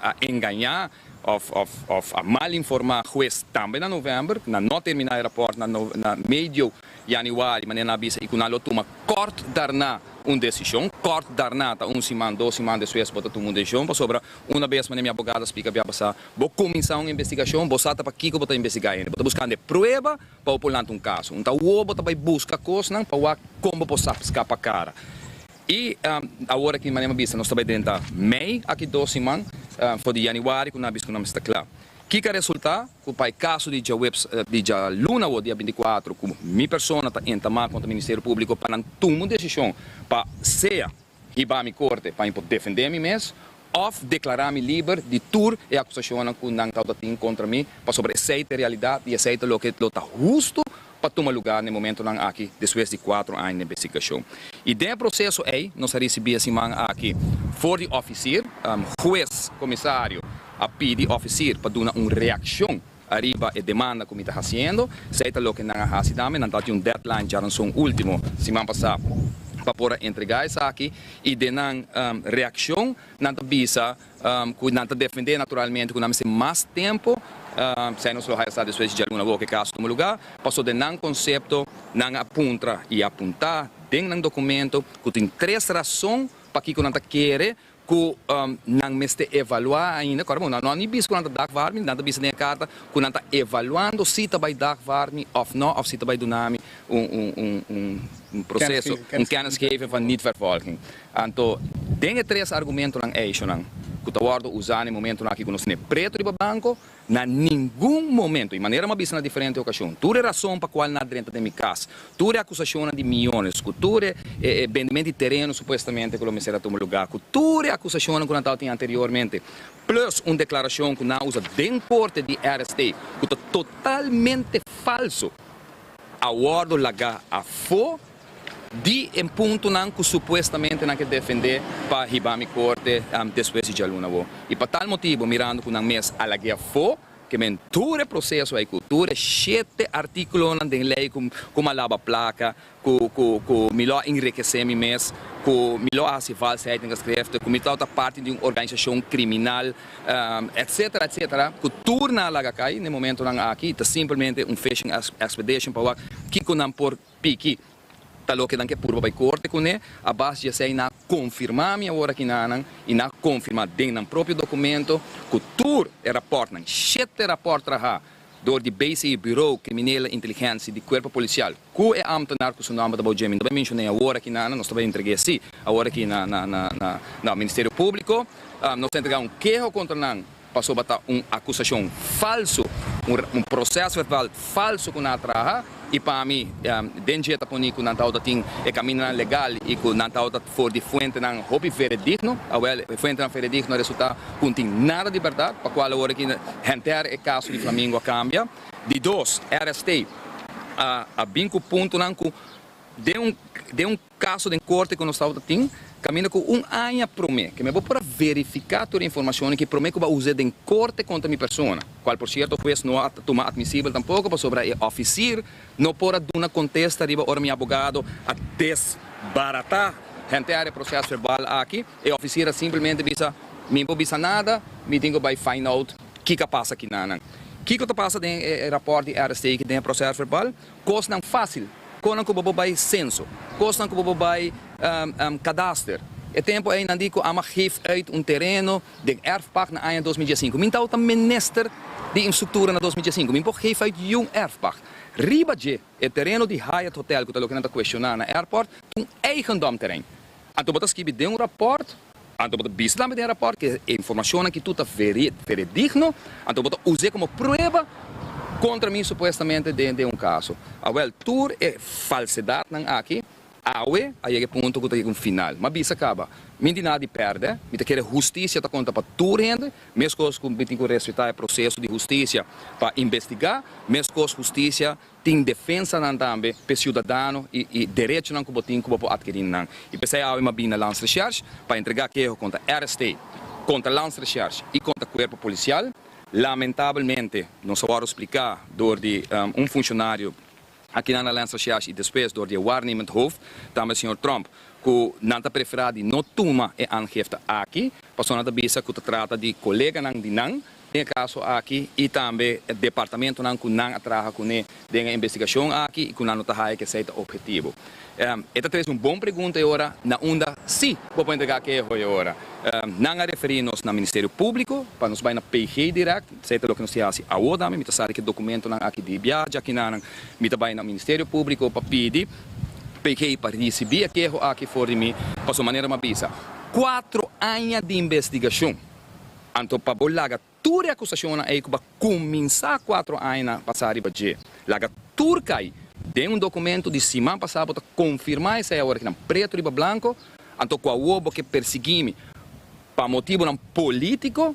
a engañá òf òf òf a malinformá hues tambe na novèmber, nan no a terminá e rapòrt na na medio yanüari manera nan a bisa i ku nan lo tuma kòrt darná un desishon. Kòrt darná ta un siman, dos siman despues bo ta tuma un desishon, pasobra una bes manera mi abogado a splika bia pasá, bo kuminsá un investigashon, bo sa ta pakiko bo ta investigá hende, bo ta buskando e prueba Pa bo por lanta un kaso. Un ta wou bo ta bai buska kosnan pa wak kon bo por sa skapa kara. I awor aki manera mi a bisa nos ta bai drenta mei aki dos siman for di yanüari ku nan a bisa ku nan mester ta kla. Kiko a resulta? Ku pa e kaso di djaweps di djaluna awor dia 24 ku mi persona ta entamá kontra Ministerio Públiko pa nan tuma un desishon pa sea hiba mi korte pa mi por defendé mi mes òf deklará mi liber di tur e akusashonnan ku nan tabata tin kontra mi, pasobra esei ta e realidat i esei ta loke lo ta hustu pa tuma lugá na e momentonan aki despues di kuatro aña di investigashon. I den e proseso ei nos a risibí e siman aki for di òfisir, hues komisario a pidi òfisir pa duna un reakshon ariba e demanda ku mi ta hasiendo. Esei ta loke nan a hasi tambe. Nan tabatin un deadline djaranson último siman pasá pa por a entregá esaki i den nan reakshon nan ta bisa ku nan ta defendé naturalmente ku nan mester mas tempu. Esei nos lo haya sa despues di djaluna wou ku e kaso tuma lugá. Pasobra den nan konsepto nan a puntra i a apuntá den nan dokumento ku tin tres rason pakiko nan ta kere ku nan mester evaluá ainda, kòrda bon, nan no a ni bisa ku nan ta dagvaar mi, nan ta bisa den e karta ku nan ta evaluando si ta bai dagvaar mi òf no, òf si ta bai duna mi un un un un un proseso, un kennisgeving van niet-vervolging. Anto, den e tres argumentonan eishonan ku ta wòrdu usá na e momentonan aki ku nos tene pretu riba banko, Na ningun momento, y manera mi a bisa na diferente ocasion, tur e razon pa cual nan a drenta den mi cas, tur e acusacionnan di miyones, cu tur e e bendimento di tereno supuestamente cu lo mester a tuma lugar, cu tur e acusacionnan cu nan tabatin anteriormente, plus un declaracion cu nan a usa den corte di RST cu ta totalmente falso, a wordo laga afo. Di e puntonan ku supuestamente nan ke defendé pa hiba mi korte despues di djaluna awo. I pa tal motibu, mirando ku nan mes a lag'é afó, ke men tur e proseso ei ku tur e shete artíkulonan den lei ku ku mi a laba plaka, ku ku ku mi lo a enrikesé mi mes, ku mi lo a hasi valsheid den geschriften, ku mi tabata parti di un organisashon kriminal, etcetera, etcetera, ku tur nan a laga kai na e momentonan aki, ta simplemente un fishing expedition pa wak kiko nan por Piki ta loke nan ke purba bai korte kuné, a base di esei nan a konfirmá mi awor aki nanan i nan a konfirmá den nan propio dokumento ku tur e rapòrtnan, shete rapòrt trahá dor di BCI, Bureau Criminele Intelligentie di Kuerpo Polisial, ku e ámtenar ku su nòmber ta bou dje, mi no ta bai menshoné awor aki nanan, nos ta bai entreg'é sí awor aki na na na na Ministerio Públiko, nos ta entregá un keho kontra nan pasobra ta un akusashon falsu, un prosèsverbal falsu ku nan a traha i pa mi den dje ta poni ku nan tabata tin e kamindanan legal i ku nan tabata for di fuentenan hopi veredigno. Awèl, e fuentenan veredigno a resultá ku no tin nada di bèrdat, pa kual awor aki henter e kaso di Flamingo a kambia. Di dos, RST a bin ku puntonan ku den un den un. Kaso den korte ku nos tabata tin, kaminda ku un aña promé ke mi bo por a verifiká tur e informashonnan ki promé ku bo a us'é den korte kontra mi persona, kual por sierto hues no a tuma atmisibel tampoko pasobra e òfisir no por a duna kontesta riba ora mi abogado a desbaratá henter e proses verbal aki. E òfisir a simplemente bisa, Mi por bisa nada, mi tin ku bai find out kiko a pasa kinanan. Kiko ta pasa den e rapòrt di RST ki den e proses verbal? Kosnan fásil, konan ku bo por bai senso, kosnan ku bo por bai kadaster. E tempu ei nan di ku ama geef uit un tereno den erfpacht na aña 2015. Mi tabata minister di infrastruktura na 2015. Mi por geef uit yun erfpacht. Riba dje, e tereno di Hyatt Hotel ku ta loke nan ta kuestioná na airport, ta un eigendomterrein. Anto bo ta skibi den un rapòrt. Anto bo ta bisa tambe den e rapòrt ku e informashonnan ki tur ta veredigno, anto bo ta us'é komo prueba kontra mi supuestamente den un kaso. Awèl, tur e falsedatnan aki awe a yega e punto ku ta yega un final. M'a bisa kaba, mi tin nada di pèrdè, mi ta kere hustisia ta konta pa tur hende, meskos ku mi tin ku respetá e proseso di hustisia pa investigá, meskos hustisia Tin defensanan tambe p'e siudadano i i derechonan ku bo tin ku bo por atkerí nan. I p'esei awe m'a bin na Landsrecherche pa entregá keho kontra RST, kontra Landsrecherche i kontra Kuerpo Polisial. Lamentabelmente nos a wòrdu spliká dor di un funshonario akinan na Landsrecherche i despues dor di e waarnemend hoofd, tambe señor Tromp, ku nan ta preferá di no tuma e aangifte aki pasobra nan ta bisa ku ta trata di koleganan di nan. Den e kaso aki i tambe e departamentonan ku nan a traha kuné den e investigashon aki i ku nan no ta haya ku esei ta ophetivo. E ta trese un bon pregunta e ora na unda sí bo por entregá keho e ora. Nan a referí nos na Ministerio Públiko pa nos bai na PG dirèkt, esei ta loke nos tin hasi awor tambe. Mi ta sali ku e dokumentonan aki di biaha djakinannan. Mi ta bai na Ministerio Públiko pa pidi PG pa risibí e keho aki for di mi pasobra manera mi a bisa kuatro aña di investigashon. Anto pa bo laga tur e akusashonnan ei ku bo a kuminsá kuatro añanan pasá riba dje, laga tur kai den un dokumentu di siman pasá bo ta konfirmá esei awor akinan pretu riba blanko, anto ku awor bo ke persiguí mi pa motibunan polítiko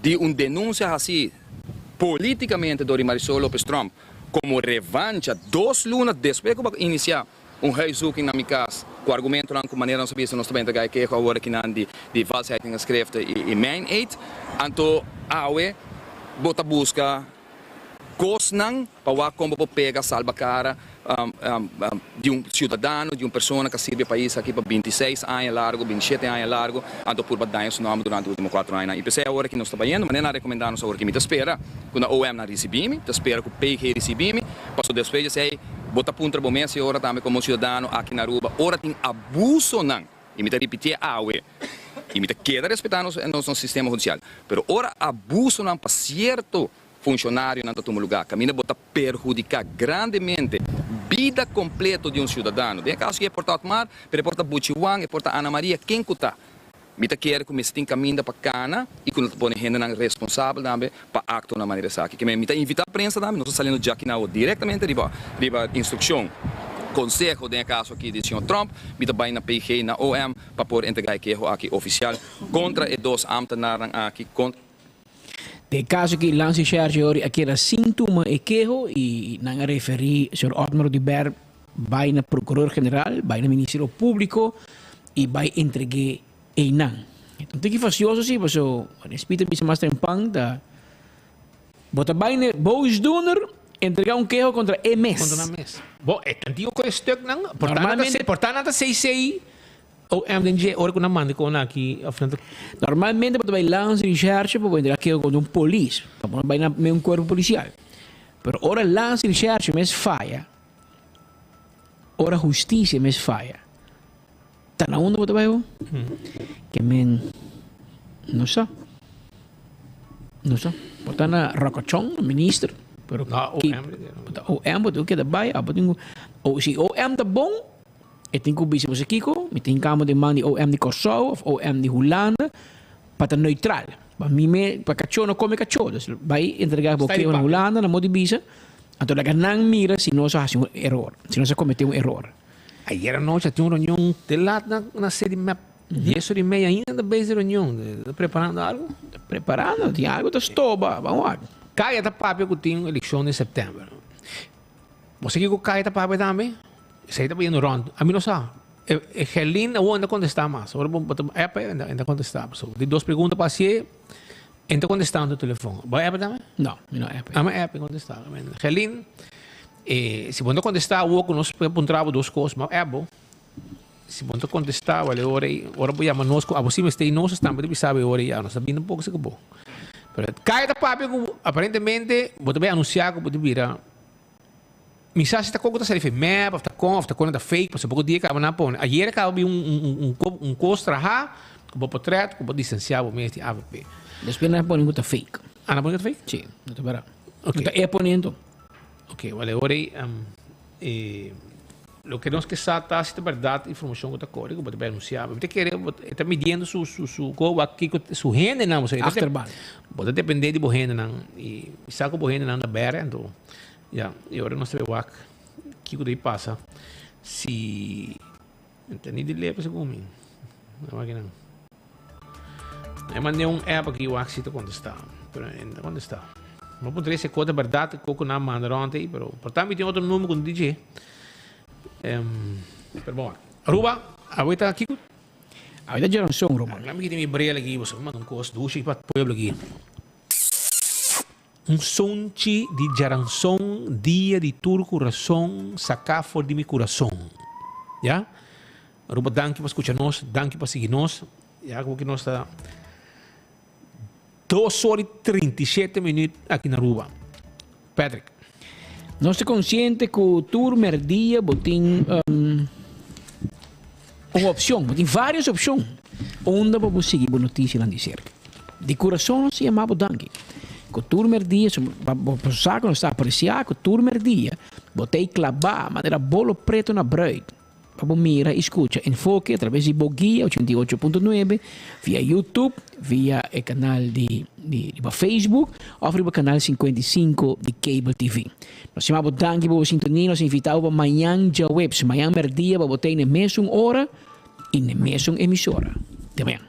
di un denunsia hasí polítikamente dor di Marisol Lopez Tromp komo revancha dos luna despues ku bo a inisiá Un huiszoeking na mi kas ku argumentonan ku manera nos a bisa nos ta benta gai keho awor akinan di di valsheid in geschriften i mijn eed. Anto awe bo ta buska kosnan pa wak kon bo por pega salba kara di un siudadano, di un persona ku a sirbi e pais aki pa 26 aña largo, 27 aña largo, anto purba daña su nòmber durante ultimo kuatro añanan. I p'esei awor aki nos ta bayendo manera nan a rekomendá nos awor aki. Mi ta spera ku na OM nan risibí mi, ta spera ku PG risibí mi, pasobra despues di esei Bo ta puntra bo mes e ora tambe komo siudadano aki na Aruba, ora tin abusonan, i mi ta ripitié awe, i mi ta keda respetá nos nos sistema hudisial, pero ora abusonan pa sierto funshonarionan ta tuma lugá, kaminda bo ta perhudiká grandemente bida kompleto di un siudadano, den e kaso aki e por ta Otmar, pero e por ta Buchi Juan, e por ta Ana Maria, ken ku ta. Mi ta kere ku mester tin kaminda pa kana i ku no ta pone hendenan responsabel tambe pa aktonan manera esaki. Ke mi ta invitá prensa tambe, nos ta saliendo djakinao direktamente riba riba instrukshon, konseho den e kaso aki di señor Trump. Mi ta bai na PG, na OM pa por entregá e keho aki ofisial kontra e dos ámtenarnan aki, kontra. Den e kaso aki Lancy Shergeori a keda sin tuma e keho i nan a referí señor Otmar Oduber bai na Prokuror General, bai na Ministerio Públiko i bai entreg'é einan. E ta un tiki fasioso si, paso Spit a bisa mas trempan ta bo ta bai na e boosdoener entregá un keho kontra e mes. Kontra nan mes. Bo, e tantico ku e stuknan, por ta nan ta, por ta nan ta CC OM den dje ora ku nan manda kon aki of nan ta. Normalmente bo ta bai lansa recherche pa bo entra keho kontra un polis, pa bo no bai na me un kuerpo polisial. Pero ora lansa recherche mes faya, ora hustisia mes faya, ta na unda bo ta bai ho? Ke men no sa. No sa. Bo ta na Rokochon, minister, pero Na OM. Bo ta OM, bo tin ku keda bai, abo tin ku, o si OM ta bon, E tin ku bisa boso kiko, mi tin kamo den man di OM di Kòrsou òf OM di Hulanda pa ta neutral. Pa mi me, pa kachó no kome kachó. Dus bai entregá bo keho na Hulanda, na modo di bisa, anto laga nan mira si nos a hasi un eror, si nos a kometé un eror. Ayer anochi a tin un reunion te lat na na sede mep. Dies ora i meia ainda ta bezig reunion. Ta preparando algo? Ta preparando, tin algo ta stoba, ban wak. Kaya ta papia ku tin elekshon den sèptèmber. Bo sa kiko Kaya ta papia tambe? Esei ta bayendo rond. Ami no sa. E Gerlin awor no ta contesta mas. Ora bo ta app e no ta contesta. So di dos pregunta pa hacié, e no ta contestando telefon. Bo a app tambe? No, mi no app. Ami a app e contesta. Gerlin, si bo no ta contesta awor cu nos por puntra bo dos cos, mi a app bo. Si bo no ta contesta, wale ora ei, ora bo yama nos cu abo si mester nos tambe ta bisa bo e ora ei, nos ta bini un poco si cu bo. Pero Kaya ta papia cu aparentemente bo ta bay anuncia cu bo ta bira. Mi sa si ta kon ku ta sali fe map of ta kon of ta kon ta fake pasobra poko dia kaba nan pone. Ayer a kaba bin un un kos traha ku bo potret ku bo distansia bo mes di avp. Despues nan a pone ku ta fake. Ah nan pone ku ta fake? Si, no ta bera. Ok. No ta e pone anto. Ok, wale ora ei e. Loke nos ke sa ta si ta bèrdat informashon ku ta kore ku bo ta bai anunsiá. Bo ta kere bo e ta midiendo su su su ko wak kiko su hendenan bo sa. Achterban. Bo ta dependé di bo hendenan i sa ku bo hendenan ta bèrdè anto ya i ora nos ta bai wak kiko ta pasa si ta ni di lep segun mi. Wak kinan. E mand'é un app aki wak si ta kontestá pero e no ta kontestá. Bo por trese kos ta bèrdat ku ku nan manda rònt ei pero por ta mi tin otro number ku no di dje. Pero bon wak. Aruba, awe ta kiko? Awe ta djaranson, Roman. Laat mi kita mi bril aki pasobra mi manda un kos dushi pa pueblo aki. Un sonchi di djaranson dia di tur kurason saká for di mi kurason. Ya? Aruba danki pa skucha nos, danki pa sigui nos. Ya ku nos ta dos ora i 37 minüt aki na Aruba. Patrick. Nos ta konsiente ku tur merdia bo tin un opshon, bo tin vários opshon unda bo por sigui bo notisianan di serka. Di kurason nos ta yama bo danki ku tur merdia, bo por sa ku nos ta apresiá ku tur merdia bo ta ei klabá manera bolo preto na bruid. Pa bo mira i skucha Enfoke atraves di bo guia 88.9 via YouTube, via e kanal di di riba Facebook òf riba kanal 55 di Cable TV. Nos stima bo danki pa bo sintonia, nos invitá bo pa mañan djaweps, mañan mèrdia pa bo ta ei na e mesun ora i na e mesun emisora. Te mañan.